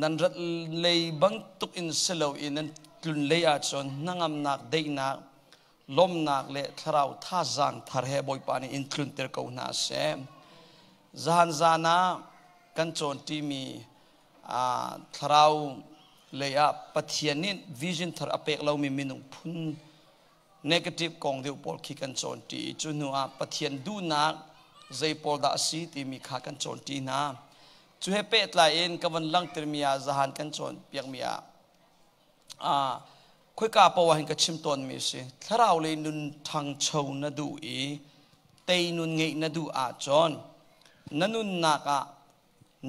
Nan rat lei bantuk in si loin nan tlun lei ahcun hnangamnak, daihnak, lawmhnak le thlarau thazaang thar he Bawipa nih in tlunter ko hna seh. Zahan zan ah kan cawnṭimi thlarau lei ah Pathian nih vision thar a pek lomi minung phun negative kong deuh pawl khi kan cawnṭi i cu hnu ah Pathian duhnak zei pawl dah a si timi kha kan cawnṭi hna. Cu he pehtlai in ka von langhtermi ah zahan kan cawnpiakmi ah khoika paoh ah hin ka chim tawnmi a si. Thlarau lei nun ṭhangcho na duh i tei nun ngeih na duh ahcun na nunnak ah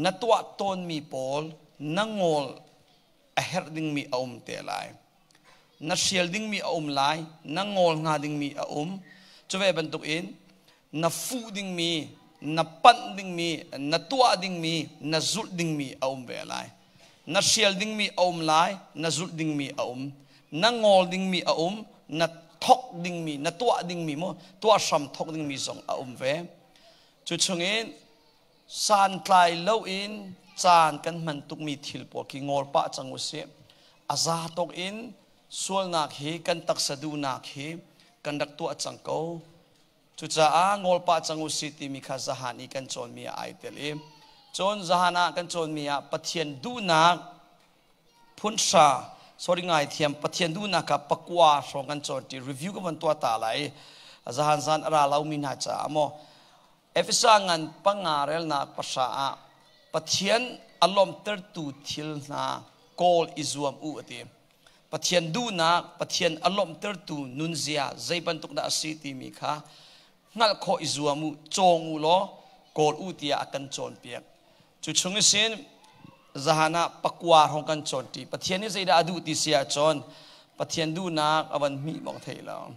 na tuah tawnmi pawl na ngawl a herh dingmi a um te lai. Na hrial dingmi a um lai, na ngawl hnga dingmi a um. Cu ve bantukin na fuh dingmi, na panh dingmi, na tuah dingmi, na zulh dingmi a um ve lai. Na hrial dingmi a um lai, na zulh dingmi a um. Na ngawl dingmi a um, na thok dingmi, na tuah dingmi mu, tuah hram thok dingmi zong a um ve. Cu chungin santlai loin caan kan hman tukmi thil pawl khi ngawl pah cang usih. A za tawk in sualnak hi kan taksa duhnak hi kan rak tuah cang ko. Cucaah ngawl pah cang usih timi kha zahan i kan cawnmi ah ai tel i cun zahan ah kan cawnmi ah Pathian duhnak phunhra sorry ngai thiam Pathian duhnak kha pakua hrawng kan cawn ti review ka van tuah ta lai zahan zan a ra lomi hna caah maw Efesa ngan panga relnak pahra ah Pathian a lawmhtertu thil hna kawl i zuam u a ti. Pathian duhnak, Pathian a lawmhtertu nunzia zei bantuk dah a si timi kha hngalh khawh i zuam u, cawng u law kawl u tiah a kan cawnpiak. Cu chung isin zahan ah pakua hrawng kan cawnṭi. Pathian nih zeidah a duh ti si ahcun Pathian duhnak a van hmih bak thei lo.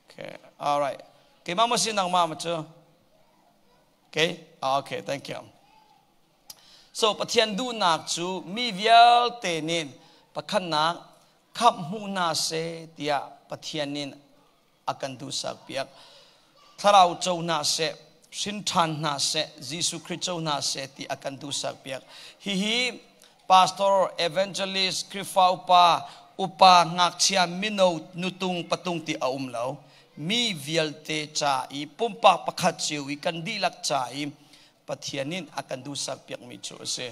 Okay, all right. Keimah maw si nangmah ma cu? Okay, ah, okay, thank you. So Pathian duhnak cu mi vialte nih pakhatnak khamh hmu hna seh tiah Pathian nih a kan duhsak piak. Thlarau co hna seh, hrin ṭhan hna seh, Jesuh Khrih co hna seh ti a kan duhsak piak. Hihi pastor, evangelist, Khrihfa upa, upa, ngakchia, mino, nutung, patung ti a um lo. Mi vialte ca i pumpak pakhat cio i kan dihlak ca i Pathian in a kan duhsak piakmi cu a si.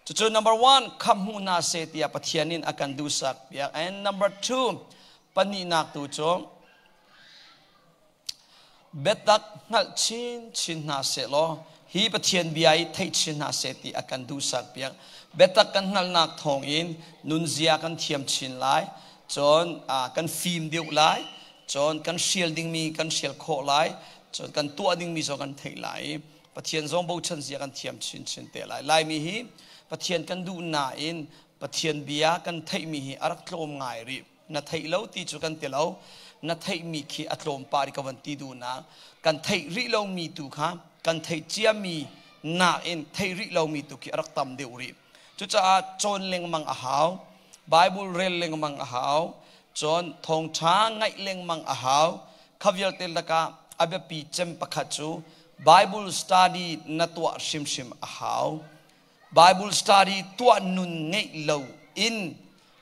Cucu number one, khamh hmu hna seh tiah Pathian in a kan duhsak piak. And number two, pahnihnak tu cu Biatak hngalh chinchin hna sehlaw hi Pathian bia hi theih chin hna seh ti a kan duhsak piak. Biatak kan hngalhnak thawngin nunzia kan thiam chin lai, cun kan fim deuh lai, cun kan hrial dingmi kan hrial khawh lai, cun kan tuah dingmi zong kan theih lai i Pathian zong bochan zia kan thiam chinchin te lai. Laimi hi Pathian kan duh nain Pathian bia kan theihmi hi a rak tlawm ngai rih. Na theih lo ti cu kan ti lo. Na theihmi khi a tlawm pah rih ka van ti duhnak. Kan theih rih lomi tu kha kan theih ciami nakin theih rih lomi tu khi a rak tam deuh rih. Cucaah cawn lengmang a hau. Bible rel lengmang a hau. Cun thawngṭha ngaih lengmang a hau. Kha vialte lakah a biapi cem pakhat cu Bible study na tuah hrimhrim a hau. Bible study tuah nun ngeih lo in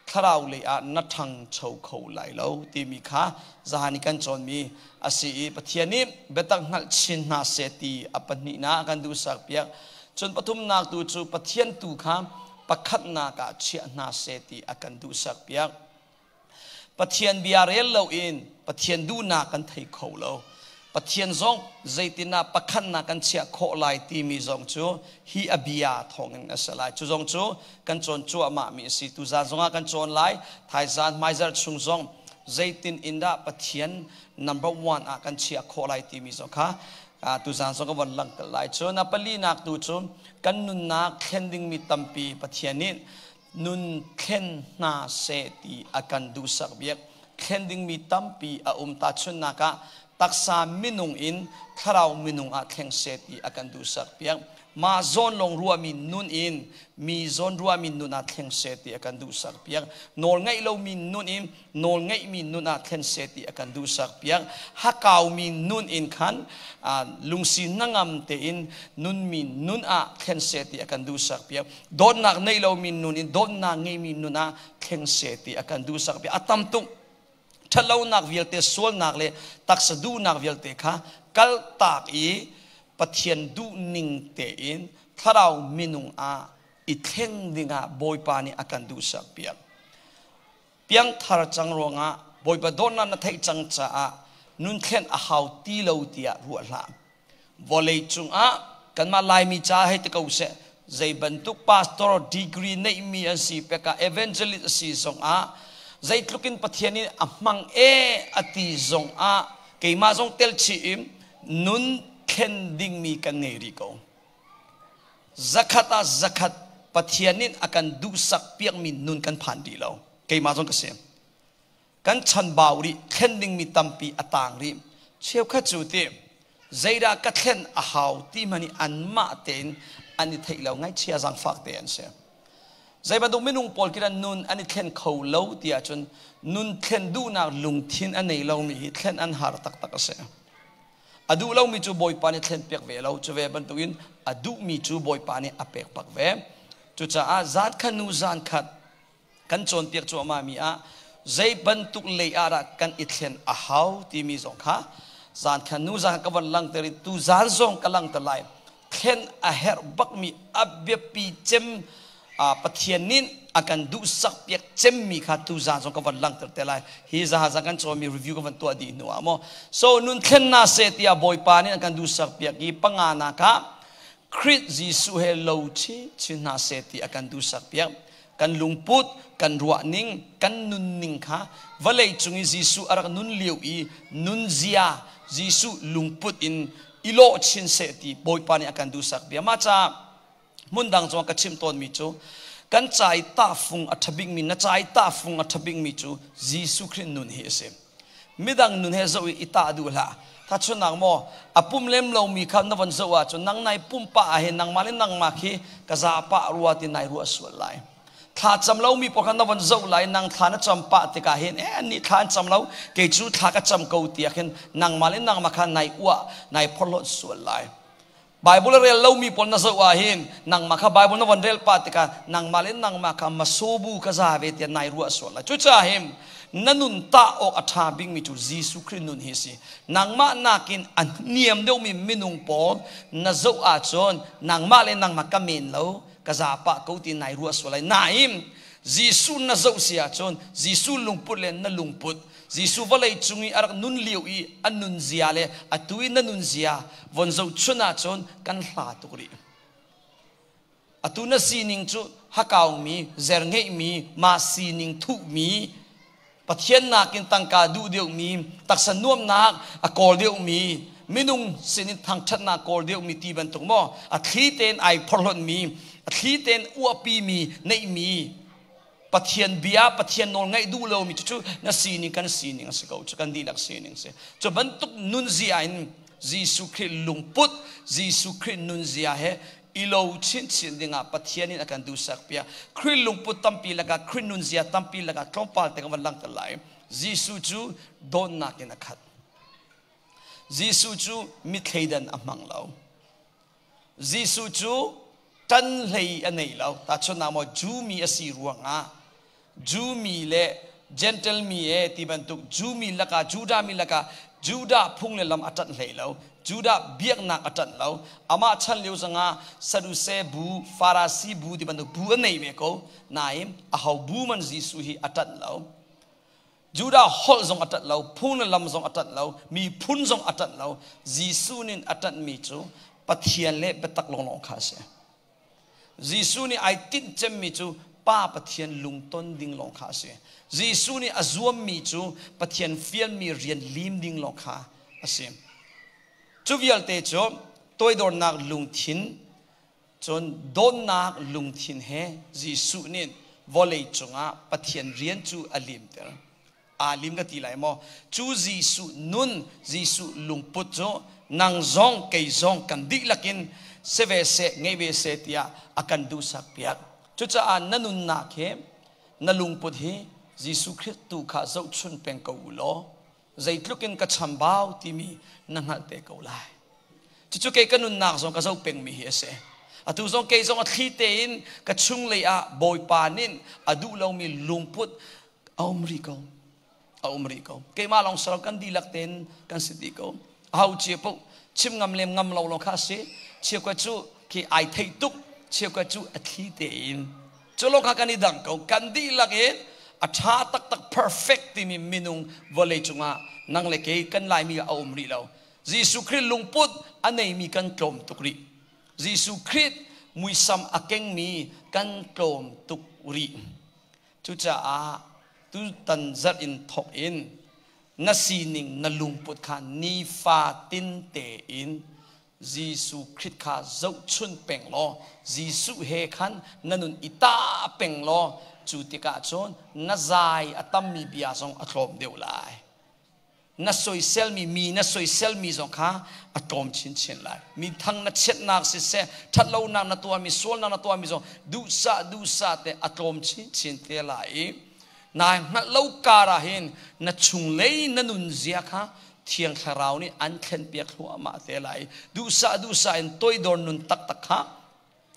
thlarau lei ah na ṭhangcho kho lai lo timi kha zahan i kan cawnmi a si i Pathian nih biatak hngalh chin hna seh ti a pahnihnak a kan duhsak piak. Cun pathumnak tu cu Pathian tu kha pakhatnak ah chiah hna seh ti a kan duhsak piak. Pathian bia rel loin Pathian duhnak kan thei kho lo. Pathian zong zeitinah pakhatnak kan chiah khawh lai timi zong cu hi a bia thawngin a si lai. Cu zong cu kan cawn cuahmah mi a si. Tuzaan zongah kan cawn lai. Thaizaan hmaizarh chung zong zeitin in dah Pathian number one ah kan chiah khawh lai timi zong kha tuzaan zong ka von langhter lai. Cun a palinak tu cu kan nunnak thlen dingmi tampi Pathian nih nun thlen hna seh ti a kan duhsak biak. Thlen dingmi tampi a um. Tahchunhnak ah taksa minung in thlarau minung ah thleng seh ti a kan duhsak piak. Ma zawn lawng ruahmi nun in mi zawn ruahmi nun ah thleng seh ti a kan duhsak piak. Nawl ngaih lomi nun in nawl ngeihmi nun ah thlen seh ti a kan duhsak piak. Hakaumi nun in khan lungsi hnangam tein nunmi nun ah thlen seh ti a kan duhsak piak. Dawtnak nei lomi nun in dawtnak ngeimi nun ah thleng seh ti a kan duhsak piak. A tam tuk. Ṭhatlonak vialte, sualnak le taksa duhnak vialte kha kaltak i Pathian duhning tein thlarau minung ah i thleng dingah Bawipa nih a kan duhsak piak. Piangthar cang ruangah Bawipa dawtnak na theih cang caah nun thlen a hau ti lo tiah ruah hlah. Vawlei cungah kanmah Laimi ca hei ti ko seh, zei bantuk pastor degree neihmi an si pekah evangelist a si zongah zeitluk in Pathian in a hmang e a ti zongah keimah zong tel chih in nun thlen dingmi kan ngei rih ko. Zakhat ah zakhat Pathian in a kan duhsak piakmi nun kan phan rih lo. Keimah zong ka si. Kan chanbau rih, thlen dingmi tampi a tang rih. Cheukhat cu ti zeidah ka thlen a hau ti hmanh i anmah tein an i theih lo ngaihchia zaangfak te an si. Zei bantuk minung pawl khi nun an i thlen kho lo ti ahcun nun thlen duhnak lungthin a nei lomi hi thlen an har taktak a si. A duh lomi cu Bawipa nih thlen piak ve lo, cu ve bantukin a duhmi cu Bawipa nih a pek bak ve. Cucaah zan khat nu zan khat kan cawnpiak cuahmah mi ah zei bantuk lei ah dah kan i thlen a hau timi zong kha zan khan nu zan ka von langter i tu zan zong ka langter lai. Thlen a herh bakmi a biapi cem Pathian nih a kan duhsak piak cemmi kha tu zan zong ka von langter te lai. Hi zaha zan kan cawnmi review ka von tuah dih hnu ah maw so nun thlen na seh tiah Bawipa nih a kan duhsak piak i panga nak ah Khrih Jesuh he lo chin chin hna seh ti a kan duhsak piak. Kan lungput, kan ruahning, kan nunning kha vawlei cung i Jesuh a rak nun lio i nunzia Jesuh lungput in i lawh chin seh ti Bawipa nih a kan duhsak bia. Mah caah hmun dang zong ka chim tawnmi cu kan ca i tahfung a ṭha bikmi, na ca i tahfung a ṭha bikmi cu Jesuh Khrih nun hi a si. Midang nun he zoh i i tah duh hlah. Thachunnak maw a pum lem lomi kha na von zoh ahcun nang nai pumpa ah hin nangmah le nangmah khi ka za pah rua ti nai ruah sual lai. Thla cam lomi pawl kha na von zoh lai, nang thla na cam pah tikah hin eh annih thla an cam lo, kei cu thla ka cam ko tiah khin nangmah le nangmah kha nai uah nai phorhlawt sual lai. Bible a rel lomi pawl na zoh ah hin nangmah kha Bible na von rel pah tikah nangmah le nangmah kha masobu ka za ve tiah nai ruah sual lai. Cucaah hin na nun tah awk a ṭha bikmi cu Jesuh Khrih nun hi a si. Nangmah nakin a niam deuhmi minung pawl na zoh ahcun nangmah le nangmah ka men lo, ka za pah ko ti nai ruah sual lai. Nain Jesuh na zoh si ahcun Jesuh lungput le na lungput, Jesuh vawlei cung i a rak nun lio i a nunzia le atu i na nunzia von zohchun ahcun kan hla tuk rih. Atu na sining cu hakaumi, zer ngeihmi, mah sining thuhmi, Pathian nakin tangka duh deuhmi, taksa nuamnak a kawl deuhmi, minung sinin thangṭhatnak kawl deuhmi ti bantuk maw, a thli tein ai phorhlawtmi, a thli tein uahpimi, neihmi, Pathian bia, Pathian nawl ngaih duh lomi cu na sining kan sining a si ko, cu kan dihlak sining si. Cu bantuk nunzia in Jesuh Khrih lungput, Jesuh Khrih nunzia he i lo chinchin dingah Pathian in a kan duhsak piak. Khrih lungput tampi lakah, Khrih nunzia tampi lakah tlawmpal te kan van langhter lai. Jesuh cu dawtnak in a khat. Jesuh cu mi thleidan a hmang lo. Jesuh cu ṭan hlei a nei lo. Tahchunhnak maw Jew mi a si ruangah Jew mi le Gentle mi e ti bantuk Jew mi lakah Judah mi lakah Judah phung le lam a ṭanh hlei lo. Judah biaknak a ṭanh lo. Amah chan lio zongah Saduse bu, Farasi bu ti bantuk bu a nei ve ko. Nain aho bu man Jesuh hi a ṭanh lo. Judah holh zong a ṭanh lo, phung le lam zong a ṭanh lo, miphun zong a ṭanh lo. Jesuh nih a ṭanhmi cu Pathian le biatak lawnglawng kha a si. Jesuh nih ai tinh cemmi cu Pa Pathian lungton ding lawng kha a si. Jesuh nih a zuammi cu Pathian fialmi rian lim ding lawng kha a si. Cu vialte cu toidornak lungthin cun dawtnak lungthin he Jesuh nih vawlei cungah Pathian rian cu a limter. Aa lim ka ti lai maw? Cu Jesuh nun, Jesuh lungput cu nang zong kei zong kan dihlak in si ve seh, ngei ve seh tiah a kan duhsak piak. Cucaah na nunnak hi na lungput hi Jesuh Khrih tu kha zohchun peng ko u law zeitluk in ka chambau timi na hngalh te ko lai. Cucu kei ka nunnak zong ka zoh pengmi hi a si. Atu zong kei zong a thli tein ka chunglei ah Bawipa nih a duh lomi lungput a um rih ko. A um rih ko. Keimah lawng si lo kan dihlak tein kan si dih ko. Aho cia paoh chim ngam lem ngam lo lawng kha a si. Cheukhat cu khi ai theih tuk, cheukhat cu a thli tein. Cu lawng kha kan i dang ko. Kan dihlak in a ṭha taktak perfect timi minung vawlei cungah nang le kei kan Laimi ah a um rih lo. Jesuh Khrih lungput a neimi kan tlawm tuk rih. Jesuh Khrih muisam a kengmi kan tlawm tuk rih. Cucaah tutan zarh in thawk in na sining na lungput kha nifatin tein Jesuh Khrih kha zohchun peng law Jesuh he khan na nun i ta peng law cu tikah cun na zai a tammi bia zong a tlawm deuh lai. Na soiselmi mi na soiselmi zong kha a tlawm chinchin lai. Mi thang na chiatnak siseh, ṭhatlonak na tuahmi, sualnak na tuahmi zong duhsah duhsah te a tlawm chinchin te lai i nai hngalh lo kar ah hin na chunglei na nunzia kha Thiang Thlarau nih an thlenpiak thluahmah te lai. Duhsah duhsah in toidor nun taktak kha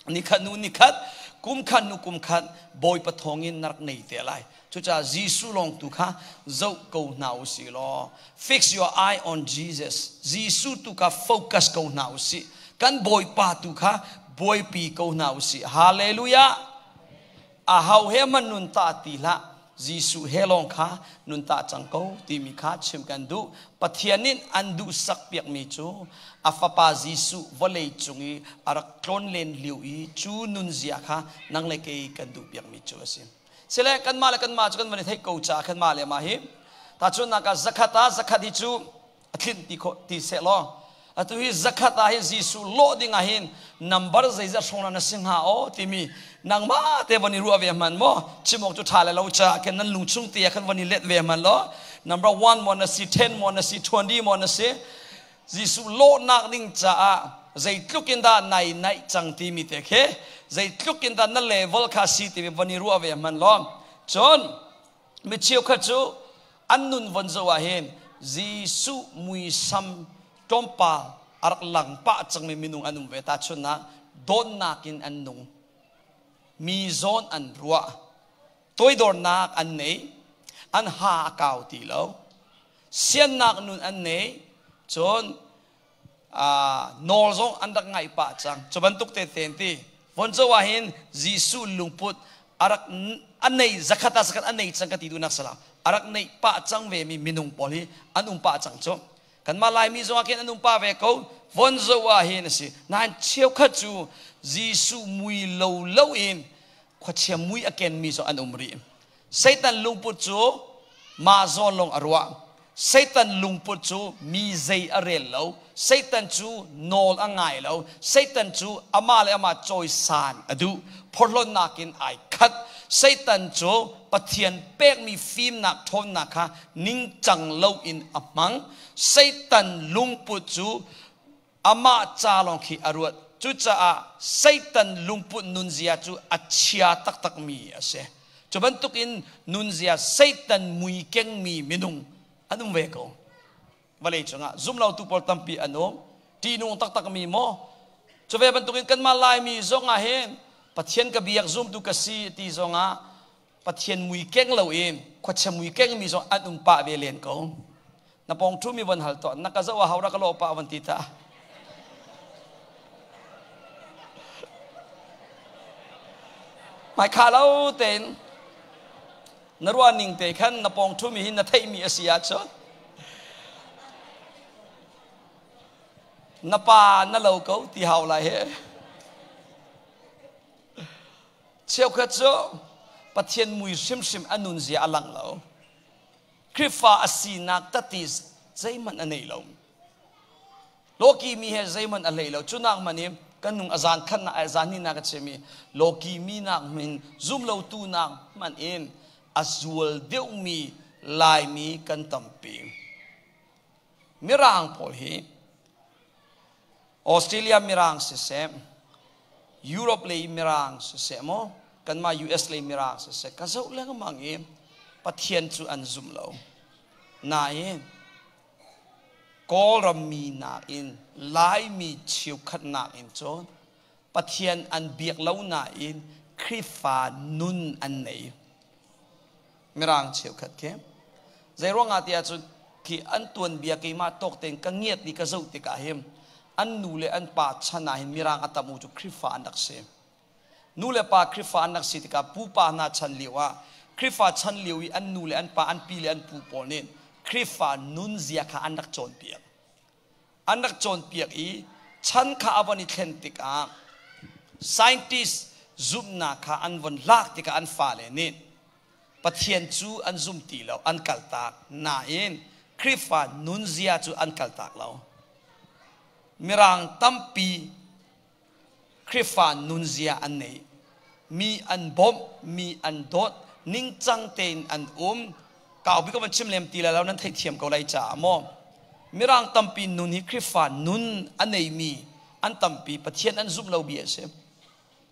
nikhat nu nikhat, kum khat nu kum khat Bawipa thawngin na rak nei te lai. Cucaah Jesuh lawng tu kha zoh ko hna u sih law fix your eye on Jesus. Jesuh tu kha focus ko hna u sih. Kan Bawipa tu kha buaipi ko hna u sih. Hallelujah! A hau he man nun ta ti hlah. Jesuh he lawng kha nun ta cang ko timi kha chim kan duh. Pathian nih an duhsak piakmi cu a fapa Jesuh vawlei cung i a rak tlawn len lio i cu nunzia kha nang le kei kan duh piakmi cu a si. Sile kanmah le kanmah cu kan van i theih ko caah kanmah le mah hi tahchunhnak ah zakhat ah zakhat hi cu a thlinh ti khawh ti seh law atu hi zakhat ah hin Jesuh lawh ding ah hin number zeizat hrawng na si hnga aw timi nangmah te von i ruah ve hman maw chim awk cu ṭha le lo caah khin nan lung chung te ah khan von i let ve hman law number 1 maw na si 10 maw na si 20 maw na si Jesuh lawhnak ding caah zeitluk in dah nai naih cang timi te khi zeitluk in dah na level kha si timi von i ruah ve hman law cun mi cheukhat cu an nun von zoh ah hin Jesuh muisam tlawmpal a rak lang pah cangmi minung an um ve tahchunhnak dawtnak in an nung mi zawn an ruah toidornak an nei an ha a kau ti lo siannak nun an nei cun nawl zong an rak ngaih pah cang cu bantuk te ten ti von zo ah hin Jesuh lungput arak a nei zakhat ah zakhat a nei cang ka ti duhnak salam arak neih pah cang ve mi minung pawl hi an um pah cang cu kanmah Laimi zong ah khin an um pah ve ko von zo ah hin a si nain cheukhat cu Jesuh mui lo lo in khuachia mui a ken mi zong an um rih Satan lungput cu mah zawn lawng a ruah. Satan lungput cu mi zei a rel lo. Satan cu nawl a ngai lo. Satan cu amah le amah cawisan a duh. Phorhlawtnak in ai khat. Satan cu Pathian pekmi fimnak ṭhawnnak kha ningcang loin a hmang. Satan lungput cu amah ca lawng khi a ruat. Cucaah Satan lungput nunzia cu a chia taktakmi a si. Cu bantukin nunzia Satan mui kengmi minung an um ve ko. Vawlei cungah zumlotu pawl tampi an um. Ṭihnung taktakmi maw? Cu ve bantukin kanmah Laimi zong ah hin Pathian ka biak zumtu ka si ti zongah Pathian mui keng loin khuachia mui kengmi zong an um pah ve len ko. Na pawng ṭhumi von hal tuah, na ka zoh a hau ra ka lawh pah von ti ta. Hmaikha lo tein na ruah ning te khan na pawng ṭhumi hi na theihmi a si ahcun na pa na lo ko ti hau lai he. Cheukhat cu Pathian mui hrimhrim a nunzia a lang lo. Khrihfa a sinak tati zeihmanh a nei lo. Lawki mi he zeihmanh a hlei lo. Cunak hmanh in kan nung a zan khat na zan hnih na ka chim i lawki mi nak hmin zum lo tu nak hmanh in a zual deuhmi Laimi kan tampi. Mirang pawl hi Australia mirang siseh, Europe lei mirang siseh maw, kanmah US lei mirang siseh, ka zoh lengmang i Pathian cu an zum lo. Nain Kawlram mi nakin Laimi cheukhat nakin cun Pathian an biak lo nain Khrihfa nun an nei. Mirang cheukhat khi. Zeiruangah tiah cun khi an tuanbia keimah tawk tein ka ngiat i ka zoh tikah hin an nu le an pa chan ah hin Mirang a tam u cu Khrihfa an rak si. Nu le pa Khrihfa an rak si tikah pupa hna chan lio ah Khrihfa chan lio i an nu le an pa an pi le an pu pawl nih Khrihfa nunzia kha an rak cawnpiak. An rak cawnpiak i chan kha a von i thlen tikah scientist zumhnak kha an von lak tikah an fale nih Pathian cu an zum ti lo, an kaltak. Nain Khrihfa nunzia cu an kaltak lo. Mirang tampi Khrihfa nunzia an nei. Mi an bawmh, mi an dawt, ningcang tein an um. Kaupi ka van chim lem ti lai lo, nan theihthiam ko lai caah maw. Mirang tampi nun hi Khrihfa nun a neimi an tampi, Pathian an zumh lo bia a si.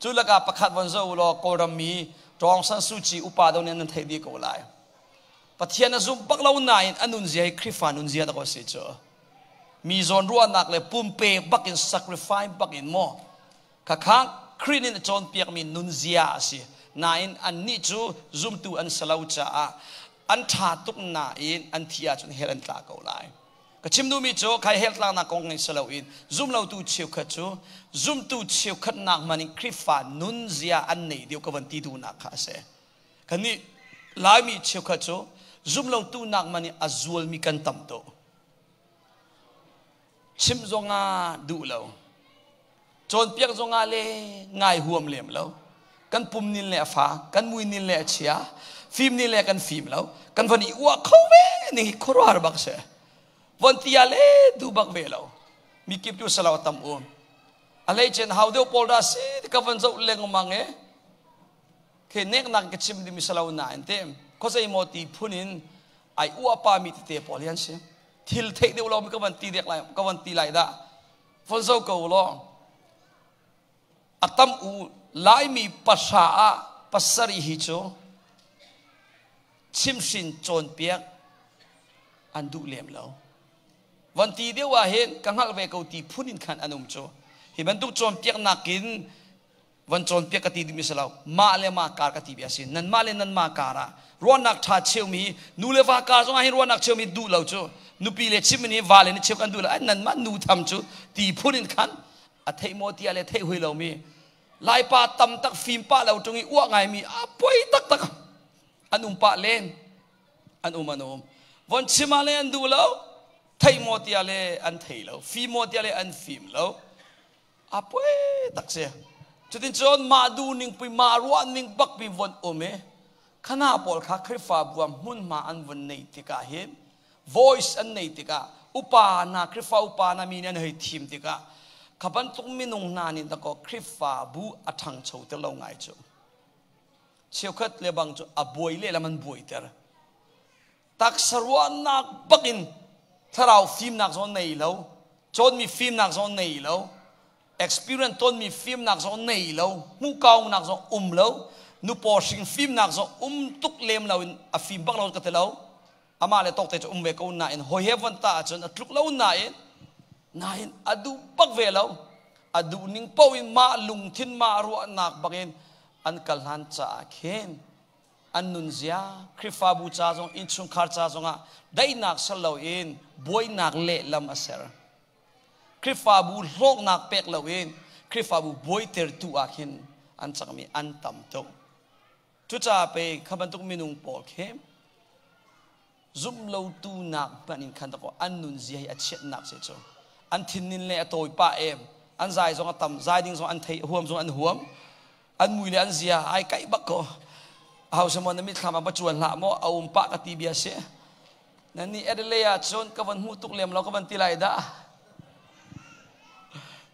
Cu lakah pakhat von zoh u law Kawlram mi Aung San Suu Kyi upa do nih nan theih dih ko lai. Pathian a zumh bak lo nain a nunzia hi Khrihfa nunzia dah ko si cu. Mi zawn ruahnak le pumpe bak in sacrifice bak in maw khakha Khrih nih a cawnpiakmi nunzia a si. Nain annih cu zumtu an si lo caah an ṭha tuk nain an thi ahcun hell an tla ko lai. Ka chim duhmi cu khai hell tlaknak kong in si loin zumlotu cheukhat cu zumtu cheukhat nak hmanh in Khrihfa nunzia an nei deuh ka van ti duhnak kha a si. Kannih Laimi cheukhat cu zumlotu nak hmanh in a zualmi kan tam tuk. Chimh zongah duh lo. Cawnpiak zongah le ngai huam lem lo. Kan pum nin le a fa, kan mui nin le a chia, fim nin le kan fim lo. Kan von i uah kho ve ning hi khuaruahhar bak si. Von tia le duh bak ve lo. Mi kip tu salo tam um. A hleicen hau deuh pawl dah si ka von zoh lengmang e. Ke nek nak ka chim dimi salo nain te khuazei maw ti phun in ai uah pa mi tete pawl hi an si. Thil theih deuh lo mi ka van ti dek lai ka van ti lai dah. Von zo ko law a tam u Laimi pahra ah pasarih hi cu chimhrin cawnpiak an duh lem lo. Von ti deuh ah hin ka hngalh ve ko ti phun in khan an um cu. Hi bantuk cawnpiaknak in van cawnpiak ka ti duhmi si lo mah le mah kar ka ti bia si nanmah le nanmah kar ah ruahnak ṭha cheumi nu le va kar zongah hin ruahnak cheumi duh lo cu nupi le chim ni va le ni cheu kan duh lo ai nanmah nu tham cu ti phun in khan a theih maw tia le theih hui lomi laipa tam tak fim pa lo ṭung i uah ngaimi a poi taktak an um pah len an um an um von chim ah le an duh lo theih maw tia le an thei lo fim maw tia le an fim lo A poi tak si. Cutin cun mah duh ning pui mah ruah ning bak pi von um i khana pawl kha Khrihfabu ah hmunhma an vun neih tikah hin voice an neih tikah upa hna Khrihfa upa hna mi nih an hei thim tikah kha bantuk minung hna nih dakaw Khrihfabu a ṭhangcho ter lo ngai cu. Cheukhat le bang cu a buai lehlam an buaiter. Taksa ruahnak bakin thlarau fimnak zong nei lo, cawnmi fimnak zong nei lo, experience tonmi fimnak zong nei lo, hmuhkaunak zong um lo, nupaw hring fimnak zong um tuk lem lo in a fim bak lo ka ti lo. Amah le tawk te cu um ve ko nain hawi he von ta ahcun a tluk lo nain nain a duh bak ve lo. A duh ning paoh in mah lungthin mah ruahnak bakin an kal hlan caah khin an nunzia Khrihfabu ca zong innchungkhar ca zongah daihnak ser loin buainak lehlam a ser. Khrihfabu hlawknak pek loin Khrihfabu buaitertu ah khin an cangmi an tam tuk. Cucaah pei kha bantuk minung pawl khi zumlotu nak hmanh in khan dakaw an nunzia hi a chiatnak si cu. An thinnin le a tawi pah em, an zai zong a tam, zai ding zong an thei, huam zong an huam. An mui le an zia ai kaih bak ko. Hau se maw na mitthlam ah va cuan hlah maw a um pah ka ti bia si. Nan nih Adelaide ah cun ka van hmuh tuk lem lo ka van ti lai dah.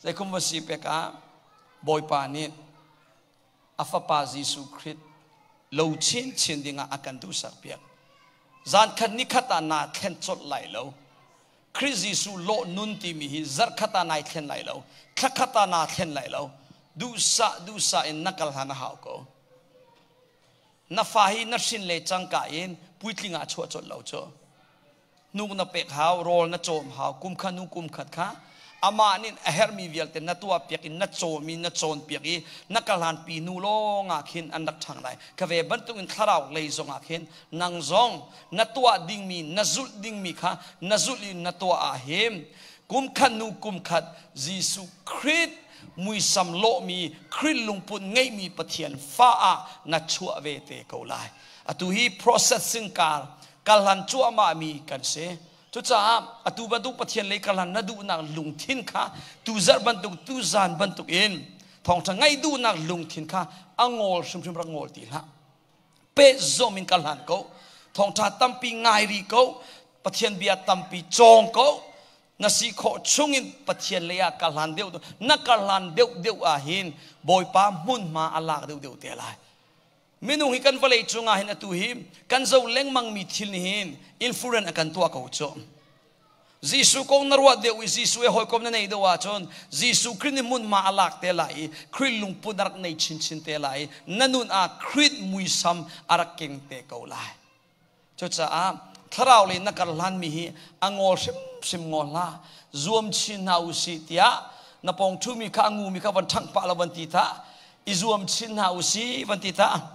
Zeikum va si pek ah Bawipa nih a fapa Jesuh Khrih lo chinchin dingah a kan duhsak piak. Zan khat ni khat ah naa thlen colh lai lo. Khrih Jesuh lawh nun timi hi zarhkhat ah nai thlen lai lo, thlakhat ah naa thlen lai lo. Duhsah duhsah in na kal hlan a hau ko. Na fa hi na hrin le cangka in puitling ah chuah colh lo cu. Hnuk na pek hau, rawl na cawm hau, kum khat hnu kum khat kha amah nih a herhmi vialte na tuah piak in na cawm i na cawn piak i na ka pi nu lawng ah khin an rak ṭhang lai. Ka ve bantuk in thlarau lei zong ah khin nang zong na tuah dingmi na zulh dingmi kha na zulh i na tuah ah hin kum khat hnu kum khat Jesuh Khrih muisam lawhmi Khrih lungput ngeihmi Pathian fa ah na chuah ve te ko lai. Atu hi processing kar kalhan cuahmah mi kan si. Cucaah atu bantuk Pathian lei kalhan na duhnak lungthin kha tu zarh bantuk tu zan bantuk in thawngṭha ngaih duhnak lungthin kha a ngawl hrimhrim rak ngawl ti hlah. Pehzawm in kal hlan ko. Thawngṭha tampi ngai rih ko. Pathian bia tampi cawng ko. Na si khawh chungin Pathian lei ah kal hlan deuh na kal hlan deuh deuh ah hin Bawipa hmunhma a lak deuh deuh te lai. Minung hi kan vawlei cungah hin atu hi kan zo lengmang mi thil nih hin influence a kan tuah ko cu. Jesuh kong na ruah deuh i Jesuh he hawikom na neih deuh ahcun Jesuh Khrih nih hmunhma a lak te lai i Khrih lungput a rak nei chinchin te lai i na nun ah Khrih muisam a rak keng te ko lai. Cucaah thlarau lei na kar hlanmi hi a ngawl hrimhrim ngawl hlah. Zuam chin hna u sih tiah na pawng ṭhumi kha a ngumi kha van ṭhangh pah lo van ti tah. I zuam chin hna u sih van ti tah.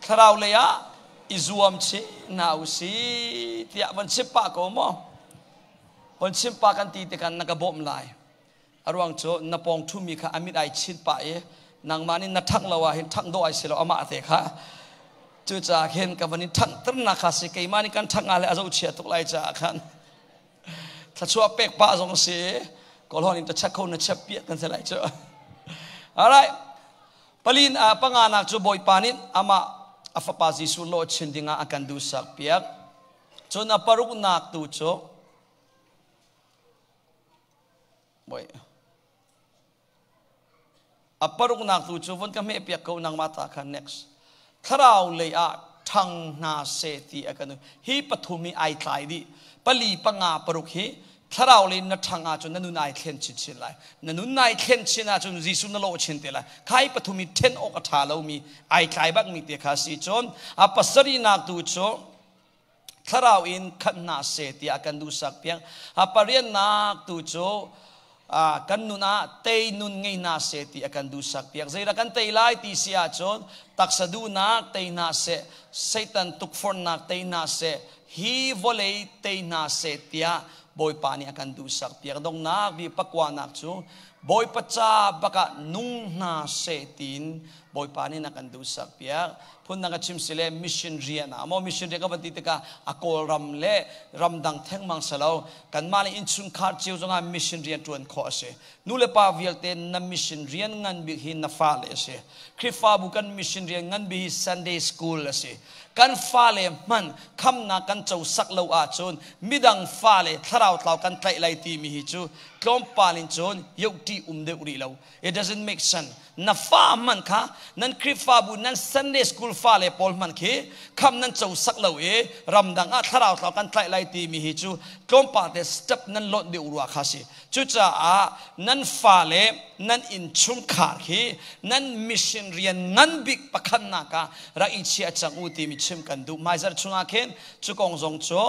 Thlarau lei ah i zuam chin hna u sih tiah van chim pah ko maw? Van chim pah kan ti tikah na ka bawmh lai. A ruang cu na pawng ṭhumi kha a mit ai chin pah i nangmah nih na ṭhangh lo ah hin ṭhangh dawh ai si lo amah te kha. Cucaah khin ka van in ṭhanghternak kha si keimah nih kan ṭhangh ah le a zohchia tuk lai caah khan thluachuah pek pah zong si kawlhawn in ta check kho na chep piah kan si lai cu. Alright. Palin a panganak cu Bawipa nih amah a fapa Jesuh lawh chin dingah a kan duhsak piak. Cun a paruknak tu cu Bawi a paruknak tu cu von ka hmeh piak ko nangmah ta kha next. Thlarau lei ah ṭhang hna seh ti a kan hi pathum hi ai tlai dih. Pali panga paruk hi thlarau lei na ṭhang ahcun na nun ai thlen chinchin lai. Na nun ai thlen chin ahcun Jesuh na lawh chin te lai. Khai pathum hi ṭhen awk a ṭha lomi ai tlai bakmi te kha si cun a pasarihnak tu cu thlarau in khat hna seh tiah kan duhsak piak. A pariannak tu cu kan nun ah tei nun ngei hna seh ti a kan duhsak piak. Zeidah kan tei lai ti si ahcun taksa duhnak tei hna seh, Satan tukforhnak tei hna seh, hi vawlei tei hna seh tiah Bawipa nih a kan duhsak piak. Donghnak bi pakuanak cu Bawipa ca bakah nung hna seh tiin Bawipa nih na kan duhsak piak. Phundang ka chim si le mission rian ah maw mission rian ka van ti tikah a Kawlram le ramdang thengmang salo kanmah le innchungkhar cio zongah mission rian ṭuan khawh a si. Nu le pa vialte na mission rian ngan bik hi na fale a si. Khrihfabu kan mission rian ngan bik hi Sunday school a si. Kan fale hmanh khamnak kan co sak lo ahcun midang fale thlarau tlau kan tlaih lai timi hi cu tlawmpal in cun yohṭi um deuh rih lo. It doesn't make sense. Na fa hmanh kha nan Khrihfabu nan Sunday school fale pawl hmanh khi kham nan co sak lo i ramdang ah thlarau tlau kan tlaih lai timi hi cu tlawmpal te step nan lonh deuh rua kha si. Cucaah nan fale nan innchungkhar khi nan mission rian ngan bik pakhatnak ah rak i chia cang u timi chim kan duh. Hmaizarh chungah khin cu kong zong cu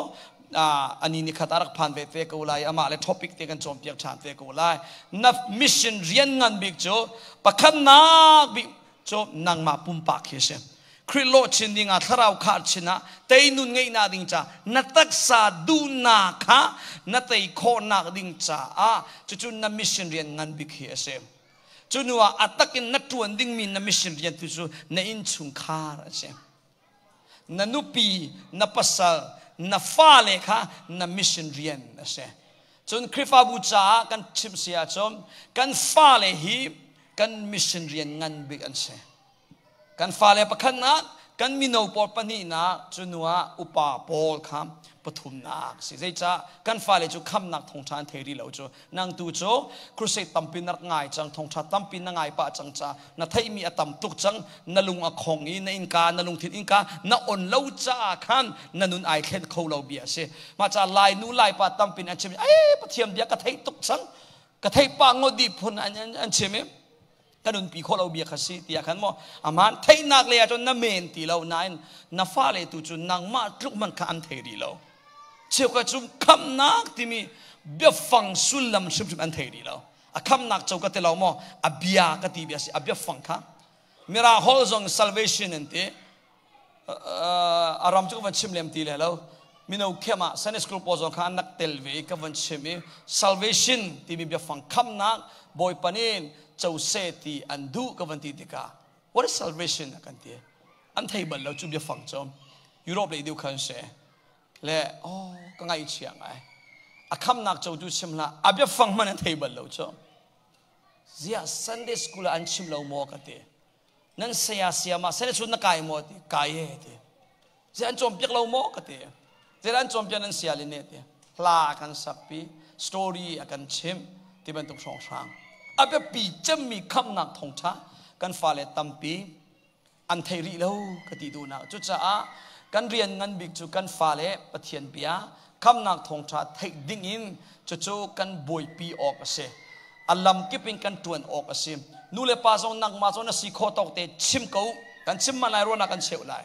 ani ni khat a rak phan ve te ko lai amah le topic te kan cawnpiak ṭhan te ko lai na mission rian ngan bik cu pakhatnak bik cu nangmah pumpak khi si Khrih lawh chin ding ah thlarau khah chin ah tei nun ngeihnak ding ca na taksa duhnak kha na tei khawhnak ding caah cucu na mission rian ngan bik hi a si cu hnu ah a takin na ṭuan dingmi na mission rian tu cu na innchungkhar a si na nupi na pasal na fale kha na mission rian a si cun Khrihfabu caah kan chimh si ahcun kan fale hi kan mission rian ngan bik an si kan fale pakhatnak Kan mino pawl pahnihnak, cu hnu ah upa pawl kha pathumnak si. Zeicah kan fale cu khamnak thawngṭha an thei rih lo cu. Nang tu cu crusade tampi na rak ngai cang, thawngṭha tampi na ngai pah cang ca na theihmi a tam tuk cang, na lung a khong i na innka, na lungthin innka na on lo caah khan na nun ai thlen kho lo bia a si. Mah ca Lai nu Lai pa tampi an chim, "Ei, Pathian bia ka theih tuk cang, ka theih pah ngawt dih phun an chim i ka nunpi khawh lo bia kha si tiah khan maw aman theihnak le ahcun na men ti lo nain na fale tu cu nangmah tluk man kha an thei rih lo. Cheukhat cu khamnak timi biafang sullam hrimhrim an thei rih lo. A khamnak cho ka ti lo maw, a bia ka ti bia si, a biafang kha. Mira hol zong salvation an ti. A ram cu ka van chim lem ti le lo. Mino khem ah Sunday school pawl zong kha an nak tel ve i ka van chim i salvation timi biafang khamnak Bawipa nih co seh ti an duh ka van ti tikah, "What is salvation?" a kan ti. An thei bal lo cu biafang cu. Europe lei deuh khan se le oh ka ngaihchia ngai. A khamnak co tu chim hlah, a biafang hmanh an thei bal lo cu. Ziah Sunday school ah an chim lo maw ka ti. Nan saya siama Sunday school na kai maw ti. Kai e ti. Ziah an cawnpiak lo maw ka ti. Ziah an cawnpiak nan sial in ne ti. Hla a kan sakpi, story a kan chimh ti bantuk hrawnghrang. A biapi cemmi khamnak thawngṭha kan fale tampi an thei rih lo ka ti duhnak. Cucaah kan rian ngan bik cu kan fale Pathian bia khamnak thawngṭha theih ding in cucu kan buaipi awk a si. A lam kip in kan ṭuan awk a si. Nu le pa zong nangmah zong na si khawh tawk te chim ko. Kan chim man lai, ruahnak kan cheuh lai.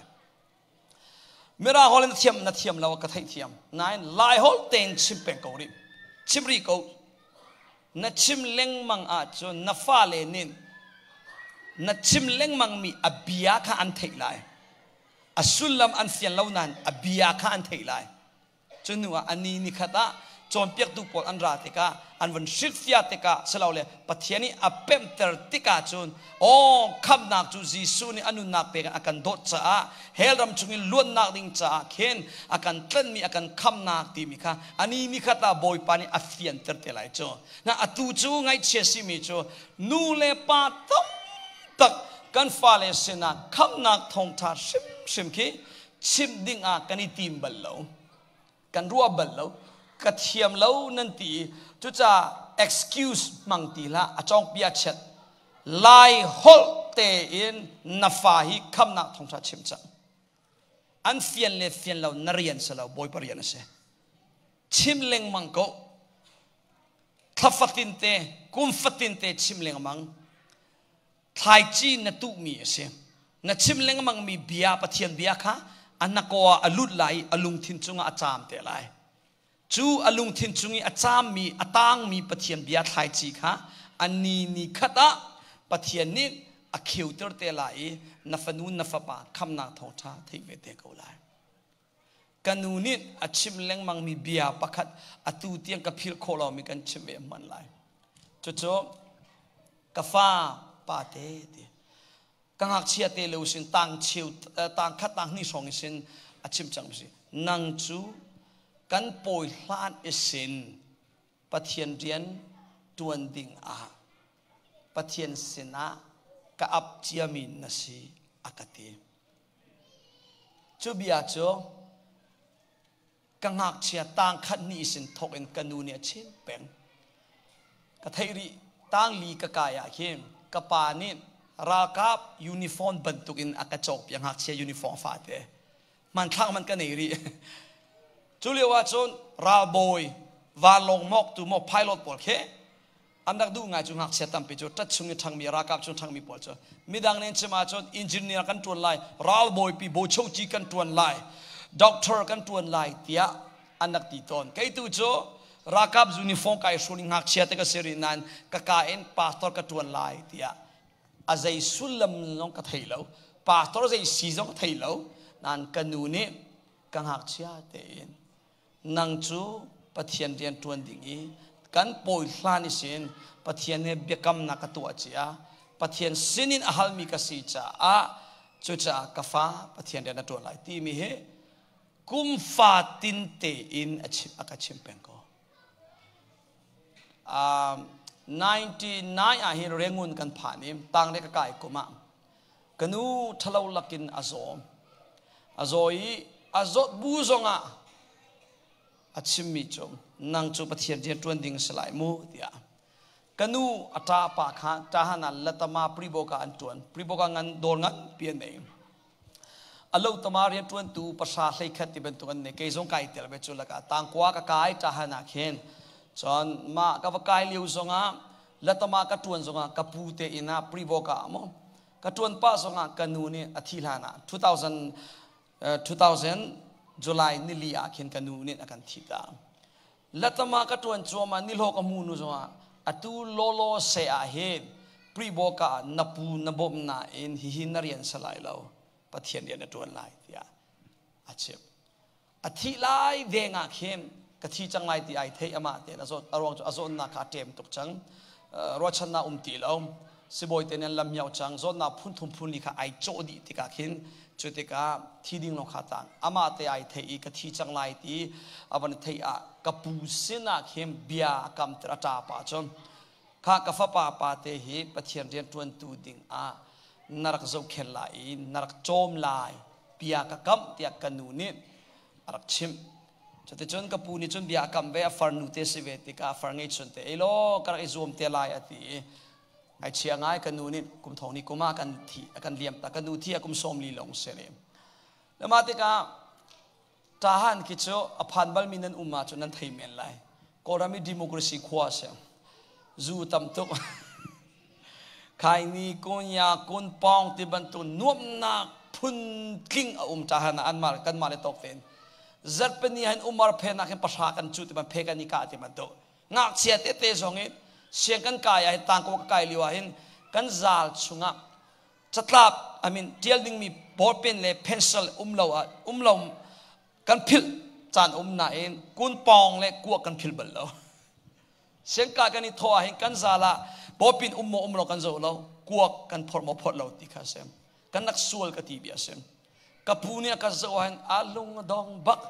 Mirang holh in thiam na thiam lo ka theih thiam. Nain Lai holh tein chim peng ko rih. Chim rih ko. Na chim lengmang ahcun na fale nih na chim lengmang mi a bia kha an theih lai. A sullam an fian lo nain a bia kha an theih lai. Cu hnu ah a ni nikhat ah cawnpiaktu pawl an ra tikah, an vun hrilhfiah tikah silole Pathian nih a pemhter tikah cun, aw, khamhnak cu Jesuh nih a nunnak pek in a kan dawt caah hell ram chungin luatnak ding caah khin a kan tlanhmi, a kan khamhnak timi kha a ni nikhat ah Bawipa nih a fianter te lai cu. Na atu cu ngaihchia simi cu nu le pa tam tak kan fale sinah khamhnak thawngṭha hrimhrim khi chimh ding ah kan i tim bal lo, kan ruah bal lo. Ka thiam lo nan ti i cucaah excuse hmang ti hlah. A cawngpi a chiat Lai holh tein na fa hi khamnak thawngṭha chim cang. An fian le fian lo na rian si lo, Bawipa rian a si. Chim lengmang ko, thla fatin te, kum fatin te chim lengmang. Thlaici na tuhmi a si. Na chim lengmangmi bia, Pathian bia kha a hnakaw ah a lut lai i a lungthin cungah a caam te lai. Cu a lungthin cung i a caammi, a taangmi Pathian bia thlaici kha a ni ni khat ah Pathian nih a kheuter te lai i na fanu na fapa khamnak thawngṭha theih ve te ko lai. Ka nu nih a chim lengmangmi bia pakhat atu tiang ka philh khawh lomi kan chim ve hman lai. Cucu ka fa pate ti ka ngakchia te lo sin tang cheu tang khat tang hnih hrawng sin a chim cang si. Nang cu kan pawi hlan isin Pathian rian tuan ding ah Pathian sinah ka ap ciami na si a ka ti. Cu bia cu ka ngakchia tang khat ni sin thawk in ka nu nih a chim peng. Ka theih rih, tang li ka kai ah khin ka pa nih ralkap uniform bantukin a ka cawkpiak, ngakchia uniform fate. Hmanthlak man ka nei rih. Cu lio ah cun ralbawi vanlawng mawktu maw pilot pawl khi an rak duh ngai. Cu ngakchia tampi cu ṭat chung i ṭhangmi, ralkap chung ṭhangmi pawl cu midang nih chim ahcun engineer kan ṭuan lai, ralbawipi bochoci kan ṭuan lai, doctor kan ṭuan lai tiah an rak ti tawn. Kei tu cu ralkap uniform kai hrun i ngakchia te ka si rih nain ka ka in pastor ka ṭuan lai tiah. A zei sullam zong ka thei lo, pastor zei si zong ka thei lo nain ka nu nih ka ngakchia tein nang cu Pathian rian ṭuan ding i kan pawi hlan i sin Pathian he biakamnak ka tuah cia, Pathian sinin a halmi ka si caah, cucaah ka fa, Pathian rian na ṭuan lai timi hi kum fatin tein a chim, a ka chim peng ko. 99 ah hin Rangoon kan phan i tang le ka kai kum ah ka nu ṭhalo lakin a zaw. A zaw i a zawt bu zongah a chimmi cu nang cu Pathian rian ṭuan ding si lai mu tiah. Ka nu a ṭa pa kha ṭahan ah latama priboka an ṭuan. Priboka ngan dawr ngan pi an nei. A lo tama rian ṭuantu pahra hleikhat ti bantuk an nei. Kei zong kai tel ve cu lakah tangkua ka kai ṭahan ah khin. Cun mah ka va kai lio zongah latama ka ṭuan zongah ka pu te inn ah priboka ah maw ka ṭuan pah zongah ka nu nih a thi hlan ah 2000 2000 July nili ah khin ka nu nih a kan thi ta. Latama ka ṭuan cuahmah nihlawh ka hmu nu zongah atu lawlaw se ah hin priboka ah na pu na bawmh nain hihi na rian si lai lo Pathian rian na ṭuan lai tiah a chimh. A thih lai veng ah khin ka thi cang lai ti ai theih amah tein a zawt a ruang cu a zawtnak kha a ṭem tuk cang. Ruahchannak um ti lo. Sibawi te nih an lam miau cang. Zawtnak phun thum phun li kha ai cawh dih tikah khin cu tikah thi ding lawng kha tang. Amah te ai theih i ka thi cang lai ti a van theih ah ka pu sinah khin bia a kam tir a ṭa pa cun kha ka fapa pa te hi Pathian rian ṭuantu ding ah na rak zohkhenh lai i na rak cawm lai bia ka kamh tiah ka nu nih a rak chimh. Cuticun ka pu nih cun bia a kam ve, a farnu te si ve tikah a far ngeihchun te, ei law ka rak i zuam te lai a ti i ngaihchia ngai ka nu nih kum thong ni kum ah kan thi a kan liam ta ka nu thi a kum 40 lawng si le. Le mah tikah ṭahan khi cu a phan balmi nan um ahcun nan thei men lai. Kawlram i democracy khua a si. Zu tam tuk. Khaini, kunya, kunpawng ti bantuk nuamhnak phun tling a um ṭahan ah anmah kanmah le tawk tein. Zarhpini hin umar phen ah khin pahra kan cu ti ban phe kan i kah ti bantuk. Ngakchia tete zong in siang kan kai ah hin tangkaw ka kai lio ah hin kan zal chungah catlap I mean ṭial dingmi ballpen le pencil um lo ah um lo kan philh caan um nain kunpawng le kuak kan philh bal lo. Siangka kan i thawh ahhin kan zal ah bawpin um maw um lo kan zoh lo, kuak kan phorh maw phorh lo ti kha a si. Kan rak sual ka ti bia a si. Ka pu nih a ka zoh ahhin a lung a dong bak.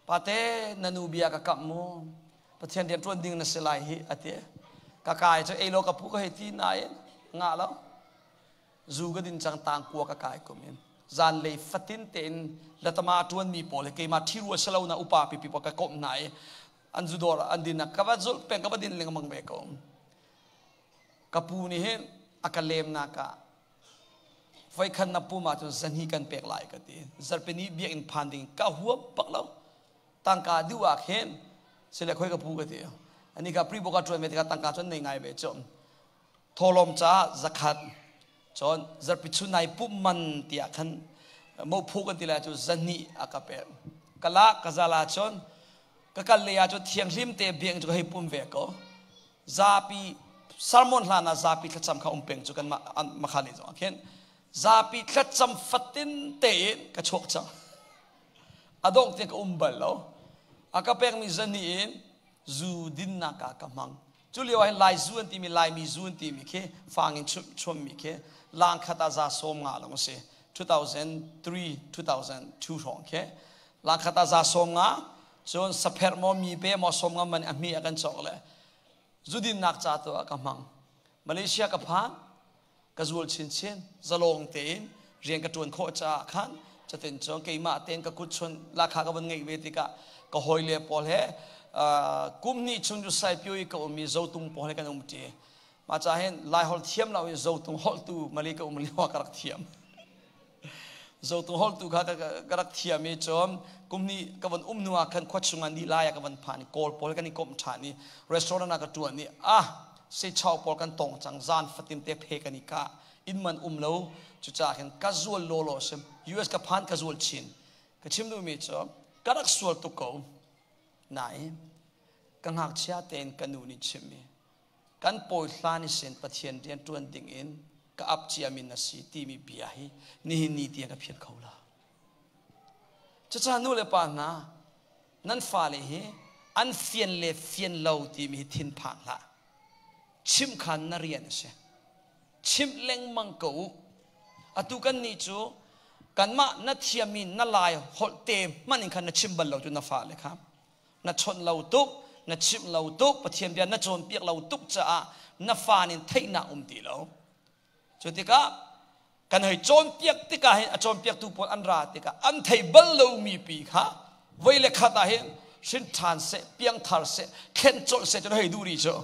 Pate na nu bia ka kamh mu. Pathian rian ṭuan ding na si lai hi a ti. Ka kai cu ei law ka pu ka hei ti nain ngah lo. Zu ka din cang tang kua ka kai kum in zanlei fatin tein latama ṭuanmi pawl he keimah ṭhirua si lo na upa pipi pawl ka komh hna i an zu dawr an din ka va zulh peng ka va din lengmang ve ko. Ka pu nih hin a ka lemnak ah voikhat na pum ahcun zahnih kan pek lai ka ti. Zarhpini biakinn phan ding ka huam bak lo. Tangka duh ah khin sile khoi ka pu ka ti. Ani ka pri boka ṭuan ve tikah tangka cun nei ngai ve cu. Thawhlawm caah zakhat cun zarhpi chun nai pumh man tiah khan mophu kan ti lai cu zahnih a ka pek. Ka la ka zal ahcun ka kal lei ah cun thianghlim te biakinn cu ka hei pum ve ko. Zapi sermon hlan ah zapi thlacam kha um peng cu kan makha lei zong ah khin zapi thlacam fatin tein ka chuak cang. A dongh tiang ka um bal lo. A ka pekmi zahnih in zu dinnak ah ka hmang. Cu lio ah hin Lai zu an timi Laimi zu an timi khi fang in chuammi khi lang khat ah za 50 lawng a si. 2003 2002 hrawng khi lang khat ah za 50 cun sapherh maw mi pe maw 50 man a hmi a kan cawk le zudinnak ca tu ah ka hmang. Malaysia ka phan ka zual chinchin zalong tein rian ka ṭuan khawh caah khan cutin cun keimah tein ka kut chun lakha ka van ngeih ve tikah ka hawile pawl he kum hnih chung cu Saipio i ka um i Zotung pawl he kan um ṭi. Mah caah hin Laiholh thiam lo in Zotung holhtu Mali ka um lio ah ka rak thiam. Zotung holhtu kha ka rak thiam i cun kum hnih ka van um hnu ah khan khua chung ah ni lai ah ka van phan i Kawl pawl kan i komh ṭhan i restaurant ah ka ṭuan i ah sechau pawl kan tong cang zan fatin te phe kan i kah inn man um lo cucaah khin ka zual lawlaw sim US ka phan ka zual chin ka chim duhmi cu ka rak sual tuk ko nain ka ngakchia tein ka nu nih chimmi kan pawi hlan i sin Pathian rian ṭuan ding in ka ap ciami na si timi bia hi nihin ni tiang ka phiat kho lo. Cucaah nu le pa hna nan fale hi an fian le fian lo timi hi thinphang hlah. Chimh khan na rian a si. Chimh lengmang ko u. Atu kan nih cu kanmah na thiammi na lai holh te hmanh in khan na chim bal lo cu na fale kha. Na chawnh lo tuk, na chimh lo tuk, Pathian bia na cawnpiak lo tuk caah na fa nih theihnak um ti lo. Cu tikah Kan hei cawnpiak tikah hin a cawnpiaktu pawl an ra tikah an thei bal lomi pi kha voi le khat ah hin hrin ṭhan seh, piangthar seh, thlen colh seh cu hei duh rih cu.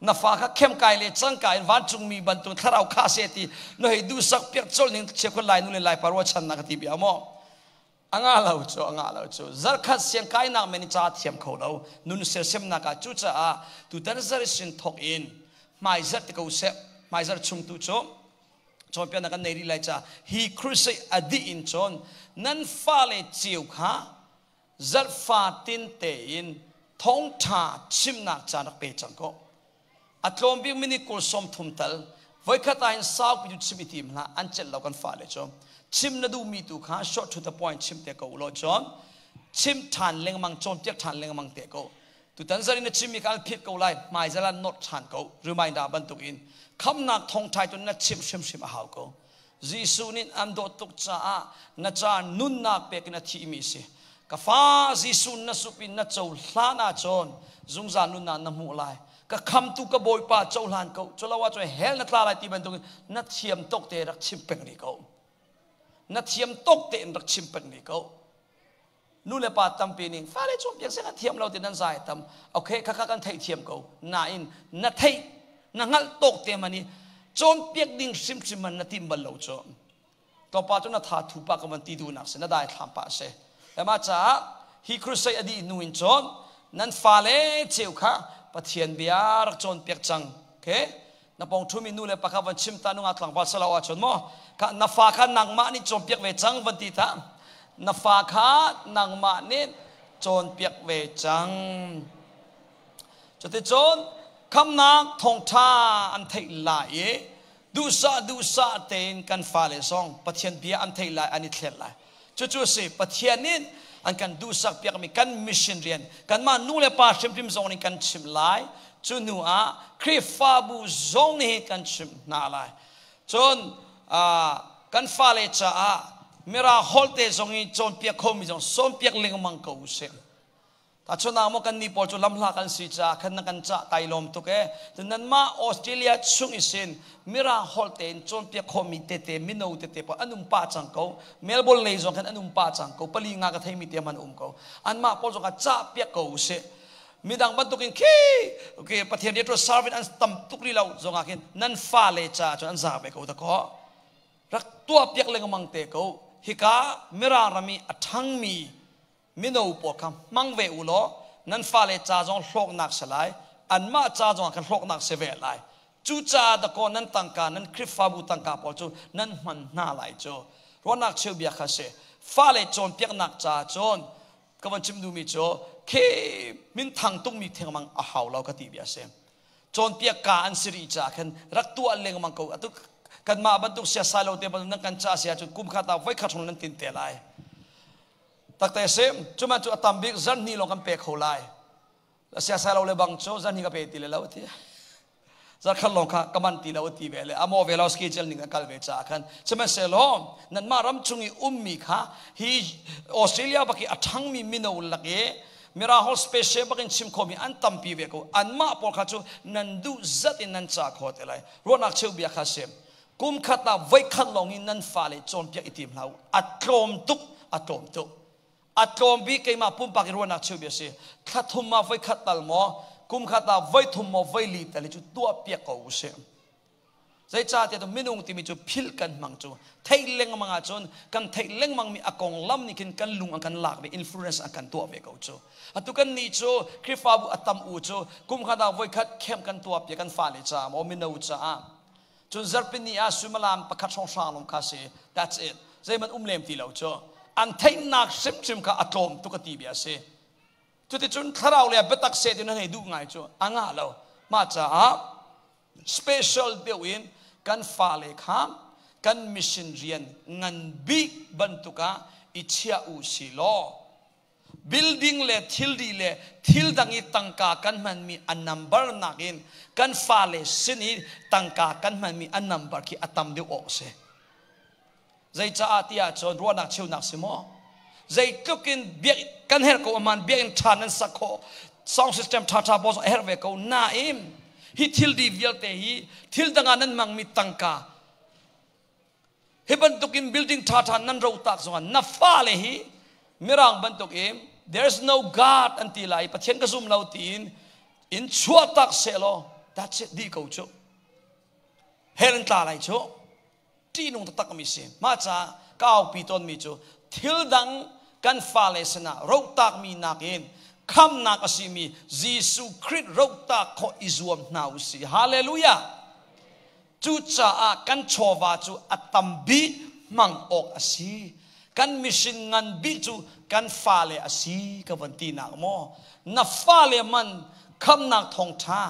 Na fa kha khemkai le cangka in vancungmi bantuk thlarau kha seh ti na hei duhsak piak colh ning chiakhun lai nu le lai pa ruahchan na ka ti bia maw? Anga lo cu anga lo cu zarkhat siang kainak men ca thiam kho lo nun sersiamnak ah. Cucaah tutan zar sin thok in hmaizarh te ko seh, hmaizarh chung tu cu cawnpiaknak kan nei rih lai ca hi crusade a dih in cun nan fale ceu kha zarh fatin tein thawngṭha chimnak caan rak pe cang ko. A tlawm bik minute 20 30 tal voikhat ah hin saupi cu chim i tim hlah, an celh lo kan fale cu. Chim na duhmi tu kha short to the point chim te ko law, cun chim ṭhan lengmang, cawnpiak ṭhan lengmang te ko. Tutan zan in na chimmi kha an phit ko lai, hmaizal ah not ṭhan ko, reminder bantukin. Khamnak thawngṭha cu na chimh hrimhrim a hau ko. Jesuh nih an dawt tuk caah na ca nunnak pek in a thihmi si. Ka fa, Jesuh na sup in na cohlan ahcun zungzal nunnak na hmuh lai. Ka khamtu ka Bawipa cohlan ko, culo ahcun hell na tla lai ti bantukin na thiam tuk te rak chim peng rih ko. Na thiam tuk tein rak chim peng rih ko. Nu le pa tampi nih fale cawnpiak seh kan thiam lo ti nan zai tam. Okay, khakha kan theih thiam ko nain na theih na hngalh tawk te man i cawnpiak ding hrimhrim man na tim bal lo cu topa cu na tha thu pa ka van ti duhnak si, na dai thlam pa si ema caah hi crusade a dih hnu in cun nan fale cheu kha Pathian bia rak cawnpiak cang. Okay, na pong thumi nu le pa kha van chim ta, nungak tlangval salo ahcun maw kha na fa kha nangmah nih cawnpiak ve cang van ti ta, na fa kha nangmah nih cawnpiak ve cang. Cuticun khamnak thawngtha an theih lai i duhsah duhsah tein kan fale zong Pathian bia an theih lai, an i thlen lai. Cucu si Pathian nih an kan duhsak piakmi kan mission rian kanmah nu le pa hrimhrim zong nih kan chim lai. Cu hnu ah Khrihfabu zong nih kan chimh hna lai. Cun kan fale caah mira holte zong i cawnpiak khomi zong cawnpiak lengmang ko usih. Tahchunhnak maw kan nih pawl cu lamhla kan si caah khan na kan cah kai lawm tuk e. Nanmah Australia chung isin Mirang holh tein cawnpiak khawhmi tete mino tete pawl an um pah cang ko. Melbourne lei zong khan an um pah cang ko. Pali nga ka theimi te man um ko. Anmah pawl zong kha cah piak ko usih. Midang bantukin khi okay, Pathian rian service an tam tuk rih lo zong ah khin nan fale caah cun an za ve ko da kaw. Rak tuah piak lengmang te ko. Hika Mirang ram i a ṭhangmi mino pawl kha hmang ve u law nan fale ca zong hlawknak si lai, anmah ca zong khan hlawknak si ve lai. Cucaah dakaw nan tangka, nan Khrihfabu tangka pawl cu nan hman hna lai cu. Ruahnak cheu bia kha si. Fale cawnpiaknak caah cun ka van chim duhmi cu khi minthang tukmi thengmang a hau lo ka ti bia si. Cawnpiak ka an si rih caah khan rak tuah lengmang ko. Atu kanmah bantuk siasai lo te bantuk nan kan ca si ahcun kum khat ah voi khat hrawng nan tin te lai. Takte si, cuman cu a tam bik zan hnih lawng kan pe kho lai. Siasai lo le bang cu zan hnih ka pe ti le lo ti. Zarkhat lawng kha ka man ti lo ti ve le amo ve lo schedule ning a kal ve caah khan. Sihmanhsehlaw nanmah ram chung i ummi kha hi Australia bak i a ṭhangmi mino lak i Mirahol special bakin chim khomi an tampi ve ko. Anmah pawl kha cu nan duh zat in nan ca kho te lai. Ruahnak cheu bia kha sim. Kum khat ah voikhat lawng in nan fale cawnpiak i tim hlah u. A tlawm tuk, a tlawm tuk, a tlawm bik. Keimah pumpak i ruahnak cheu bia si, thla thum ah voikhat tal maw, kum khat ah voithum maw, voili tal hi cu tuah piak ko u sih. Zeicahtiah minung timi cu philh kan hmang. Cu theih lengmang ahcun kan theih lengmang mi a konglam nih khin kan lung an kan lak ve, influence an kan tuah ve ko. Cu atu kan nih cu Khrihfabu a tam u cu kum khat ah voikhat camp kan tuah piak kan fale caah maw, mino caah. Cun zarhpini ah suimilam pakhat hrawnghrang lawng kha si. That's it. Zeihmanh um lem ti lo cu. An theihnak hrimhrim kha a tlawm tuk a ti bia si. Cuticun thlarau le biatak seh ti nan hei duh ngai cu a ngah lo. Mah caah special deuh in kan fale kha kan mission rian ngan bik bantuk ah i chiah u si law, building le thilri le thil dang i tangka kan hmanmi a number nakin kan fale sin i tangka kan hmanmi a number khi a tam deuh awk si. Zeicaah tiah cun ruahnak cheunak si maw, zeitluk in biak kan herh ko aman, biakinn ṭha nan sak khawh, sound system ṭha ṭha pawl a herh ve ko nain, hi thil di vialte hi thil dang ah nan hmangmi tangka. Hi bantukin building ṭhaṭha nan ro tak zongah na fale hi Mirang bantukin there's no God an ti lai, Pathian ka zum lo tiin in chuah tak sehlaw, that's it, dih ko cu. Hell in tla lai cu. Ṭihnung taktak mi si. Mah caah ka aupi tawnmi cu thil dang kan fale sinah rohtakmi nakin khamnak a simi Jesuh Khrih rohtak khawh i zuam hna u sih. Hallelujah! Cucaah kan chawva cu a tam bik hmang awk a si. Kan mission ngan bik cu kan fale a si ka van tinak maw? Na fale man khamnak thawngṭha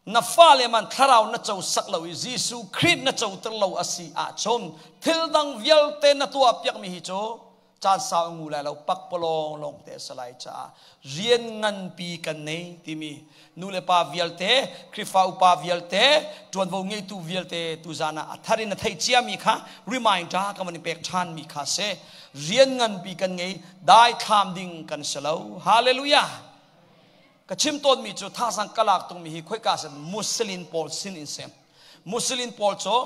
na fale man thlarau na co sak lo i Jesuh Khrih na coter lo a si ahcun thil dang vialte na tuah piakmi hi cu caan sau ngu lai lo, pakpalawng lawng te a si lai caah rian nganpi kan nei timi nu le pa vialte, Khrihfa upa vialte, ṭuanvo ngeitu vialte, tuzan ah a thar in a theih ciami kha reminder ka van i pek ṭhanmi kha si. Rian nganpi kan ngei, daithlam ding kan si lo. Hallelujah! Ka chim tawnmi cu thazang ka lak tungmi hi khoika sin Muslim pawl sin in si. Muslim pawl cu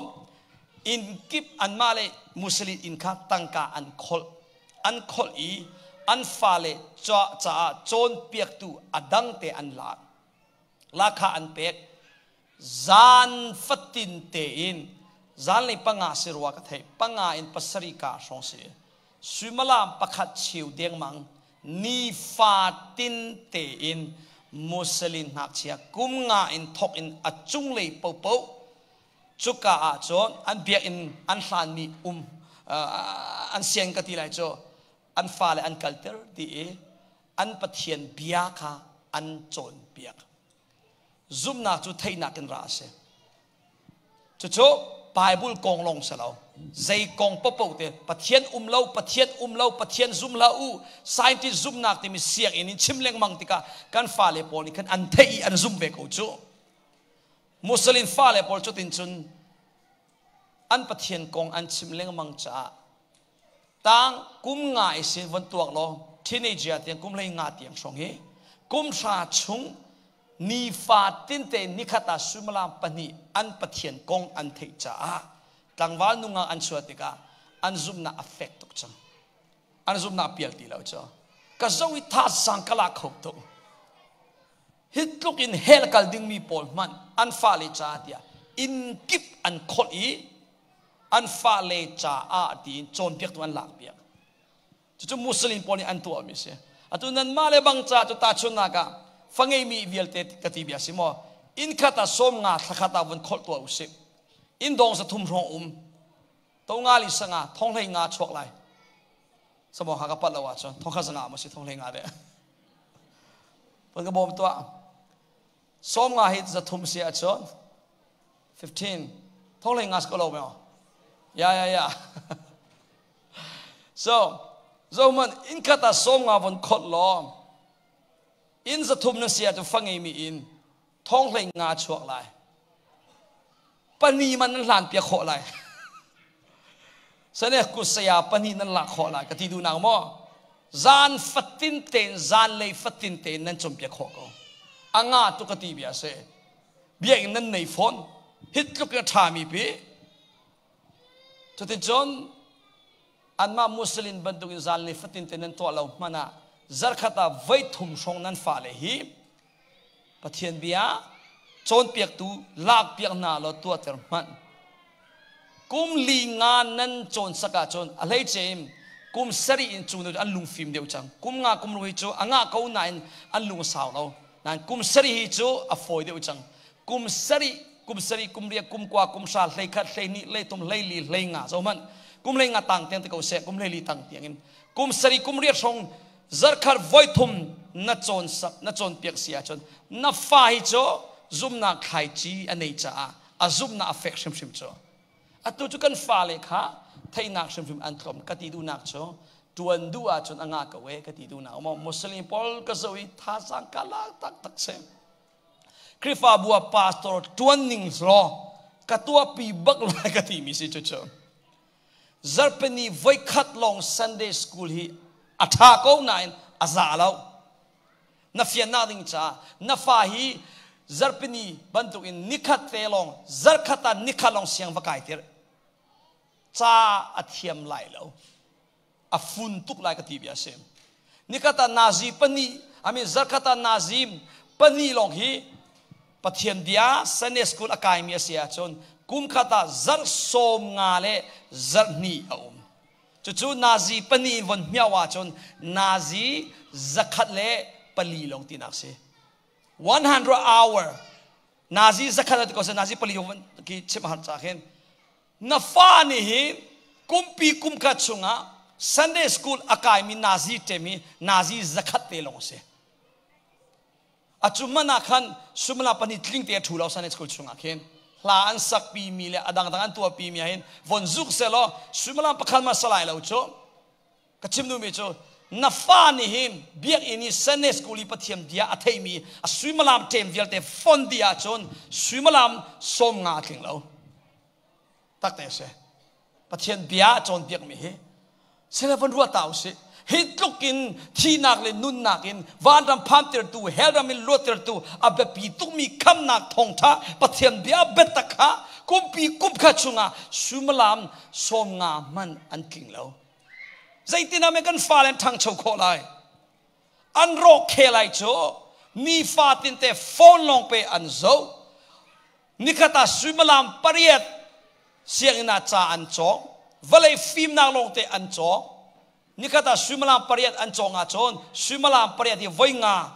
inn kip anmah le Muslim inn kha tangka an kholh, an kholh i an fale caah cawnpiaktu a dangte an lak lakha an pek. Zan fatin tein zanlei 5 si rua ka theih, 5 in 7 ka hrawng si, suimilam 1 cheu dengmang nifatin tein Muslim ngakchia kum 5 in thok in a cunglei popo cuka ah cun an biakinn an hlanmi um an siang ka ti lai cu an fale an kalter ti i an Pathian bia kha an cawnpiak. Zumhnak cu theihnak in ra a si. Cucu Bible kong lawng si lo, zei kong popo te, Pathian um lo, Pathian um lo, Pathian zum hlah u, scientist zumnak timi sianginn in chim lengmang tikah kan fale pawl nih khan an theih i an zum ve ko cu. Muslim fale pawl cutin cun an Pathian kong an chim lengmang caah tang kum 5 i sin von tuak law teenager tiang, kum 15 tiang hrawng hi kum 10 chung nifa tinte nikhat ah suimilam 2 an Pathian kong an theih caah tlangval nungak an chuah tikah an zumhnak a fek tuk cang, an zumhnak pial ti lo cu. Ka zo i thazang ka la kho tuk. Hi tluk in hell kal dingmi pawl hmanh an fale ca tiah inn kip an kholh i an fale caah tiin cawnpiaktu an lak piak. Cucu Muslim pawl nih an tuahmi a si. Atu nanmah le bang ca cu tahchunhnak ah fa ngeimi vialte ka ti bia si maw, inn khat ah 50 thla khat ah vun kholh tuah usih. Inn dong 300 hrawng um to nga li sanga thong hlei nga chuak lai samo ha ka pat lo ahcun thong khat sanga ma si thong hlei nga de pon ka bawm tuah. 50 hi 300 si ahcun 15 thong hlei nga ko lo me. Ya ya ya. So zoman inn khat ah 50 von khot law inn 300 na sia cu fa ngeimi in thong hlei nga chuak lai, 2 man nan hlan piak khawh lai, sane kusaya 2 nan lak khawh lai ka ti duh nak maw. Zan fatin tein, zan lei fatin tein nan cawnpiak khawh ko. Anga tu ka ti bia se biakinn nan nei fawn hit tluk in a ṭhami pi. Cuticun anmah Muslim bantukin zan le fatin te nan tuah lo hmanh ah zarkhat ah voi thum hrawng nan fale hi Pathian bia cawnpiaktu lakpiak hna law tuahter hmanh. Kum 4 5 nan cawn sak ahcun, a hleice in kum 7 in cu an lungfim deuh cang. Kum 5 kum 6 hi cu a ngah ko nain an lung a sau lo. Nain kum 7 hi cu a fawi deuh cang. Kum 7, kum 7, kum 8, kum 9, kum 10, 11, 12, 13, 14, 15, zo hmanh kum 15 tang tiang ti ko seh, kum 14 tang tiang in kum 7, kum 8 hrawng zarkhat voi thum na cawn sak, na cawnpiak si ahcun na fa hi cu zumnak thlaici a nei caah a zumnak a fek hrimhrim cu. Atu cu kan fale kha theihnak hrimhrim an tlawm ka ti duhnak cu tuan duh ahcun a ngah ko e ka ti duhnak maw. Muslim pawl ka zo i thazaang ka lak taktak si. Khrihfabu ah pastor tuan ning law ka tuahpi bak lai ka timi si. Cucu zarhpini voikhat lawng Sunday school hi a ṭha ko nain a za lo. Na fiannak ding caah na fa hi zarhpini bantukin nikhat te lawng, zarkhat ah nikhat lawng siang va kai tir. Ca a thiam lai lo. A fun tuk lai ka ti bia si. Nikhat ah nazi pahnih, I mean zarkhat ah nazi pahnih lawng hi Pathian bia Sunday school a kaimi a si ahcun kum khat ah zarh 50 le zarh hnih a um. Cucu nazi pahnih in von hmiau ahcun nazi 104 lawng tinak si. 100 hour nazi 100 ti ko se nazi pali ki chim har cha khin na fa nih hi kumpi kum khat chungah Sunday school a kaimi nazi ṭem i nazi 100 te lawng si. A cu man ah khan sumala pahnih tling te a ṭhu lo Sunday school chungah khin hla an sakpi mi le a dangdang an tuahpi mi ah hin von zuk selaw suimilam pakhat ma salai lo cu. Ka chim duhmi cu na fa nih hin biakinn i Sunday school i Pathian bia a theimi a suimilam ṭem vialte fon dih ahcun suimilam 50 a tling lo. Takte a si. Pathian bia a cawnpiakmi hi sile von ruah ta usih. Hi tluk in thihnak le nunnak in vanram phantertu, hell ram in luattertu a biapi tukmi khamnak thawngṭha Pathian bia biatak kha kumpi kumkhat chungah suimilam 50 hmanh an tling lo. Zeitin ah kan fale an ṭhangcho khawh lai? An rawk khe lai cu nifa tinte phone lawng pe an zoh. Nikhat ah suimilam 8 sianginn ah ca an cawng. Vawlei fimnak lawngte an cawng. Nikhat ah suimilam 8 an cawng ahcun suimilam 8 hi voi nga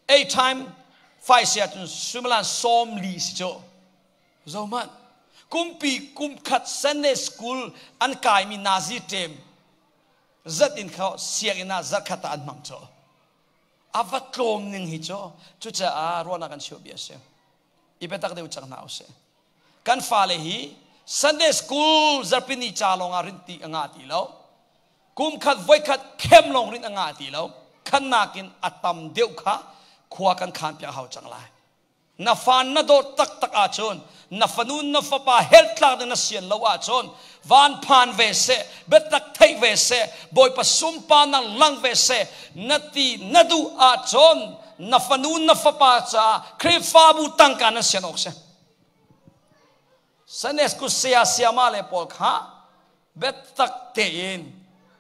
eight time five si ahcun suimilam 40 si cu. Zohmanh. Kumpi kumkhat Sunday school an kaimi nazi ṭem zat in kha sianginn ah zarkhat ah an hmang cu. A va tlawm ning hi cu. Cucaah ruahnak an cheuh bia a si. I biatak deuh cang hna usih. Kan fale hi Sunday school zarhpini ca lawng ah rinh ti a ngah ti lo. Kum khat voikhat khem lawng rinh a ngah ti lo. Khan nakin a tam deuh kha khua kan khan piak hau cang lai. Na fa na dawt taktak ahcun, na fanu na fapa helh tlak ding na sian lo ahcun, van phan ve seh, biatak theih ve seh, Bawipa sunparnak lang ve seh, na ti na duh ahcun na fanu na fapa caah Khrihfabu tangka nan sian awk si. Sanes ku saya siama le pawl kha biatak tein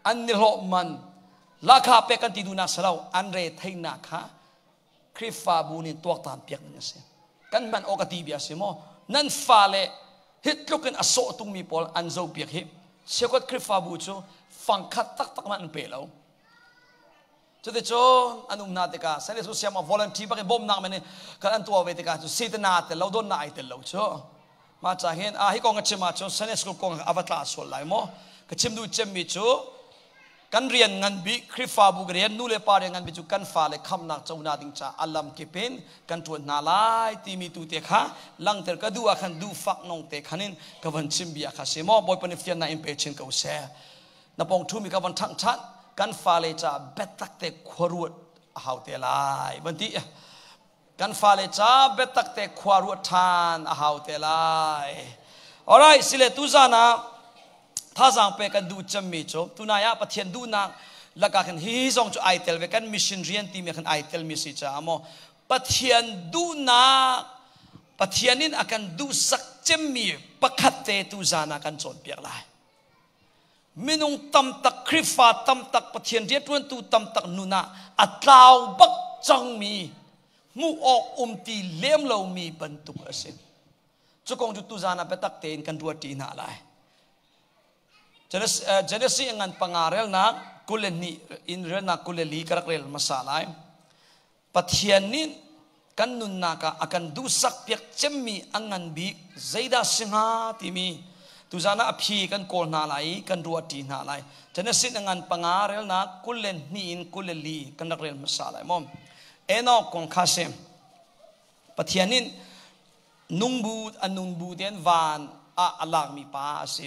an nihlawh man lakha pek kan ti duhnak si lo, an re theihnak kha Khrihfabu nih tuaktan piak ding a si. Kan hman awk a ti bia si maw? Nan fale hi tluk in a sawh tungmi pawl an zo piak hi cheukhat Khrihfabu cu fangkhat taktak man an pe lo. Cuticun an um hna tikah Sunday School siam volunteer bak in bawmnak men kan an tuah ve tikah cu sitana tel lo donnak ai tel lo cu. Mah ca hin a hi kong a chim ahcun Sunday School kong a va tla sual lai maw? Ka chim duh cemmi cu Kan rian ngan bik Khrihfabu rian nu le pa rian ngan bik cu kan fale khamnak cona ding ca a lam kip in kan ṭuan hna lai timi tu te kha langter ka duh ah khan duh fak nong te khan in ka van chim bia kha si maw. Bawipa nih fiannak in pe chin ko seh. Na pong ṭhumi ka van ṭhangh ṭhan kan fale ca biatak te khuaruat a hau te lai van ti. Kan fale ca biatak te khua ruat ṭhan a hau te lai. Alright, sile tuzan ah thazaang pe kan duh cemmi cu tunai ah Pathian duhnak lakah khin hi zong cu ai tel ve, kan mission rian timi khan ai telmi si caah maw Pathian duhnak, Pathian in a kan duhsak cemmi pakhat te tuzan ah kan cawnpiak lai. Minung tamtak, Khrihfa tamtak, Pathian rianṭuantu tamtak nun ah a tlau bak cangmi, hmuh awk um ti lem lomi bantuk a si. Cu kong cu tuzan ah biatak tein kan ruahṭi hna lai. Genesis ngan 5 relnak 22 in relnak 24 ka rak rel hmasa lai. Pathian nih kan nunnak ah a kan duhsak piak cemmi a ngan bik zeidah si hnga timi tuzan ah a phi kan kawl hna lai i kan ruahṭi hna lai. Genesis a ngan 5 relnak 22 in 24 kan rak rel hmasa lai maw. Enoch kong kha si. Pathian nih nungbu a nungbu tein van ah a lakmi pa a si.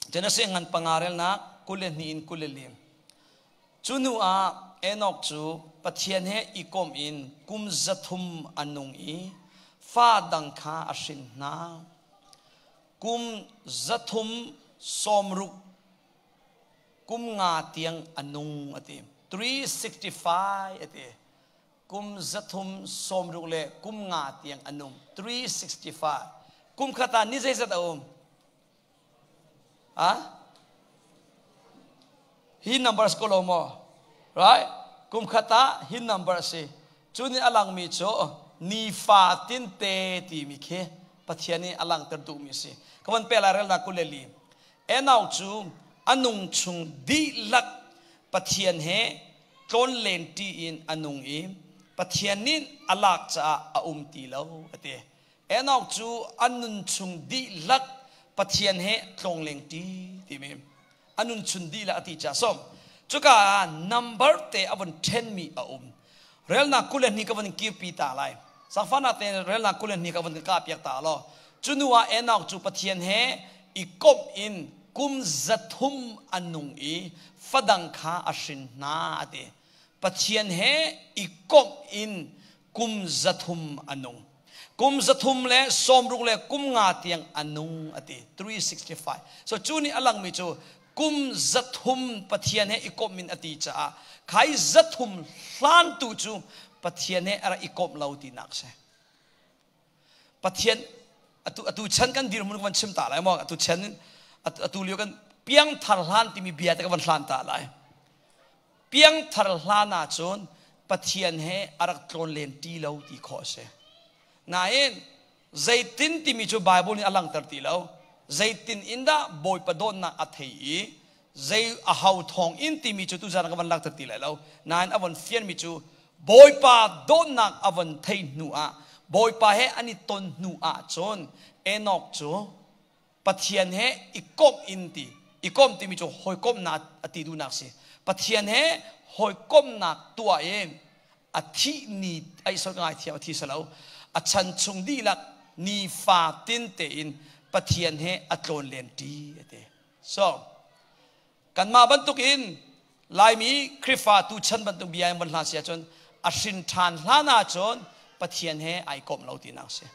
Genesis ngan 5 relnak 22 in 24. Cu hnu ah Enok cu Pathian he i kom in kum 300 a nung i fa dang kha a hrin hna. Kum 360 kum nga tiang a nung a ti. 365 a ti. Kum 360 le kum nga tiang a nung. 365. Kum khat ah ni zeizat a um? Ah? Hi numbers ko lo maw? Right? Kum khat ah hi number a si. Cu nih a langmi cu nifa tinte timi khi Pathian nih a langhter duhmi a si. Ka van pe lai relnak 24. Enau cu a nung chung dihlak Pathian he tlawnlen ṭi in a nung i Pathian nih a lak caah a um ti lo a ti. Enoch cu a nun chung dihlak Pathian he tlawngleng ṭi timi a nun chung dihlak a ti caah som cuka ah number te a von ṭhenmi a um. Relnak 22 ka von kirpi ta lai. Sangfahnak te relnak 22 ka von ka piak ta law. Cu hnu ah Enoch cu Pathian he i komh in kum 300 a nung i fadang kha a hrin hna a ti. Pathian he i komh in kum 300 a nung. Kum 365 tiang a nung a ti. 365. So cu nih a langmi cu kum 300 Pathian he i komh in a ti caah khai 300 hlan tu cu Pathian he a rak i komh lo tinak si. Pathian atu chan kan dirhmun kan van chim ta lai maw atu chan atu lio kan piangthar hlan timi bia te ka van hlan ta lai. Piangthar hlan ahcun Pathian he a rak tlawn len ti lo ti khawh a si. Nain zeitin timi cu Bible nih a langhter ti lo. Zeitin in dah Bawipa dawtnak a thei i zei a hau thawng in timi cu tuzan ka van langhter ti lai lo. Nain a von fianmi cu Bawipa dawtnak a von thei hnu ah Bawipa he an i ton hnu ah cun Enoch cu Pathian he i komh in ti i komh timi cu hawikomhnak a ti duhnak si Pathian he hawikomhnak tuah in a thih ni ai sor ka ngaithiam a thi salo a chan chung dihlak nifa tin tein Pathian he a tlawn len ṭi a ti so kanmah bantuk in Laimi Khrihfa tu chan bantuk bia in von hla si ahcun a hrin ṭhan hlan ahcun Pathian he ai komh lo tinak si.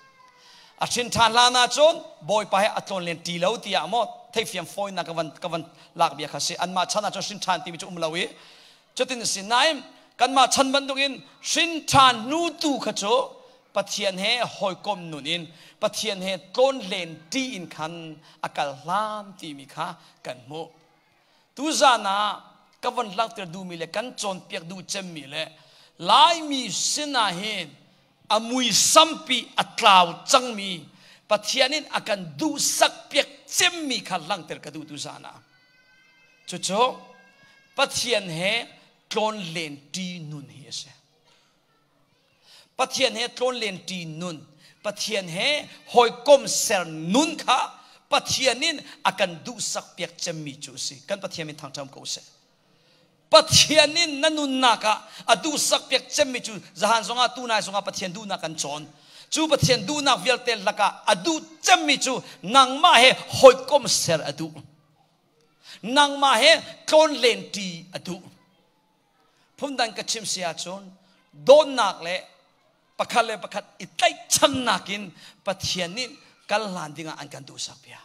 A hrin ṭhan hlan ahcun Bawipa he a tlawn len ṭi lo tiah maw theifiam fawinak ka van lak bia kha si. Anmah chan ahcun hrin ṭhan timi cu um lo i cutin si nain kanmah chan bantuk in hrin ṭhan hnu tu kha cu Pathian he hawikom nun in Pathian he tlawn len ṭi in khan a kal hlan timi kha kan hmuh. Tuzan ah ka von langhter duhmi le kan cawnpiak duh cemmi le Laimi sinah hin a muisampi a tlau cangmi Pathian in a kan duhsak piak cemmi kha langhter ka duh tuzan ah. Cucu Pathian he tlawn len ṭi nun hi a si. Pathian he tlawnlen ṭi nun, Pathian he hawikom ser nun kha Pathian in a kan duhsak piak cemmi cu a si. Kan Pathian min thangṭhat ko seh. Pathian in na nunnak ah a duhsak piak cemmi cu zahan zongah tunai zongah Pathian duhnak kan cawn. Cu Pathian duhnak vialte lakah a duh cemmi cu nangmah he hawikom ser a duh. Nangmah he tlawnlen ṭi a duh. Phundang ka chim si ahcun dawtnak le pakhat le pakhat i tlaihchannak in Pathian nih kal hlan dingah an kan duhsak bia.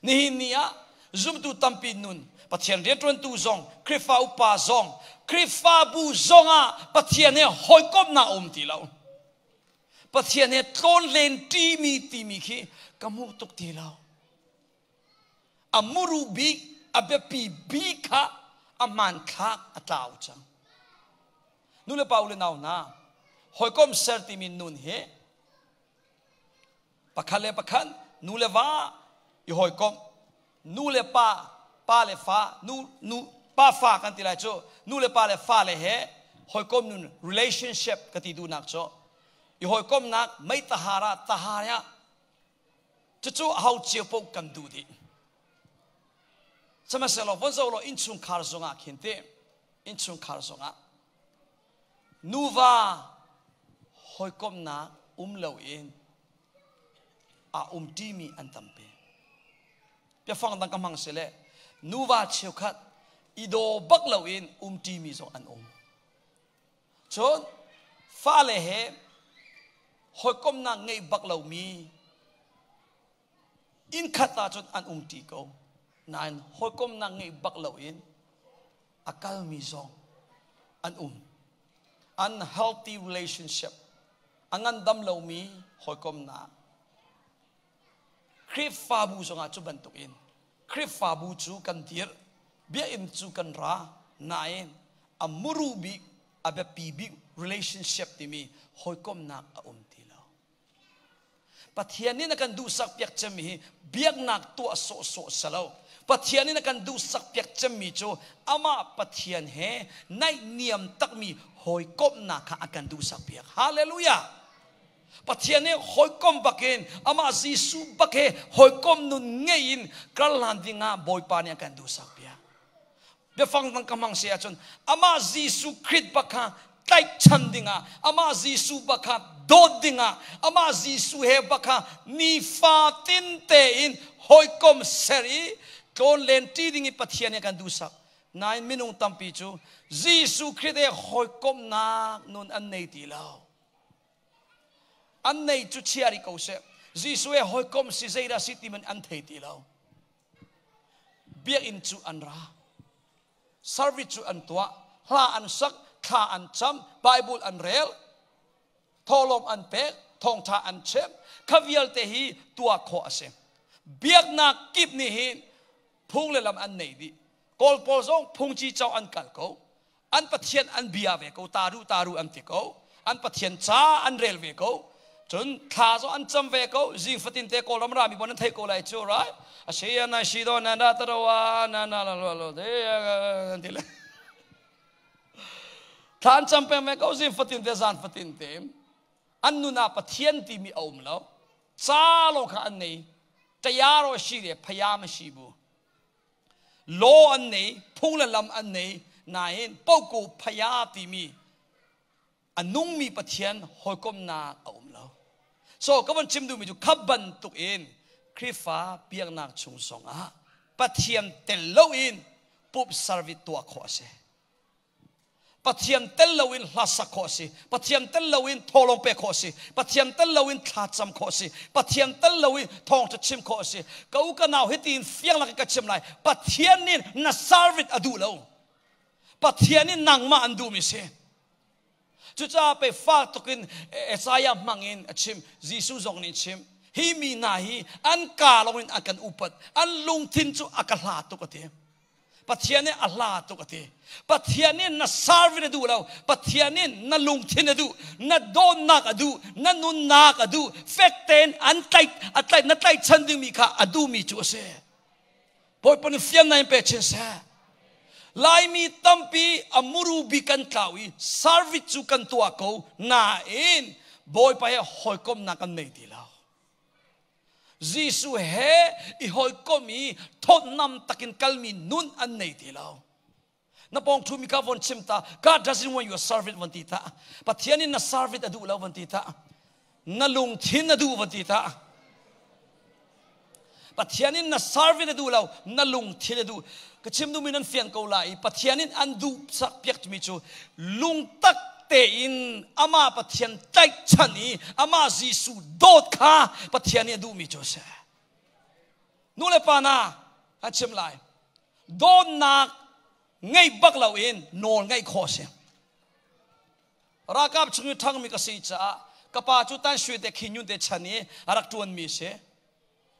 Nihin ni ah zumtu tampi nun Pathian rianṭuantu zong Khrihfa upa zong Khrihfabu zong ah Pathian he hawikomhnak a um ti lo. Pathian he tlawnlen ṭimi timi khi ka hmu tuk ti lo. A muru bik, a biapi bik kha a hmanthlak a tlau cang. Nu le pa u le nau hna, hawikom ser timi nun hi pakhat le pakhat nu le va i hawikom nu le pa pa le fa nu nu pa fa kan ti lai cu nu le pa le fa le he hawikom nun relationship ka ti duhnak cu i hawikomnak mei tahara tahara Cucu aho cio paoh kan duh dih. Sihmanhsehlaw von zoh law innchungkhar zongah khin ti innchungkhar zongah nuva hawikomhnak um loin aa umṭimi an tampi. Biafang dang ka hmang si le nuva cheukhat i daw bak loin umṭimi zong an um. Cun fale he hawikomhnak ngei bak lomi innkhat ahcun an umṭi ko. Nain hawikomhnak ngei bak loin a kalmi zong an um. Unhealthy relationship, a ngandam lomi hawikomhnak. Khrihfabu zongah cu bantukin Khrihfabu cu kan dir, biakinn cu kan ra, nain a muru bik, a biapi bik relationship timi hawikomhnak a um ti lo. Pathian nih na kan duhsak piak cemmi hi biaknak tuah sawhsawh si lo. Pathian nih na kan duhsak piak cemmi cu amah Pathian he naihniam takmi hawikomhnak kha a kan duhsak piak. Hallelujah! Pathian he hawikom bakin amah Jesuh bak he hawikom nun ngei in kal hlan dingah Bawipa nih a kan duhsak piak. Biafang dang ka hmang si ahcun amah Jesuh Khrist bak kha tlaihchan dingah amah Jesuh bak kha dawt dingah amah Jesuh he bak kha nifatin tein hawikom ser i tlawn len ṭi ding i Pathian nih a kan duhsak. Nain minung tampi cu Jesuh Khrist he hawikomhnak nun an nei ti lo. An nei cu chia rih ko seh. Jesuh he hawikom si zeidah si ti man an thei ti lo. Biakinn cu an ra. Service cu an tuah. Hla an sak, thla an cam, Bible an rel, thawhlawm an pek, thawngtha an chim. Kha vialte hi tuah khawh a si. Biaknak kip nih hin phung le lam an nei dih. Kawl pawl zong phungci cauk an kal ko. An pathian an bia ve ko taru taru an ti ko an pathian ca an rel ve ko cun thla zong an cam ve ko zing fatin te kawlram rami bon an thei ko lai cu right asiya na shi do na na tarawa na na la lo lo de an ti le thla an cam peng ve ko zing fatin te zan fatin te an nun ah pathian timi a um lo ca lo kha an nei tayaro shi le phayam shi bu Law an nei, phung le lam an nei, nain poko phaya timi a nungmi Pathian hawikomnak a um lo. So ka von chim duhmi cu kha bantuk in Khrihfa biaknak chung zongah Pathian tel loin pup service tuah khawh a si. Pathian tel loin hla sak khawh a si. Pathian tel loin thawlawng pek khawh a si. Pathian tel loin thla cam khawh a si. Pathian tel loin thawngṭha chim khawh a si. Ka u ka nau hitin fiang lak in ka chim lai. Pathian nih na service a duh lo. Pathian nih nangmah an duhmi si. Cucaah pe fak tukin Isaiah hmang in a chim. Jesuh zong nih chim. Hi mi hna hi an kaa lawng in an kan upat. An lungthin cu a ka hla tuk a ti. Pathian nih a hla tuk a ti. Pathian nih na service a duh lo. Pathian nih na lungthin a duh, na dawtnak a duh, na nunnak a duh. Fek tein an tlaih, a tlaih, na tlaihchan dingmi kha a duhmi cu a si. Bawipa nih fiannak in pe chin seh. Laimi tampi a muru bi kan tlau i service cu kan tuah ko nain Bawipa he hawikomhnak kan nei ti lo. Jesuh he i hawikom i thawtnam takin kalmi nun an nei ti lo. Na pawng ṭhumi kha von chim ta, God doesn't want your servant von ti ta. Pathian in na servant a duh lo von ti ta. Na lungthin a duh von ti ta. Pathian in na servant a duh lo, na lungthin a duh. Ka chim duhmi nan fiang ko lai i Pathian in an duh sak piak mi cu lungtak tein amah Pathian tlaihchan i amah Jesuh dawt kha Pathian nih a duhmi cu a si. Nu le pa hna an chim lai. Dawtnak ngei bak loin nawl ngeih khawh a si. Ralkap chung i ṭhangmi ka si caah ka pa cu Tan Sui te Khin Nyunt te chan i a rak ṭuanmi a si.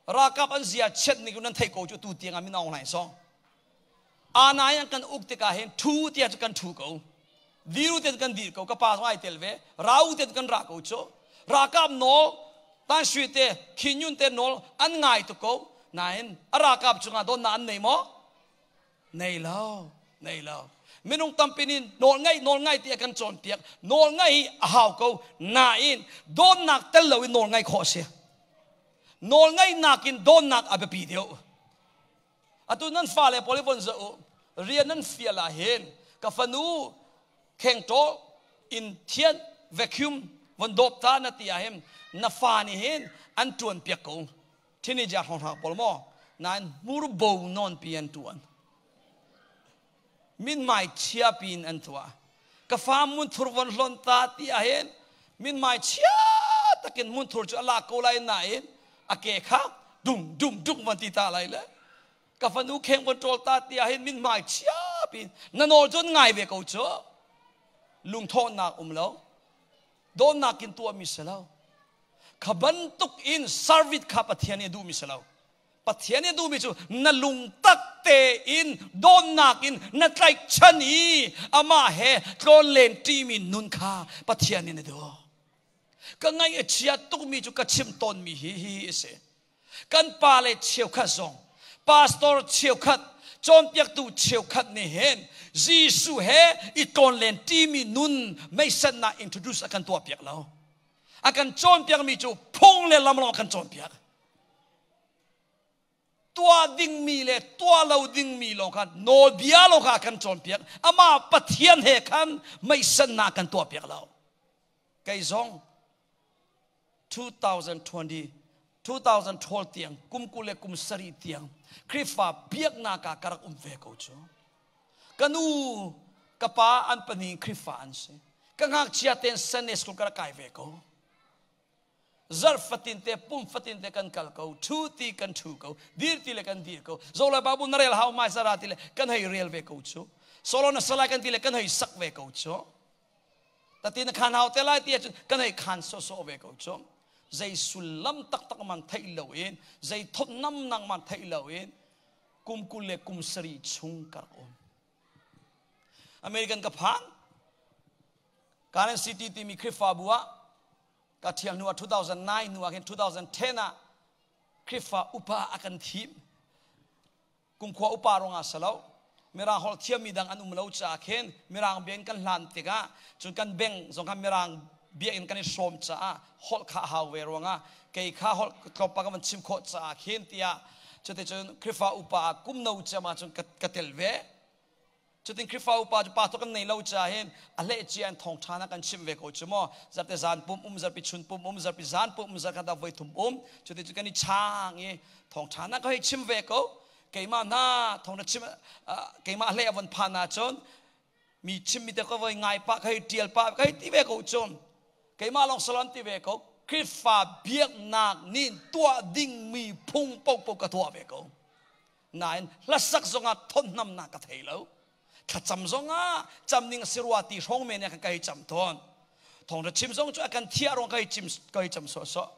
Ralkap an zia chiat ning nan theih ko cu tu tiang ah min Aung Hlaing song. Anai an kan uk tikah hin thu tiah cu kan thu ko. Diru te kan dir ko ka pa zong ai tel ve. Rau te kan ra ko cu. Ralkap nawl Tan Sui te Khin Nyunt te nawl an ngai tuk ko. Nain a ralkap cungah dawtnak an nei maw? Nei lo, nei lo. Minung tampi nih nawl ngaih nawl ngaih ti a kan cawnpiak. Nawl ngaih a hau ko. Nain dawtnak tel loin nawl ngaih khawh a si. Nawl ngaihnak in dawtnak a biapi deuh. Atu nan fale pawl i von zoh u. Rian nan fial ah hin ka fanu khengṭaw in thian vacuum von dawp ta na ti ah hin na fa nih hin an ṭuan piak ko. Teenager hrawnghrang pawl maw nain hmurbo nawn pi an ṭuan. Minmai chia piin an tuah. Ka fa munthur von hlon ta ti ahhin minmai chia takin munthur cu a lak ko lai nain a ke kha dum dum dum von ti ta lai le ka fanu kheng von ṭawl ta ti ahhin minmai chia piin na nawl cun ngai ve ko cu lungthawhnak um lo dawtnak in tuahmi si lo. Kha bantuk in service kha Pathian nih a duhmi si lo. Pathian nih a duhmi cu na lungtak tein dawnnak in na tlaihchan i amah he tlawnlen ṭimi nun kha Pathian nih a duh. Ka ngaih a chia tukmi cu ka chim tawnmi hi hi a si. Kan pa le cheukhat zong, pastor cheukhat, cawnpiaktu cheukhat nih hin Jesuh he i tlawnlen ṭimi nun meisannak introduce a kan tuahpiak lo. A kan cawnpiakmi cu phung le lam lawng a kan cawnpiak. Tuah dingmi le tuah lo dingmi lawng kha nawlbia lawng kha a kan cawnpiak. Amah Pathian he khan meisannak kan tuahpiak lo. Kei zong 2020 2012 tiang kum 20 le kum 7 tiang Khrihfa biaknak ah ka rak um ve ko cu. Ka nu ka pa an pahnih Khrihfa an si. Ka ngakchia tein Sunday school ka rak kai ve ko. Zarh fatin te pum fatin te kan kal ko, thu ti kan thu ko, dir ti le kan dir ko. Zolai babu na rel hau mai zara ti le kan hei rel ve ko cu. Solo na salai kan ti le kan hei sak ve ko cu. Tati na khan hau te lai ti ahcun kan hei khan sawsawh ve ko cu. Zei sullam taktak man theih lo in, zei thawtnam nang man theih lo in, kum 20 le kum 7 chung ka rak um. American ka phan. Garden City timi Khrihfabu ah ka thial hnu ah 2009 hnu ah khin 2010 ah Khrihfa upa a kan thim. Kumkhua upa ruangah si lo. Mirang holh thiammi dang an um lo caah khin Mirang bia in kan hlan tikah cun kan beng zong kha Mirang bia in kan i hrawm caah holh kha a hau ve ruangah kei kha holh tlawmpal ka van chim khawh caah khin tiah cuticun Khrihfa upa ah kum no cem ah cun ka tel ve. Cutin Khrihfa upa cu pastor kan nei lo caah hin a hleh cia in thawngṭha na kan chimh ve ko cu maw. Zarhte zan pum um, zarhpi chun pum um, zarhpi zan pum um, zarh khat ah voi thum um. Cutin cu kan i chaang i thawngṭha na ka hei chim ve ko. Keimah hna thawng na chim keimah hlei a von phan ahcun mi chimmi te ka voi ngai pah ka hei ṭial pah ka hei ti ve ko cu. Keimah lawng salon ti ve ko. Khrihfa biaknak nih tuah dingmi phung paohpaoh ka tuah ve ko. Nain hlasak zongah thawtnamnak ka thei lo. Thlacam zongah cam ning a si rua ti hrawng men ah ka hei cam tawn. Thawngṭha chim zong cu a kan thiah ruang ka hei chim ka hei cam sawhsawh.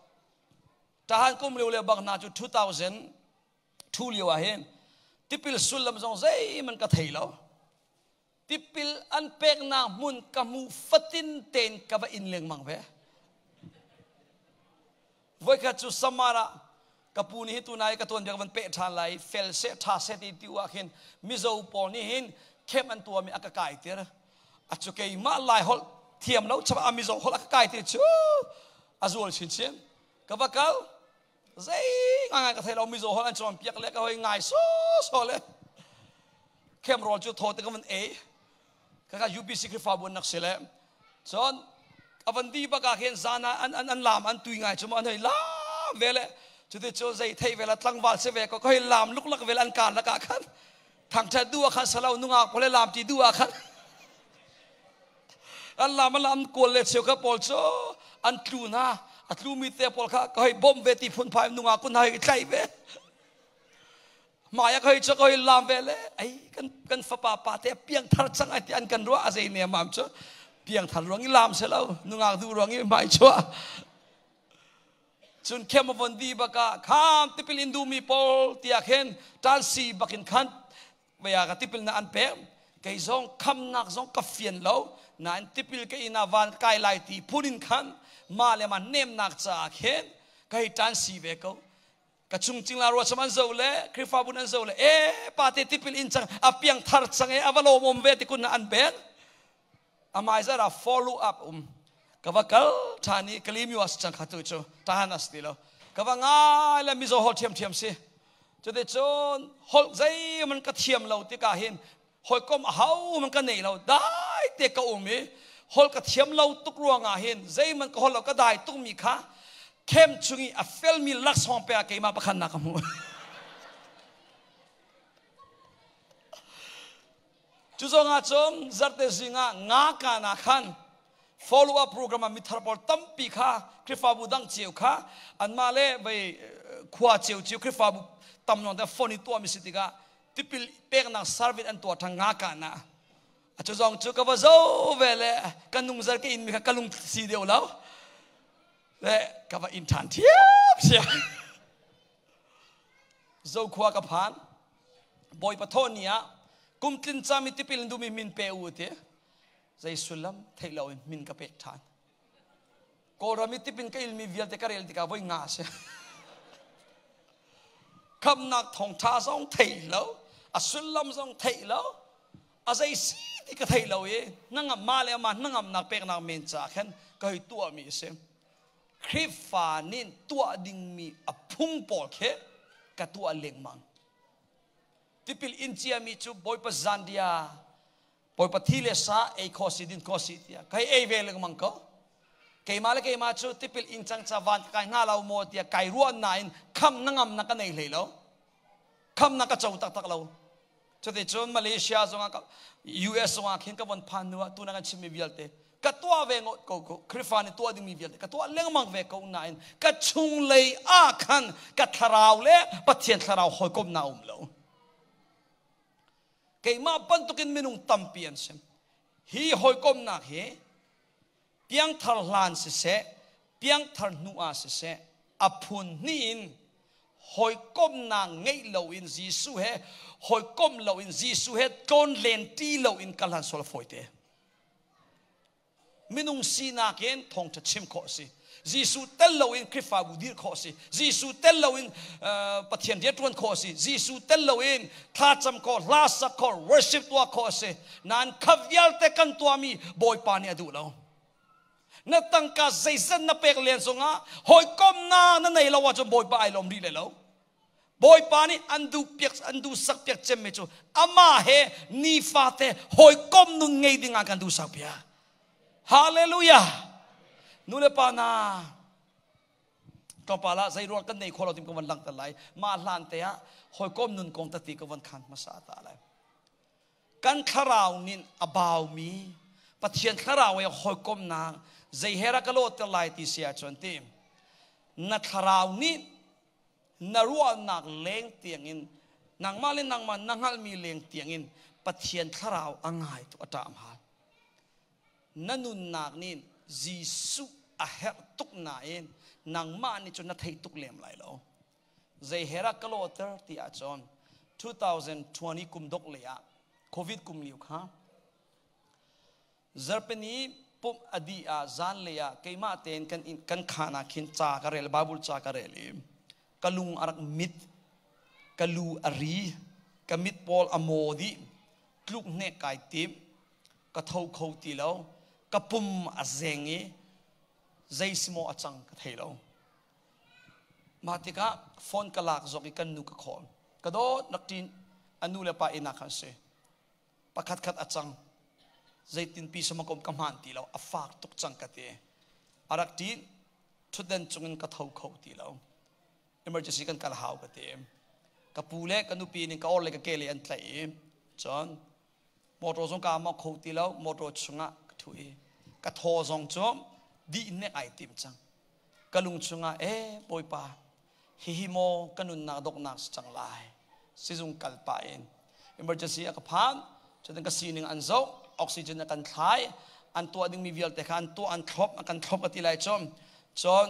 Tahan kum lio le bak hna cu 2002 lio ah hin tipil sullam zong zeihmanh ka thei lo. Tipil an peknak hmun ka hmuh fatin tein ka va in lengmang ve. Voikhat cu Samar ah ka pu nih hi tunai ka tuanbia ka van peh ṭhan lai fel seh ṭha seh ti ti ah khin Mizo pawl nih hin camp an tuahmi a ka kai tir. A cu keimah Lai holh thiam lo chap a Mizo holh a ka kai tir cu a zual chinchin. Ka va kal zei ngai ka thei lo Mizo holh an cawnpiak le ka hoi ngai sawsawh le camp rawl cu thaw te ka van ei. Kaka UPC Khrihfabu an rak si le cun a van di bak ah khin zan ah an an an lam an tui ngai cu mu an hei lam ve le cuti cu zei thei ve la tlangval si ve ko ka hei lam luklak ve le an kaan lakah khan thangṭhat duh ah khan salo nungak pawl he lam ti duh ah khan an lam an lam kawl le cheu kha pawl cu an tlu hna a tlumi te pawl kha ka hei bawmh ve ti phunphai nungak kun hei tlaih ve Maya khoi chu koi lam ve le ai kan kan fapa pa te piang thar chang ai ti an kan ruah a zei ne mam chu piang thar ruang i lam se lo nungak du ruang i mai chua cun khem von di baka kham tipil in du mi paul tia khen tan si bakin khan vaya ka tipil na an pe kei zong khamnak zong ka fian lo nain tipil ka ina van kai lai ti phunin khan ma le ma nem nak cha khen kai tan si ve ko Ka chung cingla ruacham an zo le Khrihfabu an zo le e pate tipil in cang a piang thar cang e a va lawmawm ve ti kun na an bel amai zara follow up um ka va kal than i kalimiu as cang kha tu cu tahan as ti lo ka va ngai le mizo hol thiam thiam si cuti cun holh zei man ka thiam lo tikah hin hawikom a hau man ka nei lo dai te ka um i hol ka thiam lo tuk ruangah hin zeihmanh ka hol lo ka dai tuk mi kha khem chung i a felmi laksawng pe ah keimah pakhat nak ka hmu cu zong ah cun zarte zing ah nga ka na khan follow up program ah mithar pawl tampi kha Khrihfabu dang cio kha anmah le vei khua cio cio Khrihfabu tam nawn te phone i tuah mi si tikah tipil peknak service an tuah ṭhang nga ka na a cu zong cu ka va zo ve le ka nungzar ka in mi kha ka lung si deuh lo. Le ka va in ṭhan ṭhiam ṭhiam. Zokhua ka phan. Bawipa thawh ni ah kum tlin cami tipil in duhmi min pe u ti. Zei sullam theih lo in min ka pek ṭhan. Kawlram i tipin ka ilmi vialte ka rel tikah voi nga a si. Khamnak thawngṭha zong thei lo, a sullam zong theih lo, a zei si ti ka thei lo i hnangam ma le ama hnangamnak peknak men ca khan ka hei tuahmi a si. Khrihfa nih tuah dingmi a phung pawl khi ka tuah lengmang. Tipil in ciami cu Bawipa zandia Bawipa thi le sa ei kho si din kho si tiah kai ei ve lengmang ko. Keimah le keimah cu tipil ing cang ca van ka kai hnga lo maw tiah kai ruah nain kham na ngam na ka nei hlei lo. Kham na ka co taktak lo. Cuticun Malaysia zongah US zongah khin ka von phan hnu ah tuna kan chimmi vialte ka tuah ve ngot ko ko Khrihfa nih tuah dingmi vialte ka tuah lengmang ve ko nain ka chunglei ah khan ka thlarau le Pathian thlarau hawikomnak um lo. Keimah bantukin minung tampi an si. Hi hawikomnak hi piangthar hlan siseh, piangthar hnu ah siseh, a phun hnih in hawikomnak ngeih loin Jesuh he hawikom loin Jesuh he tlawn len ṭi loin kal han sual fawi te. Minung sinak in thawngṭha chim khawh a si. Jesuh tel loin Khrihfabu dirh khawh a si. Jesuh tel loin Pathian rian ṭuan khawh a si. Jesuh tel loin thlacam khawh, hla sak khawh, worship tuah khawh a si. Nain kha vialte kan tuahmi Bawipa nih a duh lo. Na tangka zeizat na pek len zongah hawikom na na nei lo ahcun Bawipa ai lawm rih le lo. Bawipa nih an duh piak an duh sak piak cemmi cu amah he nifate hawikom nun ngei ding ah kan duh sak piak. Hallelujah. Nu le pa na tlawmpal ah zei ruang kan nei kho lo tim ka van langhter lai. Mah hlan te ah hawikom nun kong tati ka van khan hmasa ta lai. Kan thlarau nin a baumi Pathian thlarau he hawikomnak zei he rak ka lawhter lai ti si ahcun ti na thlarau nih na ruahnak leng tiangin nangmah le nangmah na hngalhmi leng tiangin Pathian thlarau a ngai tu a ṭah hal na nunnak nih Jesuh a herh tuk nain nangmah nih cun na thei tuk lem lai lo zei he rak ka lawhter ti ahcun 2020 kum dok lei ah COVID kum lio kha Zarhpini pumh a dih ah zanlei ah keimah tein kan kan khaan ah khin ca ka rel Bible ca ka rel i ka lung a rak mit ka lu a ri ka mit pawl a maw dih tluk hnek kai tim ka tho kho ti lo ka pum a zeng i zei si maw a cang ka thei lo mah tikah phone ka lak zok i kan nu ka call ka dawt nak ṭin a nu le pa inn ah khan si pakhat khat a cang zeitinpi samakom ka hmaan ti lo a fak tuk cang ka ti a rak ṭin ṭhutden cungin ka tho kho ti lo emergency kan kal hau ka ti ka pu le ka nupi nih ka or le ka ke le an tlaih i cun motor zong ka mok kho ti lo motor chungah ka ṭhu i ka thaw zong cu dih nek ai tim cang ka lung chungah e bawipa hihi maw ka nunnak donghnak si cang lai sizung kal pah in emergency a ka phan cutin ka sining an zoh oxygen a kan thlai an tuah dingmi vialte kha an tuah an thlop a kan thlop a ti lai cun cun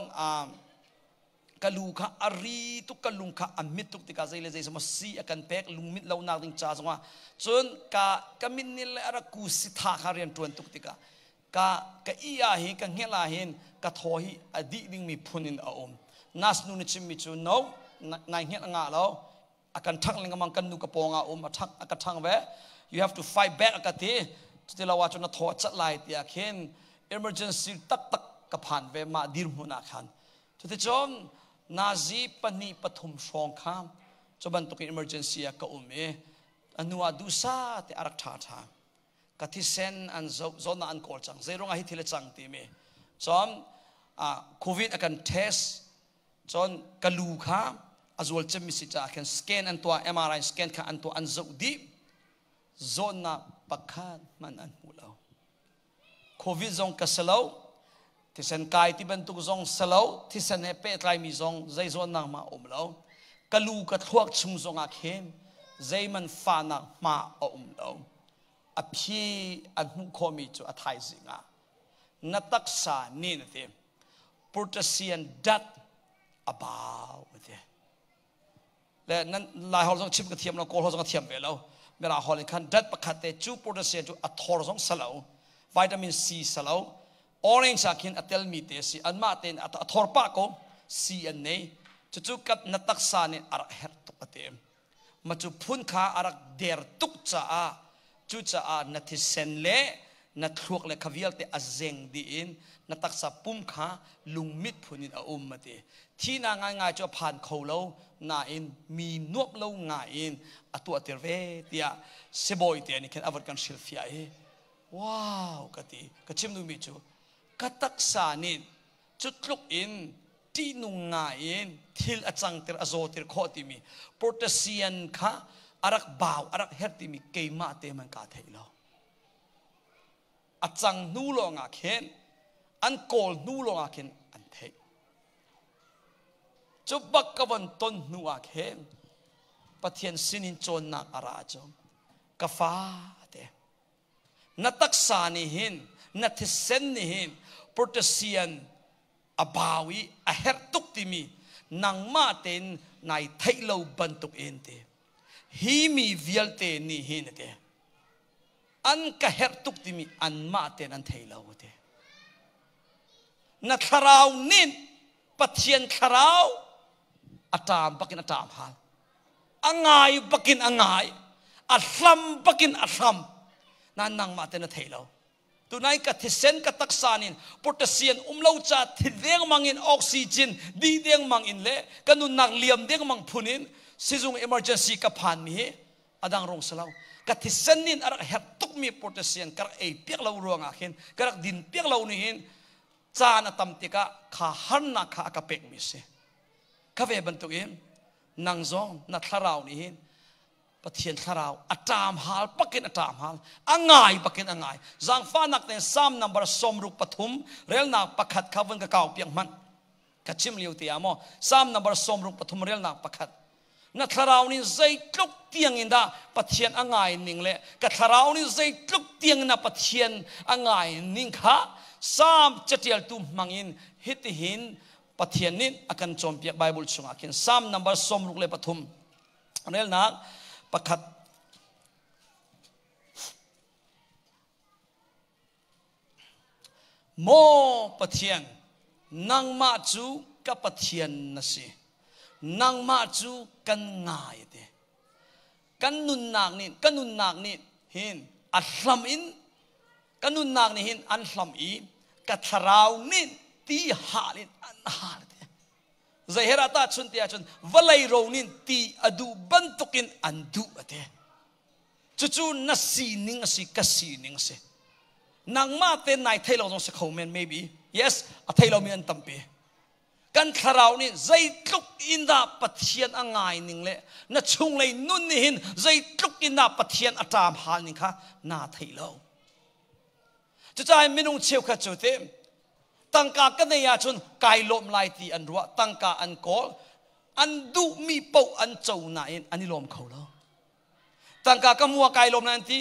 ka lu kha a ri tuk ka lung kha a mit tuk tikah zei le zei sama si a kan pek lung mit lo nak ding ca zongah cun ka ka min ni le a rak ku si tha kha rian tuan tuk tikah ka ka i ah hin ka hngelh ah hin ka thaw hi a dih dingmi phun in a um nas nu na chimmi cu no nai hngelh nga lo a kan thang lengmang kan nu ka pawng ah um a thang a ka thang ve you have to fight back a ka ti cuti lo ah cun na thaw a cat lai tiah khin emergency taktak ka phan ve mah dirhmun ah khan cuticun nazi pahnih pathum hrawng kha cu bantukin emergency ah ka um i a hnu ah duhsa te a rak ṭha ṭha Ka thisen an zoh zawn ah an kawl cang. Zei ruangah hi thil a cang timi. Cun COVID a kan test. Cun ka lu kha a zual cemmi si caah khin scan an tuah, MRI scan kha an tuah, an zoh dih. Zawtnak pakhat hmanh an hmu lo. COVID zong ka si lo. Thisen kai ti bantuk zong si lo. Thisen he pehtlaimi zong zei zawtnak ma um lo. Ka lu ka thluak chung zongah khin zeiman fahnak hma a um lo. A phi an hmuh khawhmi cu a thaizing ah na taksa nih na ti. Potassium dat a bau ti. Le nan Lai holh zong chim ka thiam lo, Kawl holh zong ka thiam ve lo. Mirang holh in khan dat pakhat te cu potassium cu a thor zong salo, vitamin C salo, orange ah khin a telmi te si anmah tein a thor pah ko C an nei. Cucu kat na taksa nih a rak herh tuk a ti. Ma cu phun kha a rak der tuk caah cucaah na thisen le na thluak le kha vialte a zeng dih in na taksa pum kha lungmit phun in a um a ti. Thihnak ngaingai cu a phan kho lo nain mi nuamh lo ngai in a tuahter ve tiah sibawi te nih khin a von kan hrilhfiah i wow ka ti. Ka chim duhmi cu ka taksa nih cu tluk in ṭihnung ngai in thil a cangter a zawtir khawh timi potassium kha a rak bau a rak herh timi keimah te man kaa theih lo. A cang hnu lawngah khin an kawl hnu lawngah khin an theih. Cu bak ka von ton hnu ah khin Pathian sinin cawnnak a ra cu ka fa te na taksa nih hin na thisen nih hin potassium a bau i a herh tuk timi nangmah tein nai theih lo bantuk in ti hi mi vialte nih hin ti an ka herh tuk timi anmah tein an thei lo ti na thlarau nih Pathian thlarau a ṭam bakin a ṭam hal a ngai bakin a ngai a hlam bakin a hlam na nangmah te na thei lo tunai ka thisen ka taksa nin potassium um lo ca thi dengmang in oxygen di dengmang in le ka nunnak liam dengmang phun in sizung emergency ka phan mi hi adang rong salo ka thisen nin a rak herh tukmi potassium ka rak ei piak lo ruangah khin ka rak din piak lo ni hin caan a tam tikah kha harnak kha a ka pek mi si ka ve bantuk in nang zong na thlarau nih hin Pathian thlarau a ṭam hal pakin a ṭam hal a ngai pakin a ngai zaangfahnak tein Psalm number 63 relnak pakhat kha vun ka kau piak hmanh ka chim lio te ah maw Psalm number 63 relnak pakhat na thlarau nih zeitluk tiang in dah Pathian a ngai ning le ka thlarau nih zeitluk tiang in dah Pathian a ngai ning kha Psalm catialtu hmang in hitihin Pathian nih a kan cawnpiak Bible chungah khin Psalm number 63 relnak pakhat Maw Pathian nangmah cu ka Pathian na si nangmah cu kan ngai te kan nunnak nih ka nunnak nih hin a hlam in ka nunnak nih hin an hlam i ka thlarau nih ti hal in an hal te zei her ah chun ti ahcun vawlei ro nih ti a duh bantukin an duh a ti cucu na sining a si ka sining a si nangmah te nai thei lo zong si kho men maybe yes a thei lomi an tampi kan thlarau nih zeitluk in dah Pathian a ngai ning le na chunglei nun nih hin zeitluk in dah Pathian a ṭam hal ning kha naa thei lo cucaah minung cheukhat cu te tangka ka nei ahcun kai lawm lai ti an ruah tangka an kawl an duhmi paoh an co nain an i lawm kho lo tangka ka mua kai lawm lai an ti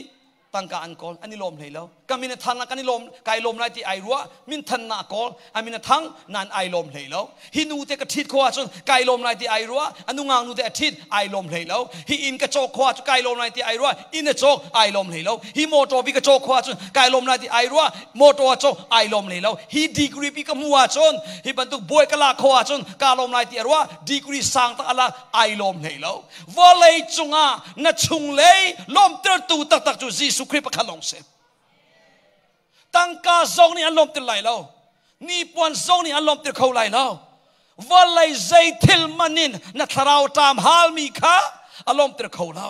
tangka an kawl an i lawm hlei lo ka min a thang kan i lawm kai lawm lai ti ai ruah min than na kawl a min a thang nan ai lawm hlei lo hi nu te ka ṭhit khawh ahcun kai lawm lai ti ai ruah a nungak nu te a ṭhit ai lawm hlei lo hi inn ka cawk khawh ahcun kai lawm lai ti ai ruah inn a cawk ai lawm hlei lo hi motor bi ka cawk khawh ahcun kai lawm lai ti ai ruah motor a cawk ai lawm hlei lo hi degree bi ka hmuh ahcun hi bantuk bawi ka lak khawh ahcun ka lawm lai ti a ruah degree sang tak a lak ai lawm hlei lo vawlei cungah na chunglei lawmtertu taktak cu Jesuh Khrih pakhat lawng si tangka zong nih an lawmter lai lo nipuan zong nih an lawmter kho lai lo vawlei zei thil man in na thlarau ṭam halmi kha a lawmter kho lo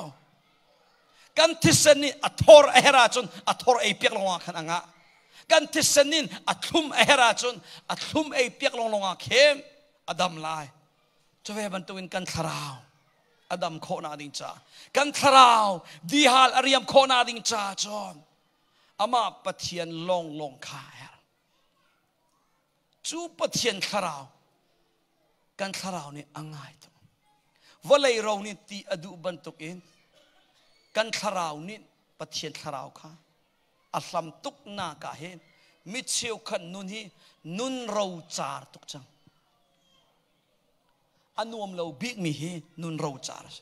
kan thisen nih a thor a her ahcun a thor ei piak lawng ah khan a ngah kan thisen in a thlum a her ahcun a thlum ei piak lawng lawng ah khin a dam lai cuve bantukin kan thlarau a dam khawhnak ding ca kan thlarau dihal a riam khawhnak ding ca cun amah Pathian lawnglawng kha a herh. Cu Pathian thlarau kan thlarau nih a ngai tuk. Vawlei ro nih ti a duh bantukin kan thlarau nih Pathian thlarau kha a hlam tuk nak ah hin Mi cheukhat nun hi nun rocar tuk cang. A nuam lo bikmi hi nun rocar a si.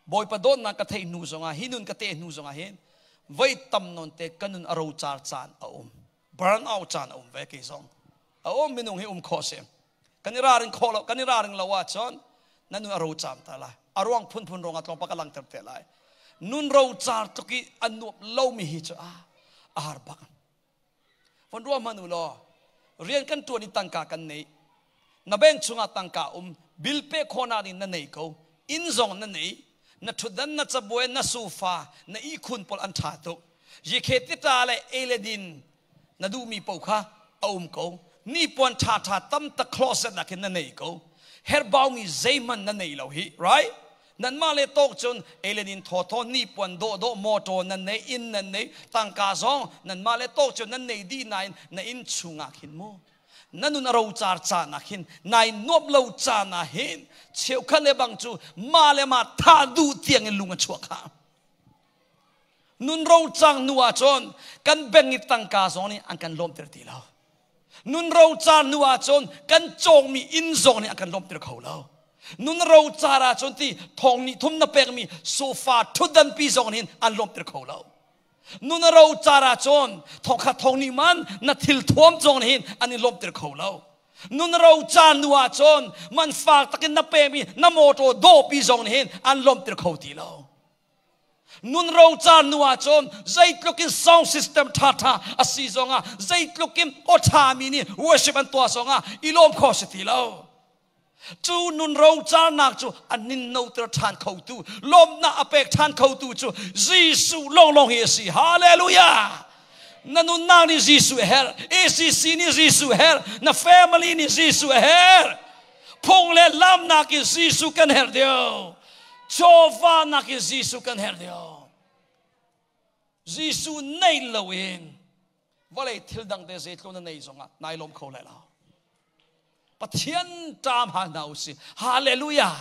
Bawipa dawtnak ka theih hnu zongah hi nun ka teh hnu zongah hin voi tam nawn te ka nun a rocar caan a um. Burn out caan a um ve kei zong. A um minung hi um khawh si. Kan i raring khawh lo, kan i raring lo ahcun na nun a rocar ta lai. A ruang phunphun ruangah tlawmpal ka langter te lai. Nun rocar tluk i a nuam lomi hi cu a a har bak. Von ruah hmanh u law rian kan ṭuan i tangka kan nei. Na bank chungah tangka um, bill pe khawhnak ding na nei ko, inn zong na nei, na ṭhutdan, na cabuai, na sofa, na ihkhun pawl an ṭha tuk. Yikhe tita le ei le din na duhmi paoh kha a um ko. Nipuan ṭhaṭha tam tak closet ah khin na nei ko. Herhbaumi zeihmanh na nei lo hi, right? Nanmah le tawk cun ei le din thawthaw hnipuan dawhdawh mawṭaw nan nei, inn nan nei, tangka zong nanmah le tawk cun nan nei dih nain na inn chungah khin mu na nun a rocar caan ah khin nai nuamh lo caan ah hin cheukhat le bang cu mah le mah thah duh tiang in lung a chuak kha. Nun rocang hnu ah cun kan bank i tangka zong nih an kan lawmter ti lo. Nun rocar hnu ah cun kan cawkmi inn zong nih a kan lawmhter kho lo. Nun rocar ah cun ti thong nih thum na pekmi sofa ṭhutdanpi zong nih an lawmhter kho lo. Nun rocar ah cun thongkhat thong nih man na thil thuam zong nih an i lawmhter kho lo. Nun rocar hnu ah cun man fak takin na pekmi na mawṭaw dawpi zong nih an lawmhter kho ti lo. Nun rocar nu ahcun zeitluk in sound system ṭhaṭha a si zongah, zeitluk in aw ṭhami nih worship an tuah zongah i lawm kho si ti lo. Cu nun rocarnak cu a ninnoter ṭhan khotu, lawmhnak a pek ṭhan khotu cu Jesuh lawnglawng hi a si. Hallelujah! Na nunnak nih Jesuh a herh. ACC nih Jesuh a herh. Na family nih Jesuh a herh. Phung le lamnak in Jesuh kan herh deuh. Chawva nakin Jesuh kan herh deuh. Jesuh nei loin vawlei thil dang te zeitluk na nei zongah nai lawm kho lai lo. Pathian ṭam hal hna usih. Hallelujah.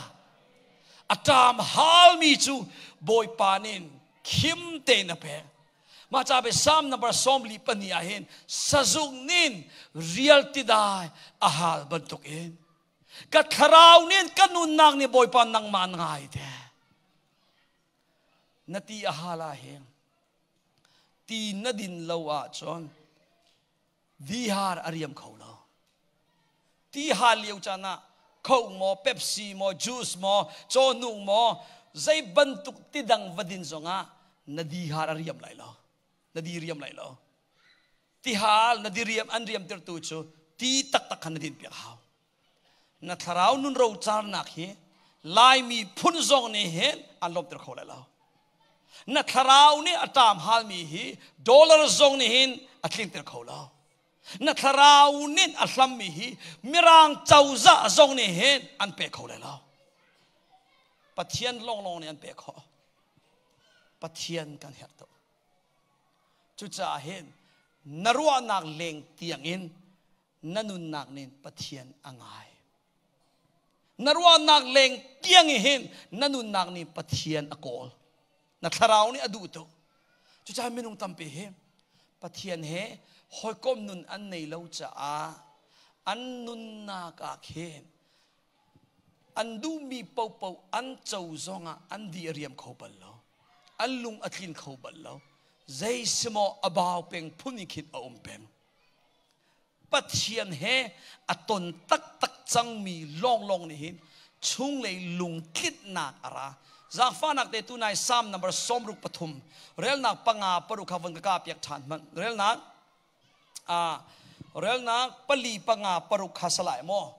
A ṭam halmi cu Bawipa nih khim tein a pek. Mah ca be Psalm number 42 ah hin sazuk nin rial tidai a hal bantuk in Ka thlarau nih ka nunnak nih Bawipa nangmah ngai te. Na ti a hal ah hin ti na din lo ahcun vihar a riam kho lo. Ti hal lio caan ah Coke maw, Pepsi maw, juice maw, cawhnuk maw, zei bantuk ti dang va din zongah na dihar a riam lai lo. Na di riam lai lo. Tihal na diriam an riamtertu cu ti taktak khan na dinpiak hau. Na thlarau nun rocarnak hi Laimi phun zong nih hin an lawmhter kho lai lo. Na thlarau nih a ṭam halmi hi dollar zong nih hin a tlingter kho lo. Na thlarau nih a hlammi hi mirang cozah zong nih hin an pe kho lai lo. Pathian lawnglawng nih an pe khawh. Pathian kan herh tuk. Cucaah hin na ruahnak leng tiangin na nunnak nih Pathian a ngai. Na ruahnak leng tiang hin na nunnak nih Pathian a kawl. Na thlarau nih a duh tuk. Cucaah minung tampi hi Pathian he hawikom nun an nei lo caah an nunnak ah khin an duhmi paohpaoh an co zongah an di a riam kho bal lo. An lung a tlin kho bal lo. Zei simaw a bau peng phun in khin a um peng. Pathian he a ton taktak cangmi lawnglawng nih hin chunglei lungtlitnak a ra. Zaangfahnak te tunai Psalm number 63 relnak 5 6 kha von ka ka piak ṭhan hmanh. Relnak Relnak 4 5 6 kha salai maw?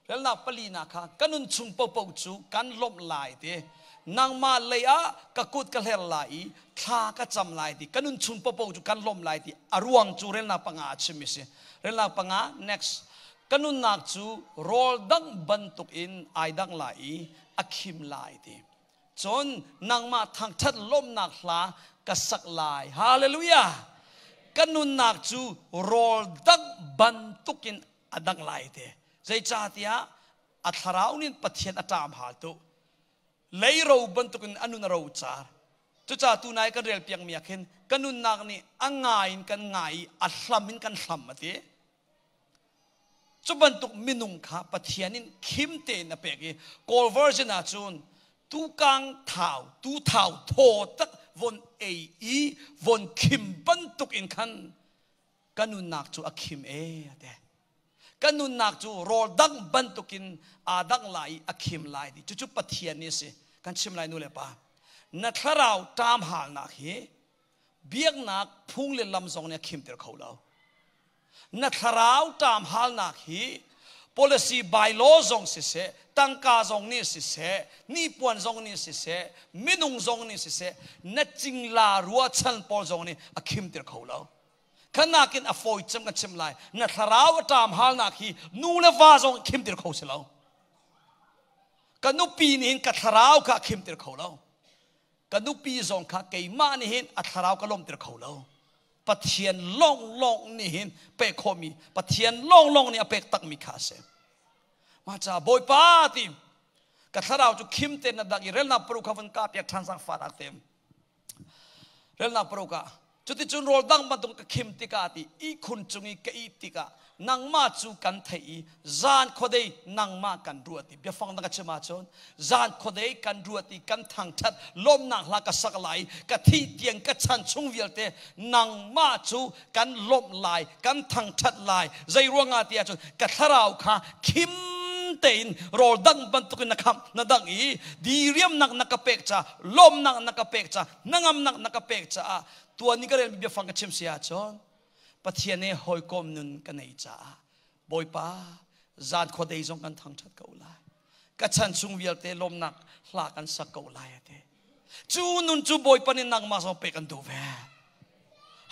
Relnak pali na kha ka nun chung popo cu kan lawmh lai ti. Nangmah lei ah ka kut ka hler lai i thla ka cam lai ti. Ka nun chung popo cu kan lawmh lai ti. A ruang cu relnak 5 a chim mi si. Relnak 5 next. Ka nunnak cu rawl dang bantuk in ai dang lai i a khim lai ti. Cun nangmah thangṭhat lawmhnak hla ka sak lai. Hallelujah! Ka nunnak cu rawl dangh bantukin a dang lai te. Zeicahtiah a thlarau nih Pathian a ṭam hal tu. Leiro bantukin a nun a rocar. Cucaah tunai kan rel piakmi ah khin kan nunnak nih a ngai in kan ngai i a hlam in kan hlam a ti. Cu bantuk minung kha Pathian in khim tein a pek i Kawl version ah cun tukang thau tu thau thaw tak von ei i von khim bantuk in khan ka nunnak cu a khim e a ti. Ka nunnak cu rawl dang bantukin aa dang lai i a khim lai ti cucu Pathian nih a si. Kan chim lai nu le pa. Na thlarau ṭam halnak hi biaknak phung le lam zong nih a khimter kho lo. Na thlarau ṭam halnak hi policy bylaw zong siseh, tangka zong nih siseh, nipuan zong nih siseh, minung zong nih siseh, na cingla ruahchan pawl zong nih a khimter kho lo. Khanakin a fawi cem kan chim lai. Na thlarau a ṭam halnak hi nu le va zong khimter kho si lo. Ka nupi nih hin ka thlarau kha a khimter kho lo. Ka nupi zong kha keimah nih hin a thlarau ka lawmter kho lo. Pathian lawnglawng nih hin pek khawhmi, Pathian lawnglawng nih a pek takmi kha a si. Mah ca Bawipa ti ka thlarau cu khim te na dang i relnak paru kha vun ka piak ṭhan sang fa nak te. Relnak paruk ah cuticun rawl dang bantuk ka khim tikah ti ihkhun cung i ka ih tikah nangmah cu kan theih i zan khuadei nangmah kan ruat i biafang na ka chim ahcun zan khuadei kan ruat i kan thangṭhat lawmhnak hla ka sak lai ka thih tiang ka chan chung vialte nangmah cu kan lawmh lai kan thangṭhat lai zei ruangah ti ahcun ka thlarau kha khim tein rawl dang bantukin na khamh na dang i diriamnak na ka pek ca lawmnak na ka pek ca hnangamnak na ka pek caah tuan ni ka relmi biafang ka chim si ahcun Pathian he hawikom nun ka nei caah Bawipa zan khuadei zong kan thangṭhat ko lai ka chan chung vialte lawmnak hla kan sak ko lai ati cu nun cu Bawipa nih nangmah zong pek an duh ve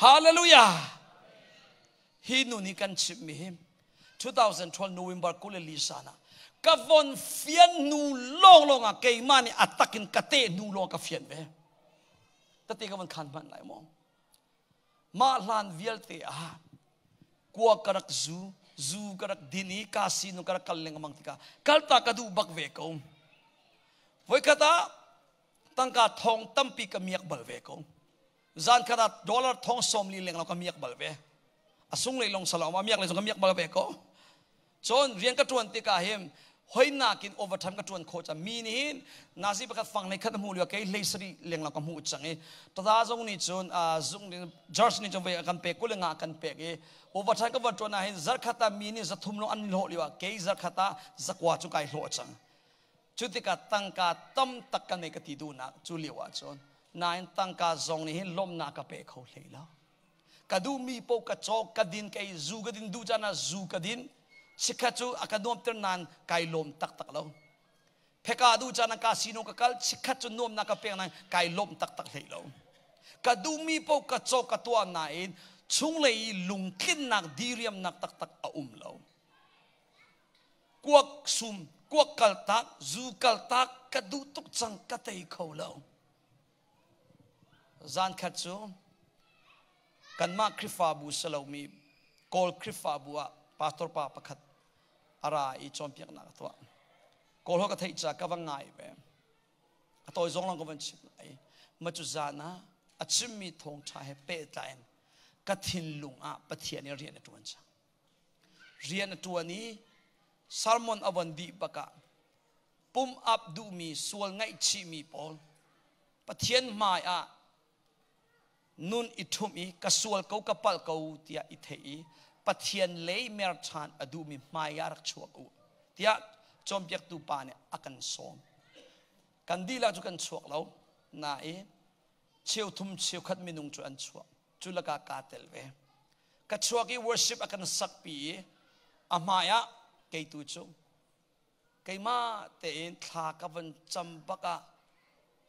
Hallelujah Hi nu nih kan chimhmi hi 2012 November 24 san ah ka von fian hnu lawnglawng ah keimah nih a takin ka teh hnu lawng ka fian ve. Tate ka von khan hmanh lai maw? Mah hlan vialte ah kua ka rak zu, zu ka rak din i casino ka rak kal lengmang tikah kalta ka duh bak ve ko. Voikhat ah tangka thong tampi ka miak bal ve ko. Zan khat ah dollar thong 40 leng lo ka miak bal ve. A sung lei long salo ma miak lei zong ka miak bal ve ko. Cun rian ka tuan tikah hin hoinak in overtime ka tuan khawh cang mi nih hin nasi pakhat fang nei khat hmu lio kei hlei sari leng lo ka hmu cang i tada zong nih cun zung nih George nih cun voi kan pek kul nga kan pek i overtime ka van tuan ah hin zarkhat ah mi nih zathum lo an hlawh lio ah kei zarkhat ah zakua cu kai hlawh cang Cu tikah tangka tam tak ka nei ka ti duhnak cu lio ah cun nain tangka zong nih hin lawmhnak ka pe kho hlei lo. Ka duhmi paoh ka cawk, ka din, ka ei, zu ka din duh caan ah zu ka din. Chikkhat cu a ka nuamter nain kai lawm taktak lo. Pheka duh caan ah casino ka kal, chikkhat cu nuamnak ka pek nain kai lawm taktak hlei lo. Ka duhmi paoh ka cawk, ka tuah nain chunglei i lungtlinnak, diriamnak taktak a um lo. Kuak sum, kuak kaltak, zu kaltak ka duh tuk cang ka tei kho lo. Zan khat cu kanmah Khrihfabu si lomi Kawl Khrihfabu ah pastor pa pakhat a ra i cawnpiaknak a tuah. Kawl ho ka theih ca ka va ngai ve. A tawi zong lang ka van chim lai. Ma cu zan ah a chimmi thawngṭha he pehtlai in ka thinlung ah Pathian i rian a ṭuan cang. Rian a ṭuan i sermon a von dih bakah pum ap duhmi sual ngaihchihmi pawl Pathian hmai ah nun i ṭhumh i ka sual ko ka palh ko tiah i theih i Pathian lei mer ṭhan a duhmi hmai ah rak chuak u tiah cawnpiaktu pa nih a kan sawm. Kan dihlak cu kan chuak lo nain cheuthum cheukhat minung cu an chuak. Cu lakah kaa tel ve. Ka chuak i worship a kan sakpi i a hmai ah kei tu cu keimah tein thla ka van cam bak ah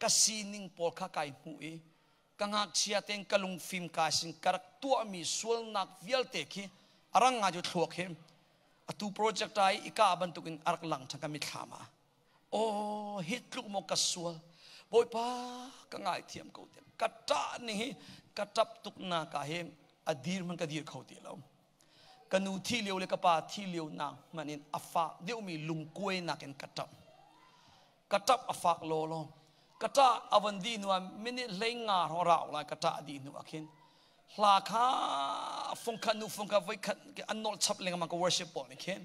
ka sining pawl kha kai hmuh i ka ngakchia tein ka lungfim kai sin ka rak tuahmi sualnak vialte khi a rang ngai cu thluak hi atu project ai i ka bantukin a rak lang ṭhan ka mitthlam ah Aw hi tluk maw ka sual Bawipa ka ngaithiam ko tiah ka ṭah ning hi ka ṭap tuk nak ah hin a dir hmanh ka dir kho ti lo ka nu thi lio le ka pa thi lio nak hmanh in a fak deuhmi lungkuai nak in ka ṭap ka ṭap a fak law law. Ka ṭah a von dih hnu ah minute 15 hrawng rau lai ka ṭah dih hnu ah khin hla kha fungkhat nu fungkhat voikhat an nolh chap lengmang ka worship pawl nih khin.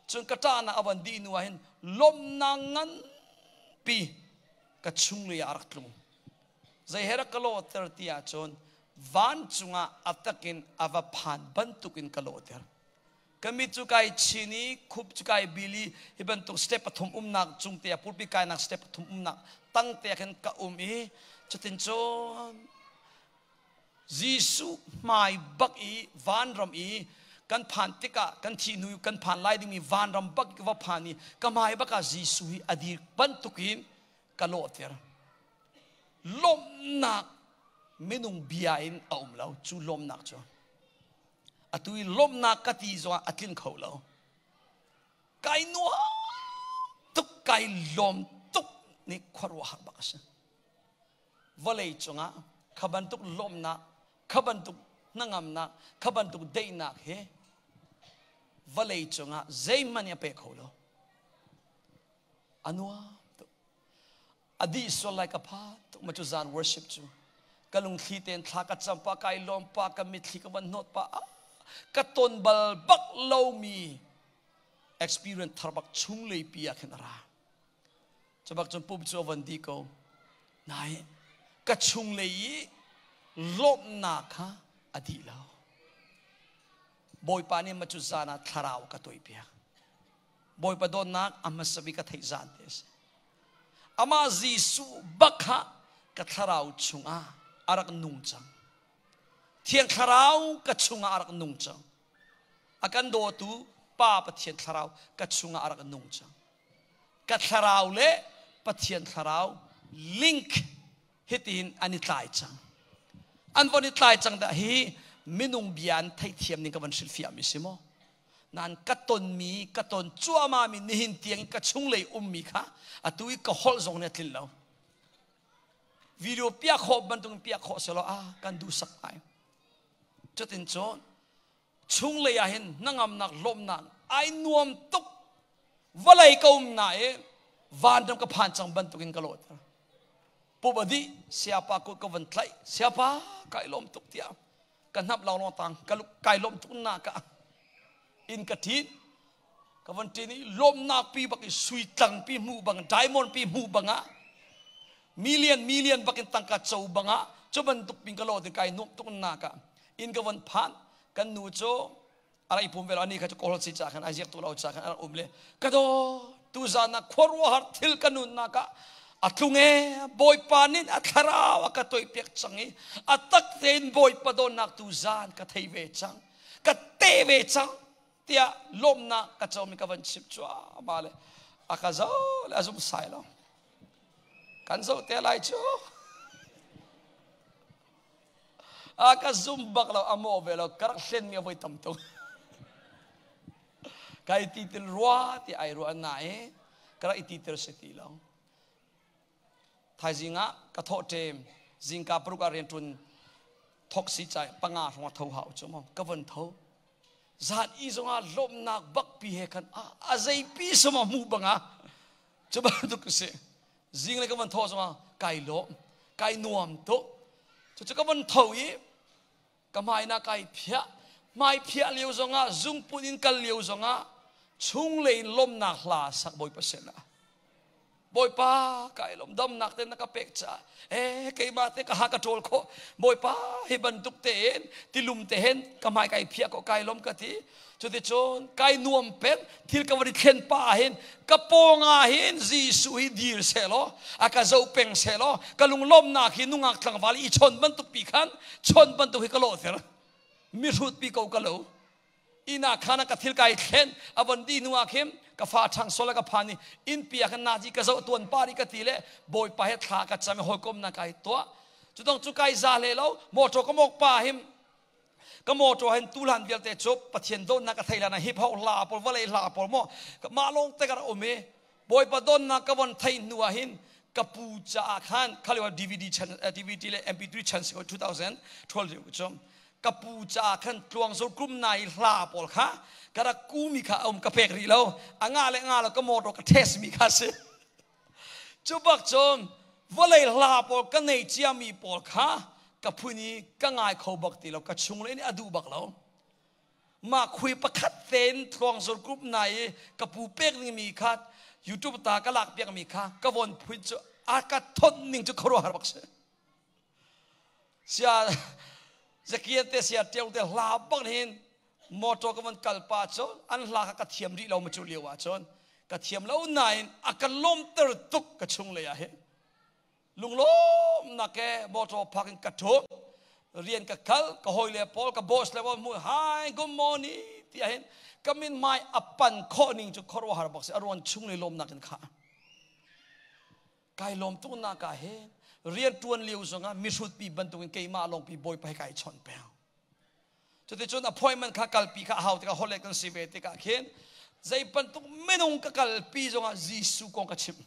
Cun ka ṭahnak a von dih hnu ah hin lawmhnak nganpi ka chunglei ah a rak tlung. Zei he rak ka lawhter ti ahcun vancung ah a takin a va phan bantukin ka lawhter. Ka mit cu kai chin i khup cu kai bil i hi bantuk step pathum umnak cung te ah pulpit kainak step pathum umnak tang te ah khin ka um i cutin cun Jesuh hmai bak i vanram i kan phan tikah kan thih hnu kan phan lai dingmi vanram bak ka va phan i ka hmai bak ah Jesuh hi a dir bantukin ka lawhter. Lawmhnak minung bia in a um lo cu lawmhnak cu. Atu i lawmhnak ka ti zongah a tling kho lo. Kai nuam tuk, kai lawm tuk nih khuaruahhar bak a si. Vawlei cungah kha bantuk lawmhnak, kha bantuk hnangamnak, kha bantuk daihnak hi vawlei cungah zeihmanh nih a pe kho lo. A nuam tuk. A dih sual lai ka phan tuk ma cu zan worship cu. Ka lungthli tein thla ka cam pa, kai lawm pa, ka mitthli ka van hnawt pa. Ka ton bal bak lomi experience thar bak chunglei pi ah khin a ra. Cubak cun pum cu a von di ko. Nai ka chunglei i lawmhnak kha a dih lo. Bawipa nih ma cu zan ah thlarau ka tuaipiak. Bawipa dawtnak a hmasa bik ka theih zan te a si. Amah Jesuh bak kha ka thlarau chungah a rak nung cang. Thiang thlarau ka chungah a rak nung cang. A kan dawtu Pa Pathian thlarau ka chungah a rak nung cang. Ka thlarau le Pathian thlarau link hitin an i tlai cang. An von i tlai cang dah hi minung bia an theihthiam ning ka van hrilhfiah mi si maw? Nan ka tonmi ka ton cuahmah mi nihin tiang ka chunglei ummi kha atu i ka holh zong nih a tlin lo. Video piah khawh bantuk piah khawh selaw ah kan duh sak ngai. Cutin cun chunglei ah hin hnangamnak lawmhnak ai nuam tuk vawlei ka um na i vanram ka phan cang bantukin ka lawhter pupa dih siapa kut ka van tlaih siapa kai lawm tuk tiah ka hnap lawnglawng tang ka kai lawm tuk na ka in ka ṭin ka van ṭin i lawmnak pi bak i sui tlang pi hmu bang diamond pi hmu bang ah million million bakin tangka co bang ah cu bantuk pin ka law ti kai nuam tuk na ka in ka van phan kan nu cu ara i pum ve lo ani kha cu kawl si cha khan ai ziak tu lo cha khan ara um le ka do tu zan ah khuaruahhar thil ka nunnak ah a tlung e bawipa nin a thlarau a ka toih piak cang i a tak tein bawipa dawtnak tu zan ka thei ve cang ka te ve cang tiah lawmnak ka comi ka van chim cuahmah le a ka zo le a zum sai lo kan zoh te lai cu a ka zum bak lo a maw ve lo ka rak hlen mi a voi tam tuk kai ti til rua ti ai rua na i ka rak i ti tir si ti lo thaizing ah ka thawh ṭem zingka paruk ah rian ṭun thok si cai panga hrawng tho hau chu mo ka von tho zan i zongah lawmnak bak pi he khan a zei pi sama mu banga cu bantuk si zing le ka van tho zongah kai lawm kai nuam tuk cu cu ka van tho i ka hmai na kai phiah hmai phiah lio zongah zungpun in kal lio zongah chunglei in lawmnak hla sak bawipa sinah Bawipa kai lawm damnak te na ka pek caah eh keimah te ka ha ka ṭawl khawh Bawipa hi bantuk tein tilum te hen ka hmai kai phiah ko kai lawm ka ti cuticun kai nuam peng thil ka van i thlen pa hin ka pawng ah hin Jesuh hi dir selaw a ka zoh peng selaw ka lunglawmnak hi nungak tlangval i chawn bantuk pi khan chawn bantuk hi ka lawhter mihrut pi ko ka lo inn ah khan ka thil kai thlen a von di hnu ah khin ka fa ṭhang sol ka phan i innpi ah khan nazi ka zoh tuan pa ri ka ti le bawipa he thla ka cam i hawikom na kai tuah cudong cu kai za hle lo motor ka mok pa him ka motor hin tulan vialte cu pathian dawtnak ka thei lana hip hop hla pawl vawlei hla pawl mo mah lawng te ka um i bawipa dawtnak ka von thei hnu ah hin ka pu caah khan khalio DVD chan DVD le MP3 chan si ko 2012 cu ka pu caah khan tluang zo kum na i hla pawl kha ka rak ku mi kha um ka pek rih lo a nga le nga lo ka motor ka test mi kha si cu bak cun. Vawlei hla pawl ka nei ciami pawl kha ka phun i ka ngai kho bak ti lo, ka chung le nih a duh bak lo. Mah khui pakhat tein tluangzur group na i ka pu pek ning mi kha YouTube ta ka lak piak mi kha ka von phuin cu a ka thon ning cu khuaruahhar bak si. Sia zakian te sia tiau te hla bak hin motor ka von kal pa cu an hla kha ka thiam rih lo ma cu lio ah cun ka thiam lo nain a ka lawmter tuk ka chung lei ah hin lunglawm nak ke motor park in ka thu rian ka kal ka hawi le pawl ka boss le mu hi good morning ti hin ka min mai a pan khawh ning cu khuaruahhar bak si a ruan chung le lawmnak in kha Kai lawm tuk nak ah hin rian ṭuan lio zongah mihrut pi bantukin keimah lawng pi bawipa he kai chawnh peng. Cuticun appointment kha kalpi kha a hau tikah holh kan si ve tikah khin zei bantuk minung ka kalpi zongah Jesuh kong ka chimh.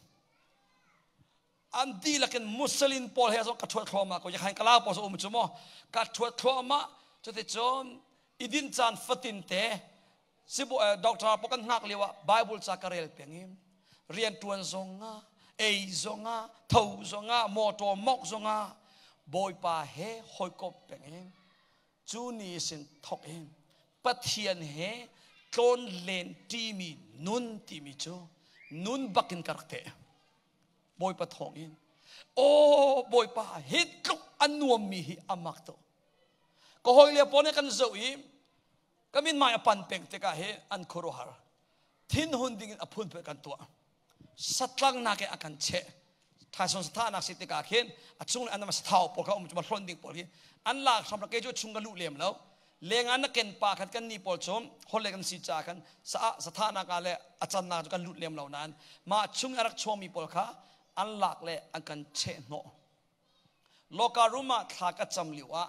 An dihlak in Muslim pawl he zong ka ṭhuat thluahmah ko. Yakhain kala pawl um cu maw ka ṭhuat thluahmah. Cuticun idin caan fatin te Sibu doctor pa kan hngak lio ah Bible ca ka rel peng i rian tuan zong ah ei zong ah tho zong ah motor mok zong ah Bawipa he hawikomh peng i cu ni sin thok in Pathian he tlawn len timi nun timi cu nun bakin ka rak teh Bawipa thawng in aw Bawipa hi tluk a nuam mi hi a mak to ka hawi le pawl nih kan zoh i Ka mithmai a pan peng tikah hi an khuaruahhar. Thinhun dingin a phunphun kan tuah. Satlang nak in a kan cheh. Thaison satha nak si tikah khin a chung le an sathau pawl kha um cu hlon ding pawl hi an lak hram ke cu chung ka luh lem lo. Leng ah na ken pa khan kan ni pawl cu hol le kan si ca khan sa satha nak ah le a can nak cu kan lut lem lo nain mah chung a rak chuangmi pawl kha an lak le an kan cheh hnawh. Loka room ah thla ka cam lio ah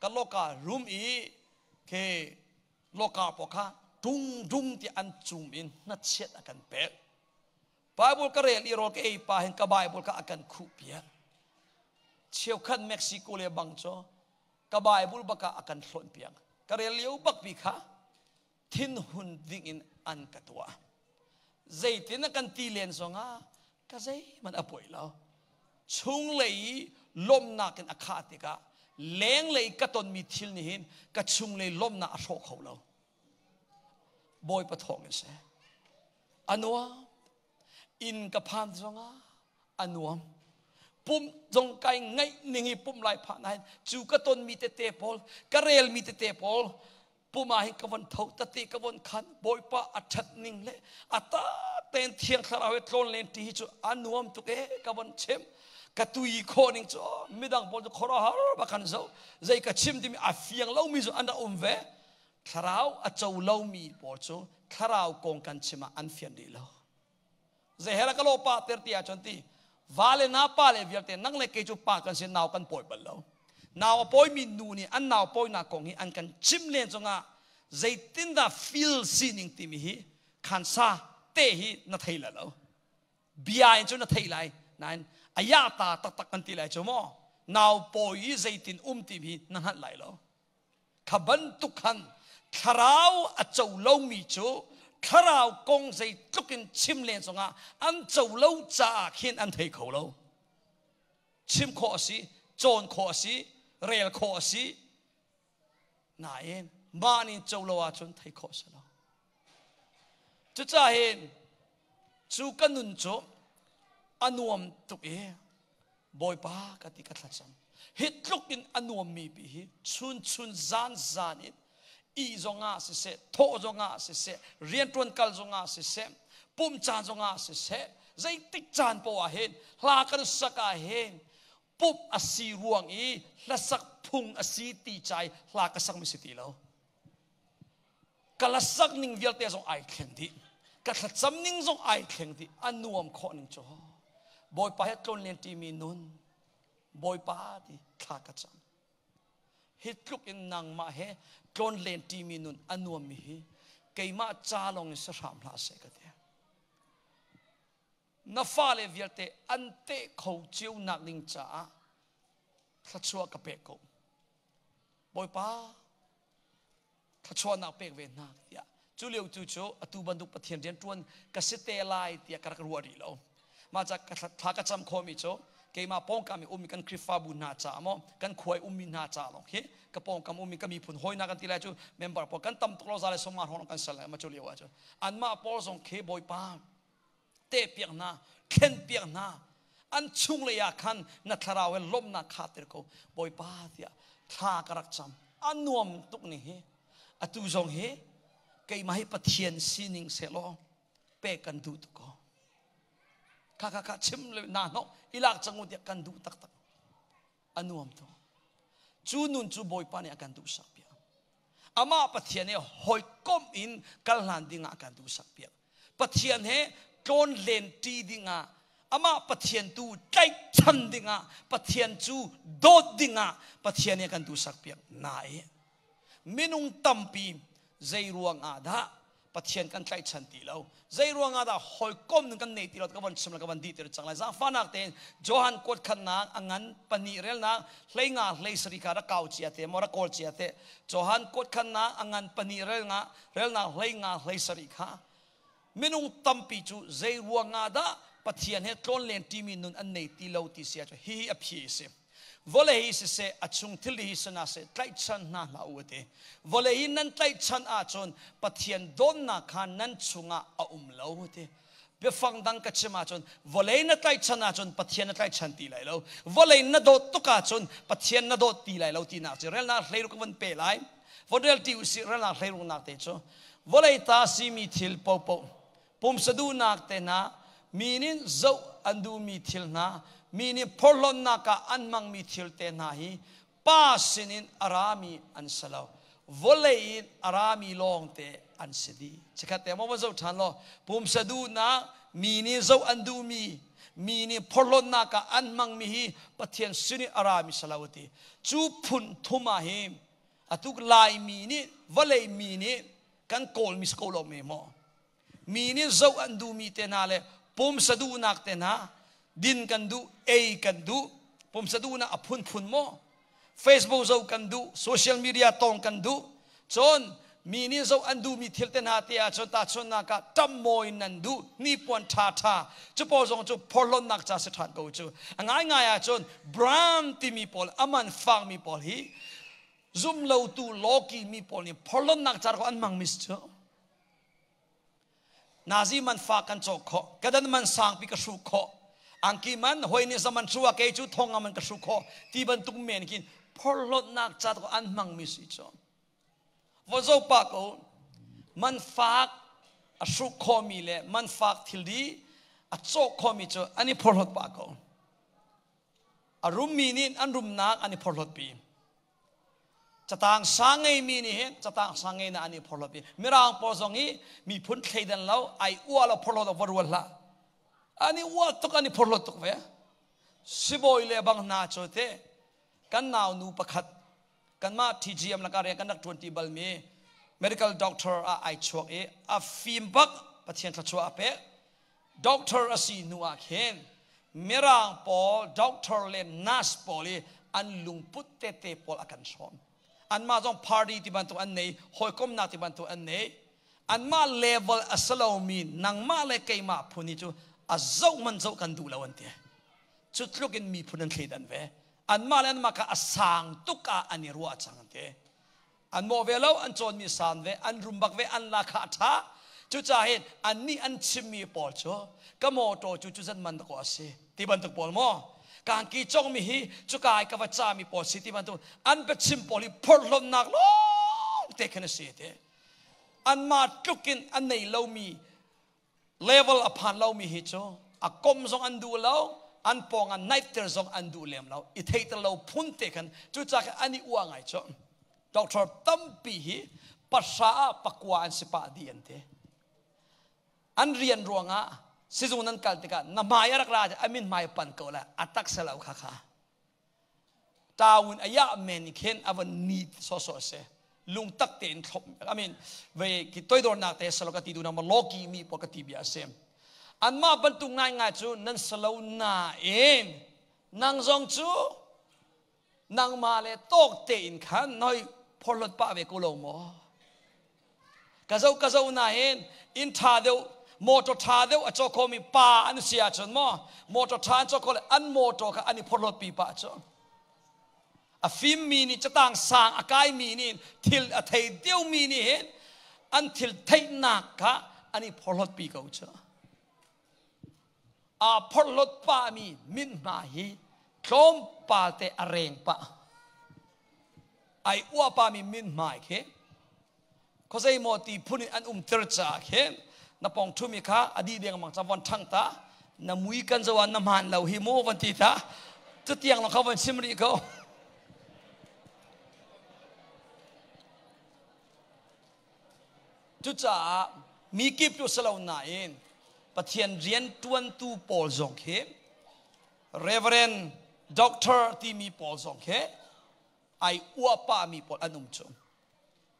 ka loka room i ke loka paw kha dung dung ti an cum in hnachiat a kan pek. Bible ka rel i rawl ka ei pa hin ka Bible kha a kan khuh piak. Cheukhat Mexico le bang cu ka Bible baka a kan hlawnh piak. Ka rel lio bak pi kha thinhun ding in an ka tuah. Zeitin a kan ti len zongah ka zeihmanh a poi lo. Chunglei i lawmhnak in a khah tikah lenglei ka tonmi thil nih hin ka chunglei lawmhnak a hrawh kho lo. Bawipa thawng in seh. A nuam. Inn ka phan zongah a nuam. Pum zong kai ngaih ning i pum lai phah nain cu ka tonmi tete pawl, ka relmi tete pawl pum ah hin ka von tho tati ka von khan bawipa a ṭhat ning le a ta ten thiang thlarau he tlawn len ti hi cu a nuam tuk e ka von chim ka tui khawh ning cu midang pawl cu khuaruahhar bak kan zo zei ka chim timi a fiang lomi cu an rak um ve thlarau a co lomi pawl cu thlarau kong kan chim ah an fian rih lo Zei ka lo pa ter ti ahcun ti va le na pa le vialte nang le kei cu pa kan si nau kan pawi bal lo. Nau a pawimi nu nih an nau pawinak kong hi an kan chim len zongah zeitindah feel sining timi hi khansa te hi na thei la lo. Bia in cu na thei lai nain aya ta taktak kan ti lai cu maw nau pawi i zeitin um timi hi na hngalh lai lo. Kha bantuk khan thlarau a co lomi cu thlarau kong zeitluk in chim len zongah an co lo caah khin an thei kho lo. Chim khawh a si, cawn khawh a si, rel khawh a si. Nain mah nih co lo ahcun thei khawh a si lo. Cucaah hin cu ka nun cu a nuam tuk i Bawipa ka ti ka thlacam. Hi tluk in a nuammi pi hi chun chun zan zan in ih zongah siseh, thawh zongah siseh, rianṭuan kal zongah siseh, pumh caan zongah siseh, zeitik caan poah ah hin hla kan sak ah hin pumh a si ruang i hlasak phung a si ti cai hla ka sakmi si ti lo. Ka hlasak ning vialte zong ai thleng dih. Ka thlacam ning zong ai thleng dih. A nuam khawh ning cu. Bawipa he tlawn len ṭimi nun. Bawipa ti thla ka cam. Hi tluk in nangmah he tlawn len ṭimi nun a nuammi hi keimah ca lawng in si hram hlah seh ka ti. Na fale vialte an teh kho cio nak ding caah thluachuah ka pek ko. Bawipa thluachuahnak pek ve hna tiah cu lio tu cu atu bantuk Pathian rian ṭuan ka si te lai tiah ka rak ruah rih lo. Mah ca thla ka cam khomi cu keimah pawngkam i ummi kan Khrihfabu hna caah maw kan khua i ummi hna caah lawng hi ka pawngkam ummi ka miphun hawina kan ti lai cu member pawl kan tam tuk lo za le sawmnga hrawng kan sal lai ma cu lio ah cu anmah pawl zong khi Bawipa te piak hna thlen piak hna an chung lei ah khan na thlarau he lawmhnak kha ter ko Bawipa tiah thla ka rak cam a nuam tuk ni hi atu zong hi keimah hi Pathian sining selaw pek kan duh tuk ko kha kha kha chim le na hnok ilak cang u tiah kan duh taktak a nuam tuk cu nun cu Bawipa nih a kan duhsak piak amah Pathian he hawikomh in kal hlan dingah a kan duhsak piak Pathian he tlawn len ṭi dingah amah Pathian tu tlaihchan dingah Pathian cu dawt dingah Pathian nih a kan duhsak piak nain minung tampi zei ruang ah dah Pathian kan tlaihchan ti lo. Zei ruangah dah hawikom nun kan nei ti lo ka von chim la ka von dih tir cang lai. Zaangfahnak tein Johan kuat khatnak a ngan pahnih relnak hleinga hleisarih kha rak kau cia te maw rak kawl cia te. Johan kuat khatnak a ngan pahnih relnak relnak hleinga hleisarih kha minung tampi cu zei ruangah dah Pathian he tlawnlen ṭimi nun an nei ti lo ti si ahcun hihi a phi a si. Vawlei hi siseh a chung thil hi si hna seh tlaihchan hna hlah u a ti. Vawlei hi nan tlaihchan ahcun Pathian dawtnak kha nan chungah a um lo a ti. Biafang dang ka chim ahcun vawlei na tlaihchan ahcun Pathian na tlaihchan ti lai lo. Vawlei na dawt tuk ahcun Pathian na dawt ti lai lo tinak cu relnak hleiruk ka vun pe lai. Von rel ti usih relnak hleiruknak te cu vawlei ta simi thil popoh pumsa duhnak te hna mi nih zoh an duhmi thil hna mi nih phorhlonnak ah an hmangmi thil te hna hi pa sinin a rami an si lo vawlei in a rami lawngte an si dih chikkhat te maw va zoh ṭhan law pumsa duhnak mi nih zoh an duhmi mi nih phorhlonnak ah an hmangmi hi Pathian sinin a rami si lo ti cu phun thum ah hi atuk Laimi nih vawlei mi nih kan kawlmi si ko lo me maw mi nih zoh an duhmi te hna le pumsa duhnak te hna din kan duh ei kan duh pumsa duhnak a phunphun maw Facebook zoh kan duh social media tong kan duh cun mi nih zoh an duhmi thil te hna te ah cun tahchunhnak ah ṭammawi nan duh hnipuan ṭha ṭha cu pawl zong cu phorhlonnak ca si ṭhan ko cu a ngaingai ah cun brand timi pawl aman fakmi pawl hi zumlotu lawki mi pawl nih phorhlonnak ca ko an hmang mis cu nazi man fa kan cawk khawh kadan man sangpi ka hru khawh angki man hoi nih zaman hru ah kei cu thong man ka hru khawh ti bantuk men khin phorhlonnak ca ko an hmang mi si cu vo zo pa ko man fak a hruk khawmi le man fak thilri a cawk khawmi cu an i phorhlot pa ko a rummi nih an rumnak an i phorhlot pi Catang sang ngeimi nih hin catang sang ngei na an i phorhlawt i Mirang pawl zong hi miphun thleidan lo ai uah lo phorhlawt lo va rual hlah. An i uah tuk an i phorhlawt tuk ve. Sibawi le bang hna cu te kan nau nu pakhat kanmah TGM lakah rian kan rak ṭuan ti balmi medical doctor ah ai chuak i a fim bak Pathian thluachuah a pek. Doctor a si hnu ah khin Mirang pawl doctor le nurse pawl i an lungput tete pawl a kan hrawm. Anmah zong party ti bantuk an nei, hawikomnak ti bantuk an nei. Anmah level a si lomi nangmah le keimah phun hi cu a zoh man zoh kan duh lo an ti. Cu tluk in miphun an thleidan ve. Anmah le anmah kha a sang tuk ah an i ruah cang an ti. An mawh ve lo, an cawnmi san ve, an rum bak ve, an la kha a ṭha. Cucaah hin annih an chimmi pawl cu ka mawṭaw cu cu zat man dakaw a si ti bantuk pawl maw kangki congmi hi cuka i ka va cami pawl si ti bantuk an biachim pawl hi phorhlonnak lawng te khin a si ti anmah tluk in an nei lomi level a phan lomi hi cu a kom zong an duh lo an pawng ah naihter zong an duh lem lo i theiter lo phun te khan cucaah khan an i uah ngai cu doctor tampi hi pahra ah pakua an si pah dih an ti an rian ruangah sizung nan kal tikah na hmai a rak ra a min hmai pan ko la a tak se lo kha kha Tawun a yah men khin a van ni sawsawh a si. Lungtak tein thlop I mean ve ki toidornak te salo ka ti du na ma loki mi po ka ti bia a si. Anmah bantuk ngaingai cu nan salo nain nang zong cu nangmah le tawk tein khan noi phorhlot pah ve ko lo maw? Ka zo ka zo nain inn ṭha deuh Motor tha deuh a caw khomi pa an si ahcun maw motor tha an caw kho le an motor kha an i phorhlawt pi pah cu. A fimmi nih catang sang a kaimi nih thil a thei deuhmi nih hin an thil theihnak kha an i phorhlawt pi ko cu. Aa phorhlawt pahmi mithmai hi tlawmpal te a reng pah. Ai uah pahmi mithmai khi khuazei maw ti phun in an umter caah khin na pong ṭhumi kha a dih dengmang ca von ṭhang ta na mui kan zo ah na hmaan lo hi mu van ti ta cutiang lawng kha von chim rih ko. Cucaah mi kip cu si lo nain Pathian rian ṭuantu pawl zong khi Reverend Doctor timi pawl zong khi ai uahpahmi pawl an um cu.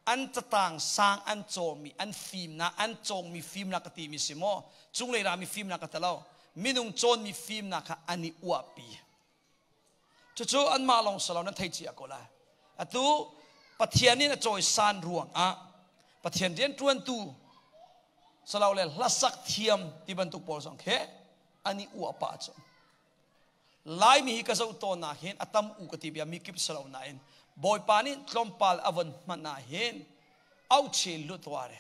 An catang sang an cawmi an fimnak an cawngmi fimnak ka timi si maw cunglei rami fimnak ka ti lo minung cawnmi fimnak kha an i uahpi. Cucu anmah lawng si lo nan thei cia ko lai. Atu Pathian in a cawisan ruangah Pathian rianṭuantu silole hlasak thiam ti bantuk pawl zong khi an i uah pah cu. Laimi hi ka zoh tawn ah hin a tam u ka ti bia mi kip si lo nain Bawipa nih tlawmpal a von hman ah hin auche lutware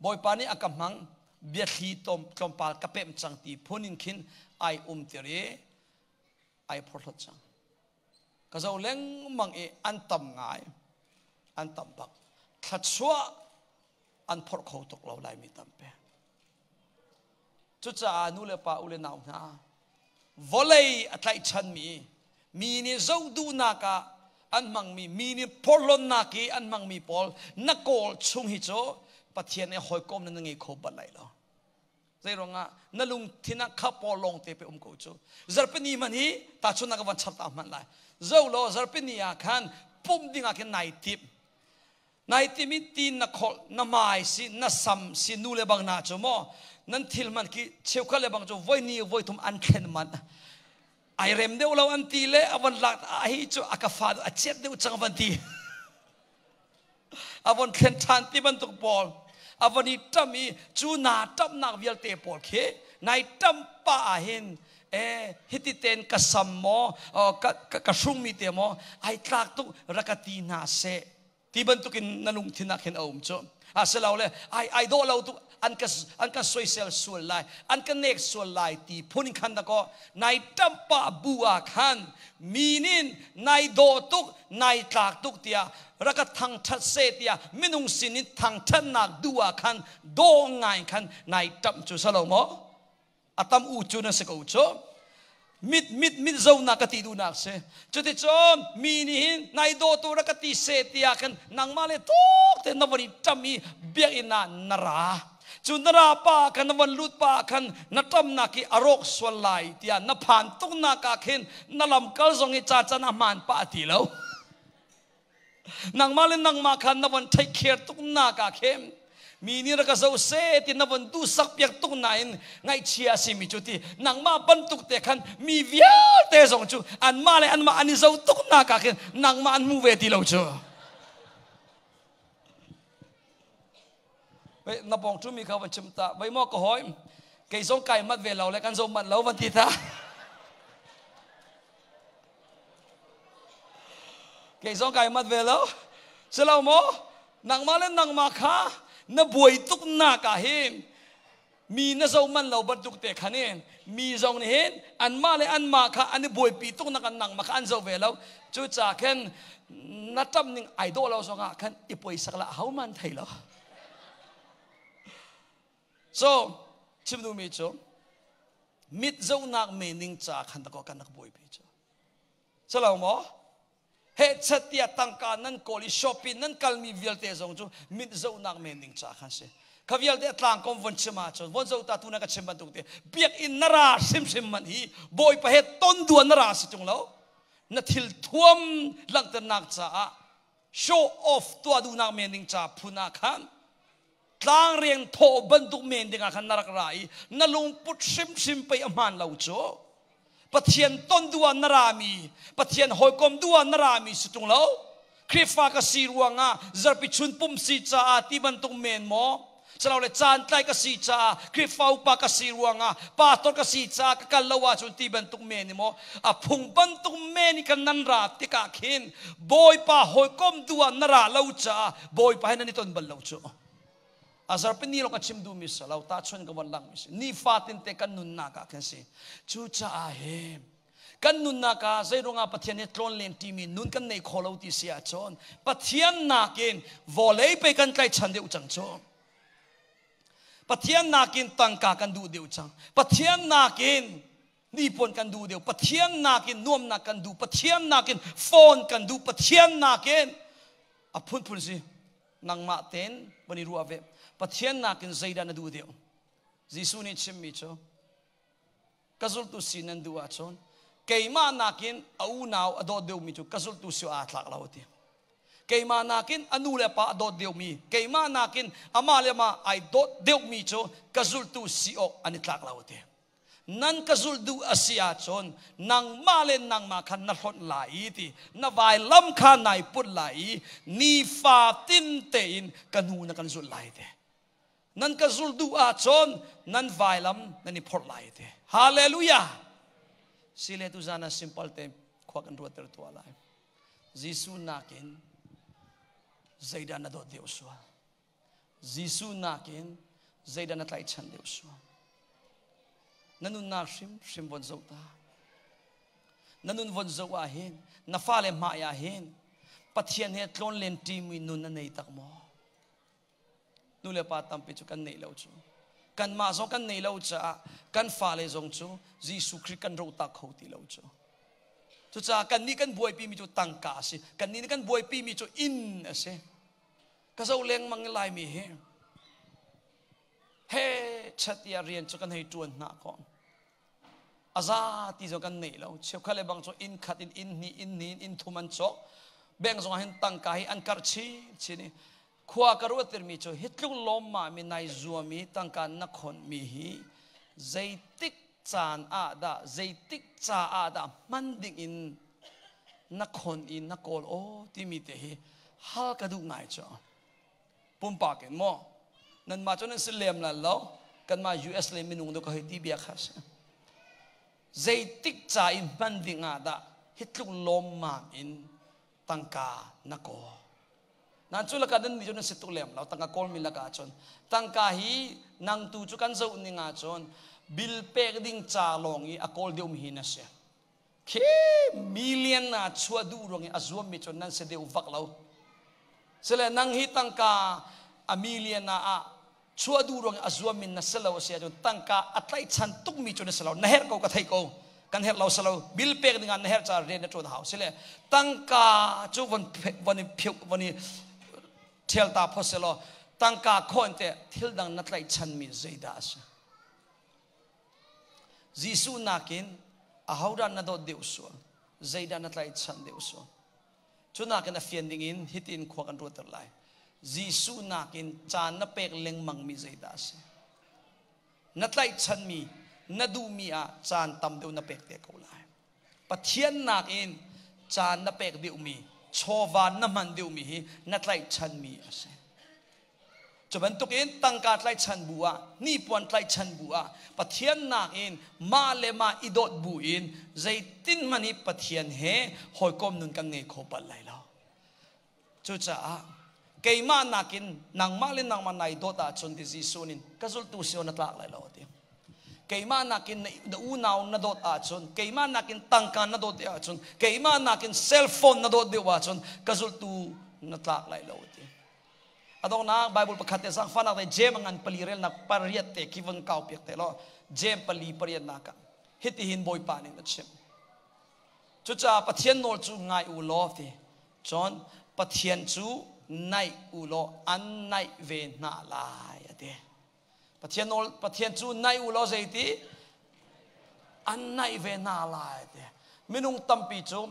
Bawipa nih a ka hmang biathli tlawmpal ka pemh cang ti phun in khin ai um tir i ai phorhlawt cang. Ka zo lengmang i an tam ngai, an tam bak. Thluachuah an phorh kho tuk lo Laimi tampi. Cucaah nu le pa u le nau hna, vawlei a tlaihchanmi mi nih zoh duhnak ah an hmangmi mi nih phorhlonnak i an hmangmi pawl na kawl chung hi cu Pathian he hawikom na ngei kho bal lai lo. Zei ruangah na lungthin ah kha pawl lawng te pe um ko cu. Zarhpini hmanh hi tahchunhnak ka van chap ta hmanh lai. Zo law zarhpini ah khan pumh ding ah khin nai tip. Nai timi tin na kholh na mai si na sam si nu le bang na cu maw nan thil man khi cheukhat le bang cu voi ni voi thum an thlen man ai rem deuh lo an ti le a von lak a hi cu a ka fa a chiat deuh cang van ti a von thlen ṭhan ti bantuk pawl a von i ṭam i cu naa ṭamnak vialte pawl khi nai ṭam pa ah hin e hiti ten ka sam maw ka ka hrungmi te maw ai tlak tuk raka ti hna seh ti bantukin na lungthin ah khin a um cu asilole ai ai dawh lo tuk an ka an ka soisel sual lai an ka nek sual lai ti phun khan da ko nai tampa bu ah khan minin nai dawh tuk nai tlak tuk tiah raka thangthat se tiah minung sin in thangthatnak du ah khan daw ngai khan nai tam cu salo mo a tam u cu na si ko cu mit mit mit zonak ka ti duhnak si cuticun mi nih hin nai dawtu ra ka ti se tiah khan nangmah le tuk te na von i ṭam i biakinn ah na ra cu na ra pa khan na von lut pa khan na ṭamnak hi a rawk sual lai tiah na phan tuknak ah khin na lamkal zong i ca can a hmaan pah ti lo Nangmah le nangmah kha na von take care tuk nak ah khin mi nih rak ka zoh seh ti na von duhsak piak tuk nain ngaihchia a simi cu ti nangmah bantuk te khan mi vialte zong cu anmah le anmah an i zoh tuk nak ah khin nangmah an hmu ve ti lo cu. Na pawng ṭhu mi kha van chim ta vai maw ka hawi kei zong kai mat ve lo le kan zo mat lo van ti ta. Kei zong kai mat ve lo. Si lo maw? Nangmah le nangmah kha na buai tuk nak ah hin mi na zo man lo bantuk te khan in mi zong nih hin anmah le anmah kha an i buaipi tuk nak an nangmah kha an zo ve lo. Cucaah khin na ṭap ning ai dawh lo zong ah khan i puaisak la ho man thei lo. So chim duhmi cu mit zohnak mening ca khan ta ko kan rak buaipi cu salo maw he chat tiah tangka nan kawl i shopping nan kalmi vialte zong cu mit zohnak mening ca khan si kha vialte a tlang kom von chim ahcun von zo ta tu na ka chim bantuk te biakinn na ra hrimhrim man hi bawipa he ton duan na ra si tung lo na thil thuam langhternak caah show off tuah duhnak mening ca phun ah khan Tlangreng thawh bantuk men dingah khan na rak ra i na lungput hrimhrim pei a hmaan lo cu. Pathian ton duh ah na rami, Pathian hawikom duh ah na rami si ṭung lo. Khrihfa ka si ruangah zarpi chun pum si caah ti bantuk men maw? Silo le caan tlai ka si caah, Khrihfa upa ka si ruangah, pastor ka si caah ka kal lo ahcun ti bantuk men i maw, a phung bantuk men i kan nan ra tikah khin Bawipa hawikom duh ah na ra lo caah Bawipa he nan i ton bal lo cu. A zarpini lawng ka chim duhmi si lo, tahchun ka von langmi si. Nifatin te kan nunnak ah khin si. Cucaah he kan nunnak ah zeiruangah Pathian he tlawn len ṭimi nun kan nei kho lo ti si ahcun Pathian nakin vawlei pei kan tlaichan deuh cang cu. Pathian nakin tangka kan duh deuh cang. Pathian nakin nipuan kan duh deuh. Pathian nakin nuamnak kan duh. Pathian nakin phone kan duh. Pathian nakin a phunphun si. Nangmah ten van i ruah ve. Pathian nakin zeidah na duh deuh? Jesuh nih chimmi cu Ka zultu si nan duh ahcun keimah nakin a unau a dawt deuhmi cu ka zultu si aa tlak lo a ti. Keimah nakin a nu le pa a dawt deuhmi, keimah nakin amah le amah ai dawt deuhmi cu ka zultu si awk an i tlak lo a ti. Nan ka zulh duh a si ahcun nangmah le nangmah khan na hlonh lai i ti, na vailam kha nai put lai i nifatin tein ka hnu na kan zulh lai ti. Nan ka zul duh ahcun nan vailam nan i phorh lai te. Hallelujah! Sile tu zan ah simple te khua kan ruatter tuah lai. Jesuh nakin zeidah na dawt deuh sual? Jesuh nakin zeidah na tlaihchan deuh sual? Na nunnak hrimhrim von zoh ta. Na nun von zoh ah hin, na fale hmai ah hin, Pathian he tlawn len ṭimi nun na nei tak maw? Nu le pa tampi cu kan neih lo cu. Kanmah zong kan nei lo caah kan fale zong cu Jesuh Khrih kan rohtak kho ti lo cu. Cucaah kannih kan buaipi mi cu tangka a si. Kannih nih kan buaipi mi cu inn a si. Ka zoh lengmang Laimi hi he chat tiah rian cu kan hei ṭuan hna ko. A za ti zong kan neih lo. Cheukhat le bang cu inn khat in inn hnih, inn hnih in inn thum an cawk. Bank zong ah hin tangka hi an karh chin chin i khua ka ruattermi cu hi tluk lawmmah mi nai zuam i tangka na khonmi hi zeitik caan ah dah zeitik caah dah hman ding in na khon i na kawl aw timi te hi hal ka duh ngai cu. Pumpak in maw nanmah cu nan si lem lan lo kanmah US le minung do ka hei ti bia kha si. Zeitik ca i hman ding ah dah hi tluk lawmmam in tangka na kawl? Nan cu laka nan nih cu nan si tuk lem lo tangka kawlmi lakah cun tangka hi nang tu cu kan zoh ning ah cun bil pek ding ca lawng i a kawl deuhmi hi na si. Khi million ah chuah duh ruang i a zuammi cu nan si deuh vak lo. Sile nang hi tangka a million ah ah chuah duh ruang i a zuammi na si lo a si ahcun tangka a tlaihchan tukmi cu na si lo. Na herh ko ka thei ko. Kan herh lo si lo. Bill pek ding ah na herh caah rian na ṭuan a hau. Sile tangka cu von von i phiuh von i ṭhial ta phot selaw tangka khawn te thil dang na tlaihchanmi zeidah a si? Jesuh nakin ahodah na dawt deuh sual? Zeidah na tlaihchan deuh sual? Cu nakin a fian ding in hitin khua kan ruatter lai. Jesuh nakin caan na pek lengmangmi zeidah a si? Na tlaihchanmi, na duhmi ah caan tam deuh na pek te ko lai. Pathian nakin caan na pek deuhmi, chawva na hman deuhmi hi na tlaihchanmi a si. Cu bantukin tangka tlaihchan bu ah, hnipuan tlaihchan bu ah, Pathian nakin mah le mah i dawt bu in zeitin hmanh hi Pathian he hawikom nun kan ngei kho bal lai lo. Cucaah keimah nakin nangmah le nangmah nai dawt ahcun ti Jesuh nih ka zultu si na tlak lai lo a ti. Keimah nakin na unau na dawt ahcun, keimah nakin tangka na dawt deuh ahcun, keimah nakin cell phone na dawt deuh ahcun ka zultu na tlak lai lo a ti. Adongnak Bible pakhat te zangfahnak te Jem ngan pali relnak pariat te khi von kau piak te law Jem pali pariat nak ah hitihin Bawipa nih a chim. Cucaah Pathian nawl cu ngai u law ti cun Pathian cu naih u law an naih ve hna lai a ti. Pathian nawl Pathian cu naih u law zeiti an naih ve hna lai ti. Minung tampi cu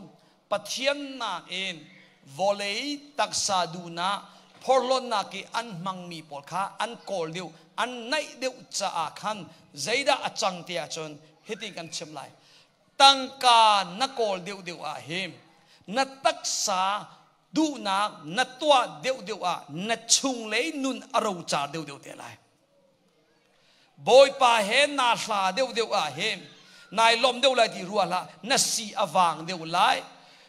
Pathian nakin vawlei taksa duhnak phorhlawnnak i an hmangmi pawl kha an kawl deuh an naih deuh caah khan zeidah a cang ti ahcun hitin kan chim lai tangka na kawl deuhdeuh ah hin na taksa Duhnak na tuah deuhdeuh ah na chunglei nun a rocar deuhdeuh te lai. Bawipa he naa hla deuhdeuh ah hin nai lawm deuh lai ti rua hlah, na si a vang deuh lai,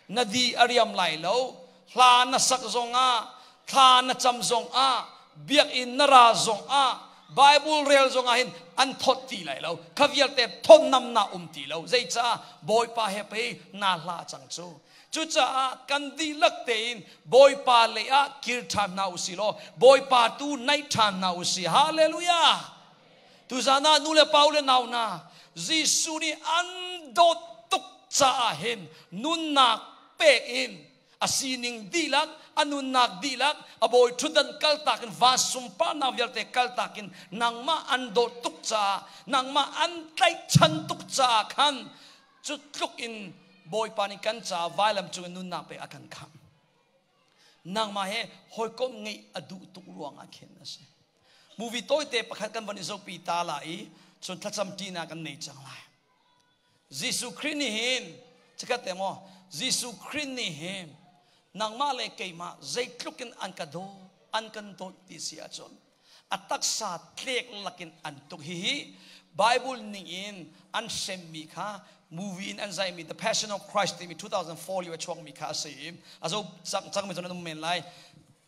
na di a riam lai lo. Hla na sak zongah, thla na cam zongah, biakinn na ra zongah, Bible rel zongah hin an thawt ti lai lo. Kha vialte thawtnam na um ti lo. Zeicah? Bawipa he pei naa hla cang cu. Cucaah kan dihlak tein Bawipa lei ah kir ṭhan hna u si law Bawipa tu naih ṭhan hna u si. Hallelujah! Tuzan ah nu le pa u le nau hna, Jesuh nih an dawt tuk caah hin nunnak pek in a sining dihlak, a nunnak dihlak, a bawi ṭhutdan kaltak in van sunparnak vialte kaltak in nangmah an dawt tuk caah, nangmah an tlaihchan tuk caah khan cu tluk in Bawipa nih kan caah vailam cung in nunnak pe a kan khamh. Nangmah he hawikom ngeih a duh tuk ruangah khin a si. Movie tawite pakhat kan van i zohpi ta la i cun thlacam ṭinak kan nei cang lai. Jesuh Khrih nih hin chikat te maw Jesuh Khrih nih hin nangmah le keimah zeitluk in an ka daw an kan dawt ti si ahcun a taksa tlek lakin an tuk. Hihi Bible ning in an hremmi kha movie in an zaimi The Passion of Christ timi 2004 lio a chuakmi kha a si i a zo cangmi cu nan um men lai.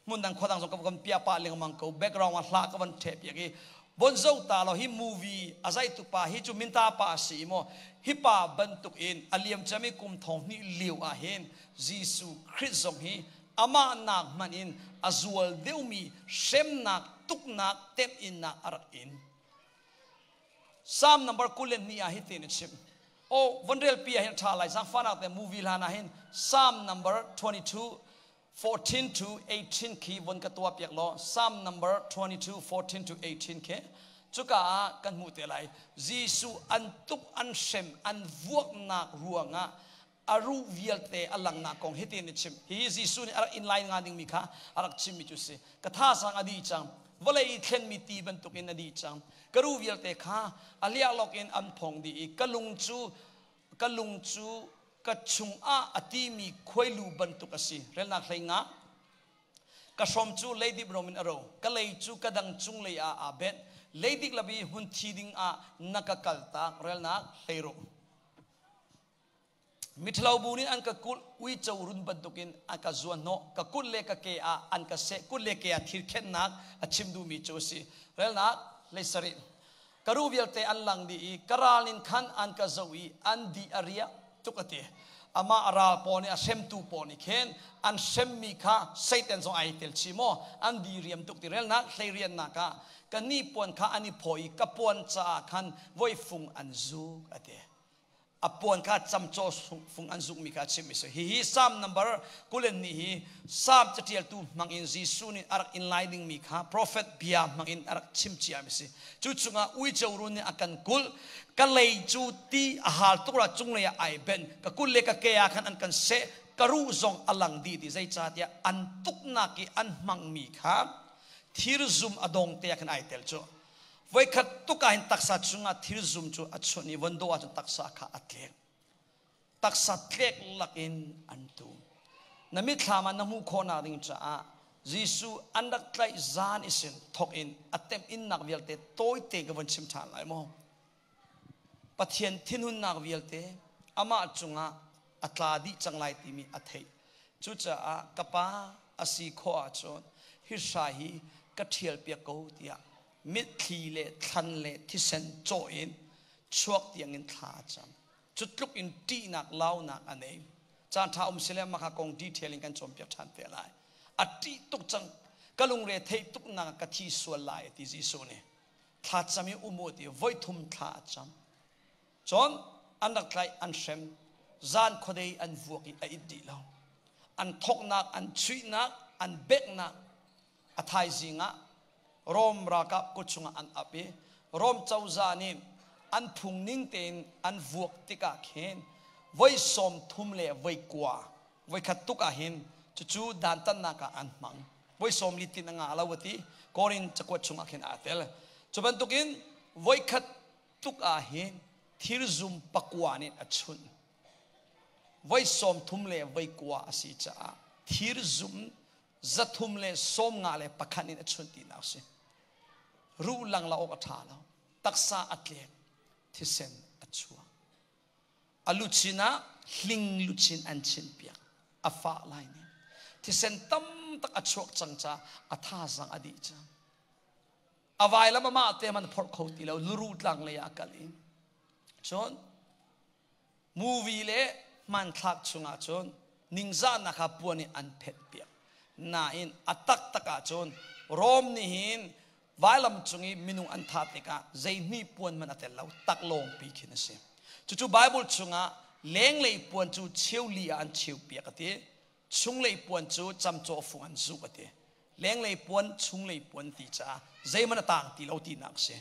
Hmun dang khua dang zong ka kan pia pah lengmang ko. Background ah hla ka van ṭheh piak i von zo ta lo. Hi movie a zaitu pa hi cu minta pa a si maw, hi pa bantuk in a liam cami kum thong hnih lio ah hin Jesuh Christ zong hi amah nak hmanh in a zual deuhmi hremnak, tuknak, temhinnak a rak in. Psalm number 22 ah hitin a chim. Oh, von rel pi ah hin tha lai. Zangfanak te movie hlan ah hin Psalm number 22 14 to 18 khi von ka tua piak law. Psalm number 22 14 to 18 khi cuka ah kan hmuh te lai. Jesuh an tuk, an hrem, an vuaknak ruangah a ruh vialte a langnak kong hitin a chim. Hihi Jesuh nih a rak in lai nga dingmi kha a rak chimmi cu si. Ka thazang a dih cang, vawlei i thlenmi ti bantukin a dih cang. Ka ruh vialte kha a liahlok in an phong dih i ka lung cu ka chungah a timi khuailu bantuk a si. Relnak 15. Ka hrom cu leidip rom in a ro, ka lei cu ka dang cung lei ah aa benh, leidik labi hun thi ding ah na ka kaltak. Relnak 16. Miṭhalo bu nih an ka kulh, uico run bantukin an ka zuanhnawh, ka kut le ka ke ah an ka seh. Kut le ke ah thir khenhnak a chim duhmi cu a si. Relnak 17. Ka ruh vialte an lang dih i ka ral in khan an ka zoh i an di a riak tuk a ti. Amah a ral pawl nih, a hremtu pawl nih khin an hremmi kha Satan zong ai tel chih maw, an di riam tuk ti. Relnak hleiriannak ah ka hnipuan kha an i phaw i ka puan caah khan voifung an zuk a ti. A puan kha camcaw fung an zukmi kha a chim i si. Hihi Psalm number 22 hi Psalm catialtu hmang in Jesuh nih a rak in lai dingmi kha prophet bia hmang in a rak chim cia mi si. Cu chungah uico run nih a kan kulh, ka lei cu ti a hal tuk ra cunglei ah ai ben, ka kut le ka ke ah khan an kan seh, ka ruh zong a lang dih ti. Zeicahtiah an tuknak i an hmangmi kha thir zum a dong te ah khan ai tel cu. Voikhat tuk ah hin taksa chungah thil zum cu a chunh i von dawh ahcun taksa kha a tlek, taksa tlek lakin an tu. Na mitthlam ah na hmuh khawhnak ding caah Jesuh an rak tlaih zan isin thok in a temh innak vialte tawite ka von chim ṭhan lai maw. Pathian thinhunnak vialte amah cungah a tla dih cang lai timi a theih. Cucaah ka Pa, a si khawh ahcun hi hrai hi ka ṭhial piak ko tiah mitthli le thlan le thisen cawh in chuak tiangin thla a cam. Cu tluk in ṭihnak launak a nei. Caan ṭha um sile mah kha kong detail in kan cawnpiak ṭhan te lai. A ṭih tuk cang. Ka lungre theih tuk nak ka thi sual lai ti Jesuh nih thla cam i um u ti voi thum thla a cam. Cun an rak tlaih, an hrem, zan khuadei an vuak i a it dih lo. An thoknak, an chuihnak, an beknak a thaizing ah Rom ralkap kut chungah an ap i Rom cozah nih an phung ning tein an vuak tikah khin voi 30 le voi 9, voi khat tuk ah hin cucu dantatnak ah an hmang. Voi 40 tin a ngah lo a ti. Korin cakuat chungah khin aa tel. Cu bantukin voi khat tuk ah hin thir zum 9 nih a chunh. Voi 30 le voi 9 a si caah. Thir zum 351 in a chunh tinak si. Ruh lang la awk a ṭha lo. Taksa a tlek, thisen a chuak. A luchin ah hling luchin an chinh piak. A fah lai ning. Thisen tam tak a chuak cang ca a thazang a dih cang. A vailam amah te man phorh kho ti lo luru tlang lei ah a kal i cun movie le hmanthlak chungah cun ningzahnak kha puan in an phet piak. Nain a taktak ahcun Rom nih hin vailam cung i minung an thah tikah zeihni puan hmanh a tel lo, taklawngpi khin a si. Cucu Bible chungah lenglei puan cu cheuli ah an cheu piak a ti. Chunglei puan cu camcawh fung an zuh a ti. Lenglei puan, chunglei puan ti caah zeihmanh a tang ti lo tinak a si.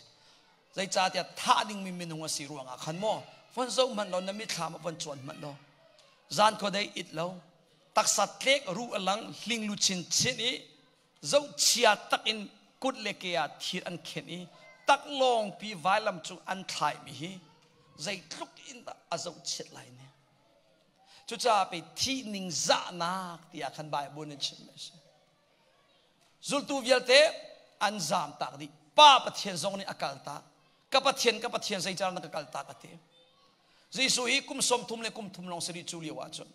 Zeicahtiah thah dingmi minung a si ruangah khan maw von zoh hmanh law na mithlam ah von cuan hmanh law zan khuadei it lo taksa tlek ruh a lang hling lu chinchin i zohchia tak in kut le ke ah thir an khenh i taklawngpi vailam cung an thlaimi hi zeitluk in dah a zohchiat lai ne. Cucaah pei thih ningzahnak tiah khan Bible nih chim a si. Zultu vialte an zaam tak dih. Pa Pathian zong nih a kal tak. Ka Pathian, ka Pathian zeicah na ka kal tak a ti. Jesuh hi kum 30 le kum thum lawng si rih cu lio ahcun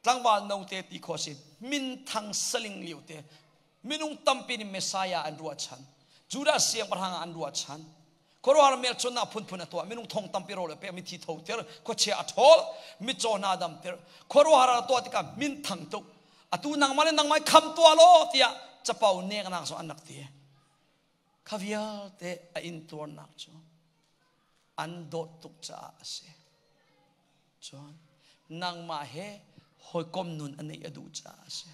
tlangval note ti khawh si minthang saling lio te minung tampi nih Messiah an ruahchan. Judah siangpahrang ah an ruahchan. Khuaruahhar hmelchunhnak phunphun a tuah. Minung thong tampi rawl a pek, mithi thoter, khuachia a ṭhawl, mitcaw hna a damter. Khuaruahhar a tuah tikah minthang tuk. Atu nangmah le nangmah kham tuah law tiah capo neknak zong an rak ti. Kha vialte a intuarnak cu an dawt tuk caah a si. Cun nangmah he hawikom nun a neih a duh caah a si.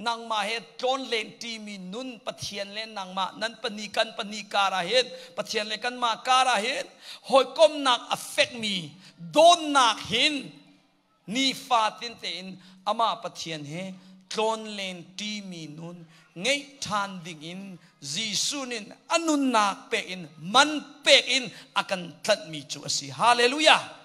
Nangmah he tlawnlen ṭimi nun Pathian le nangmah nan pahnih kan pahnih kar ah hin Pathian le kanmah kar ah hin hawikomnak a fekmi dawnnak hin nifatin tein amah Pathian he tlawnlen ṭimi nun ngeih ṭhan dingin Jesuh nih a nunnak pek in man pek in a kan tlanhmi cu a si. Hallelujah!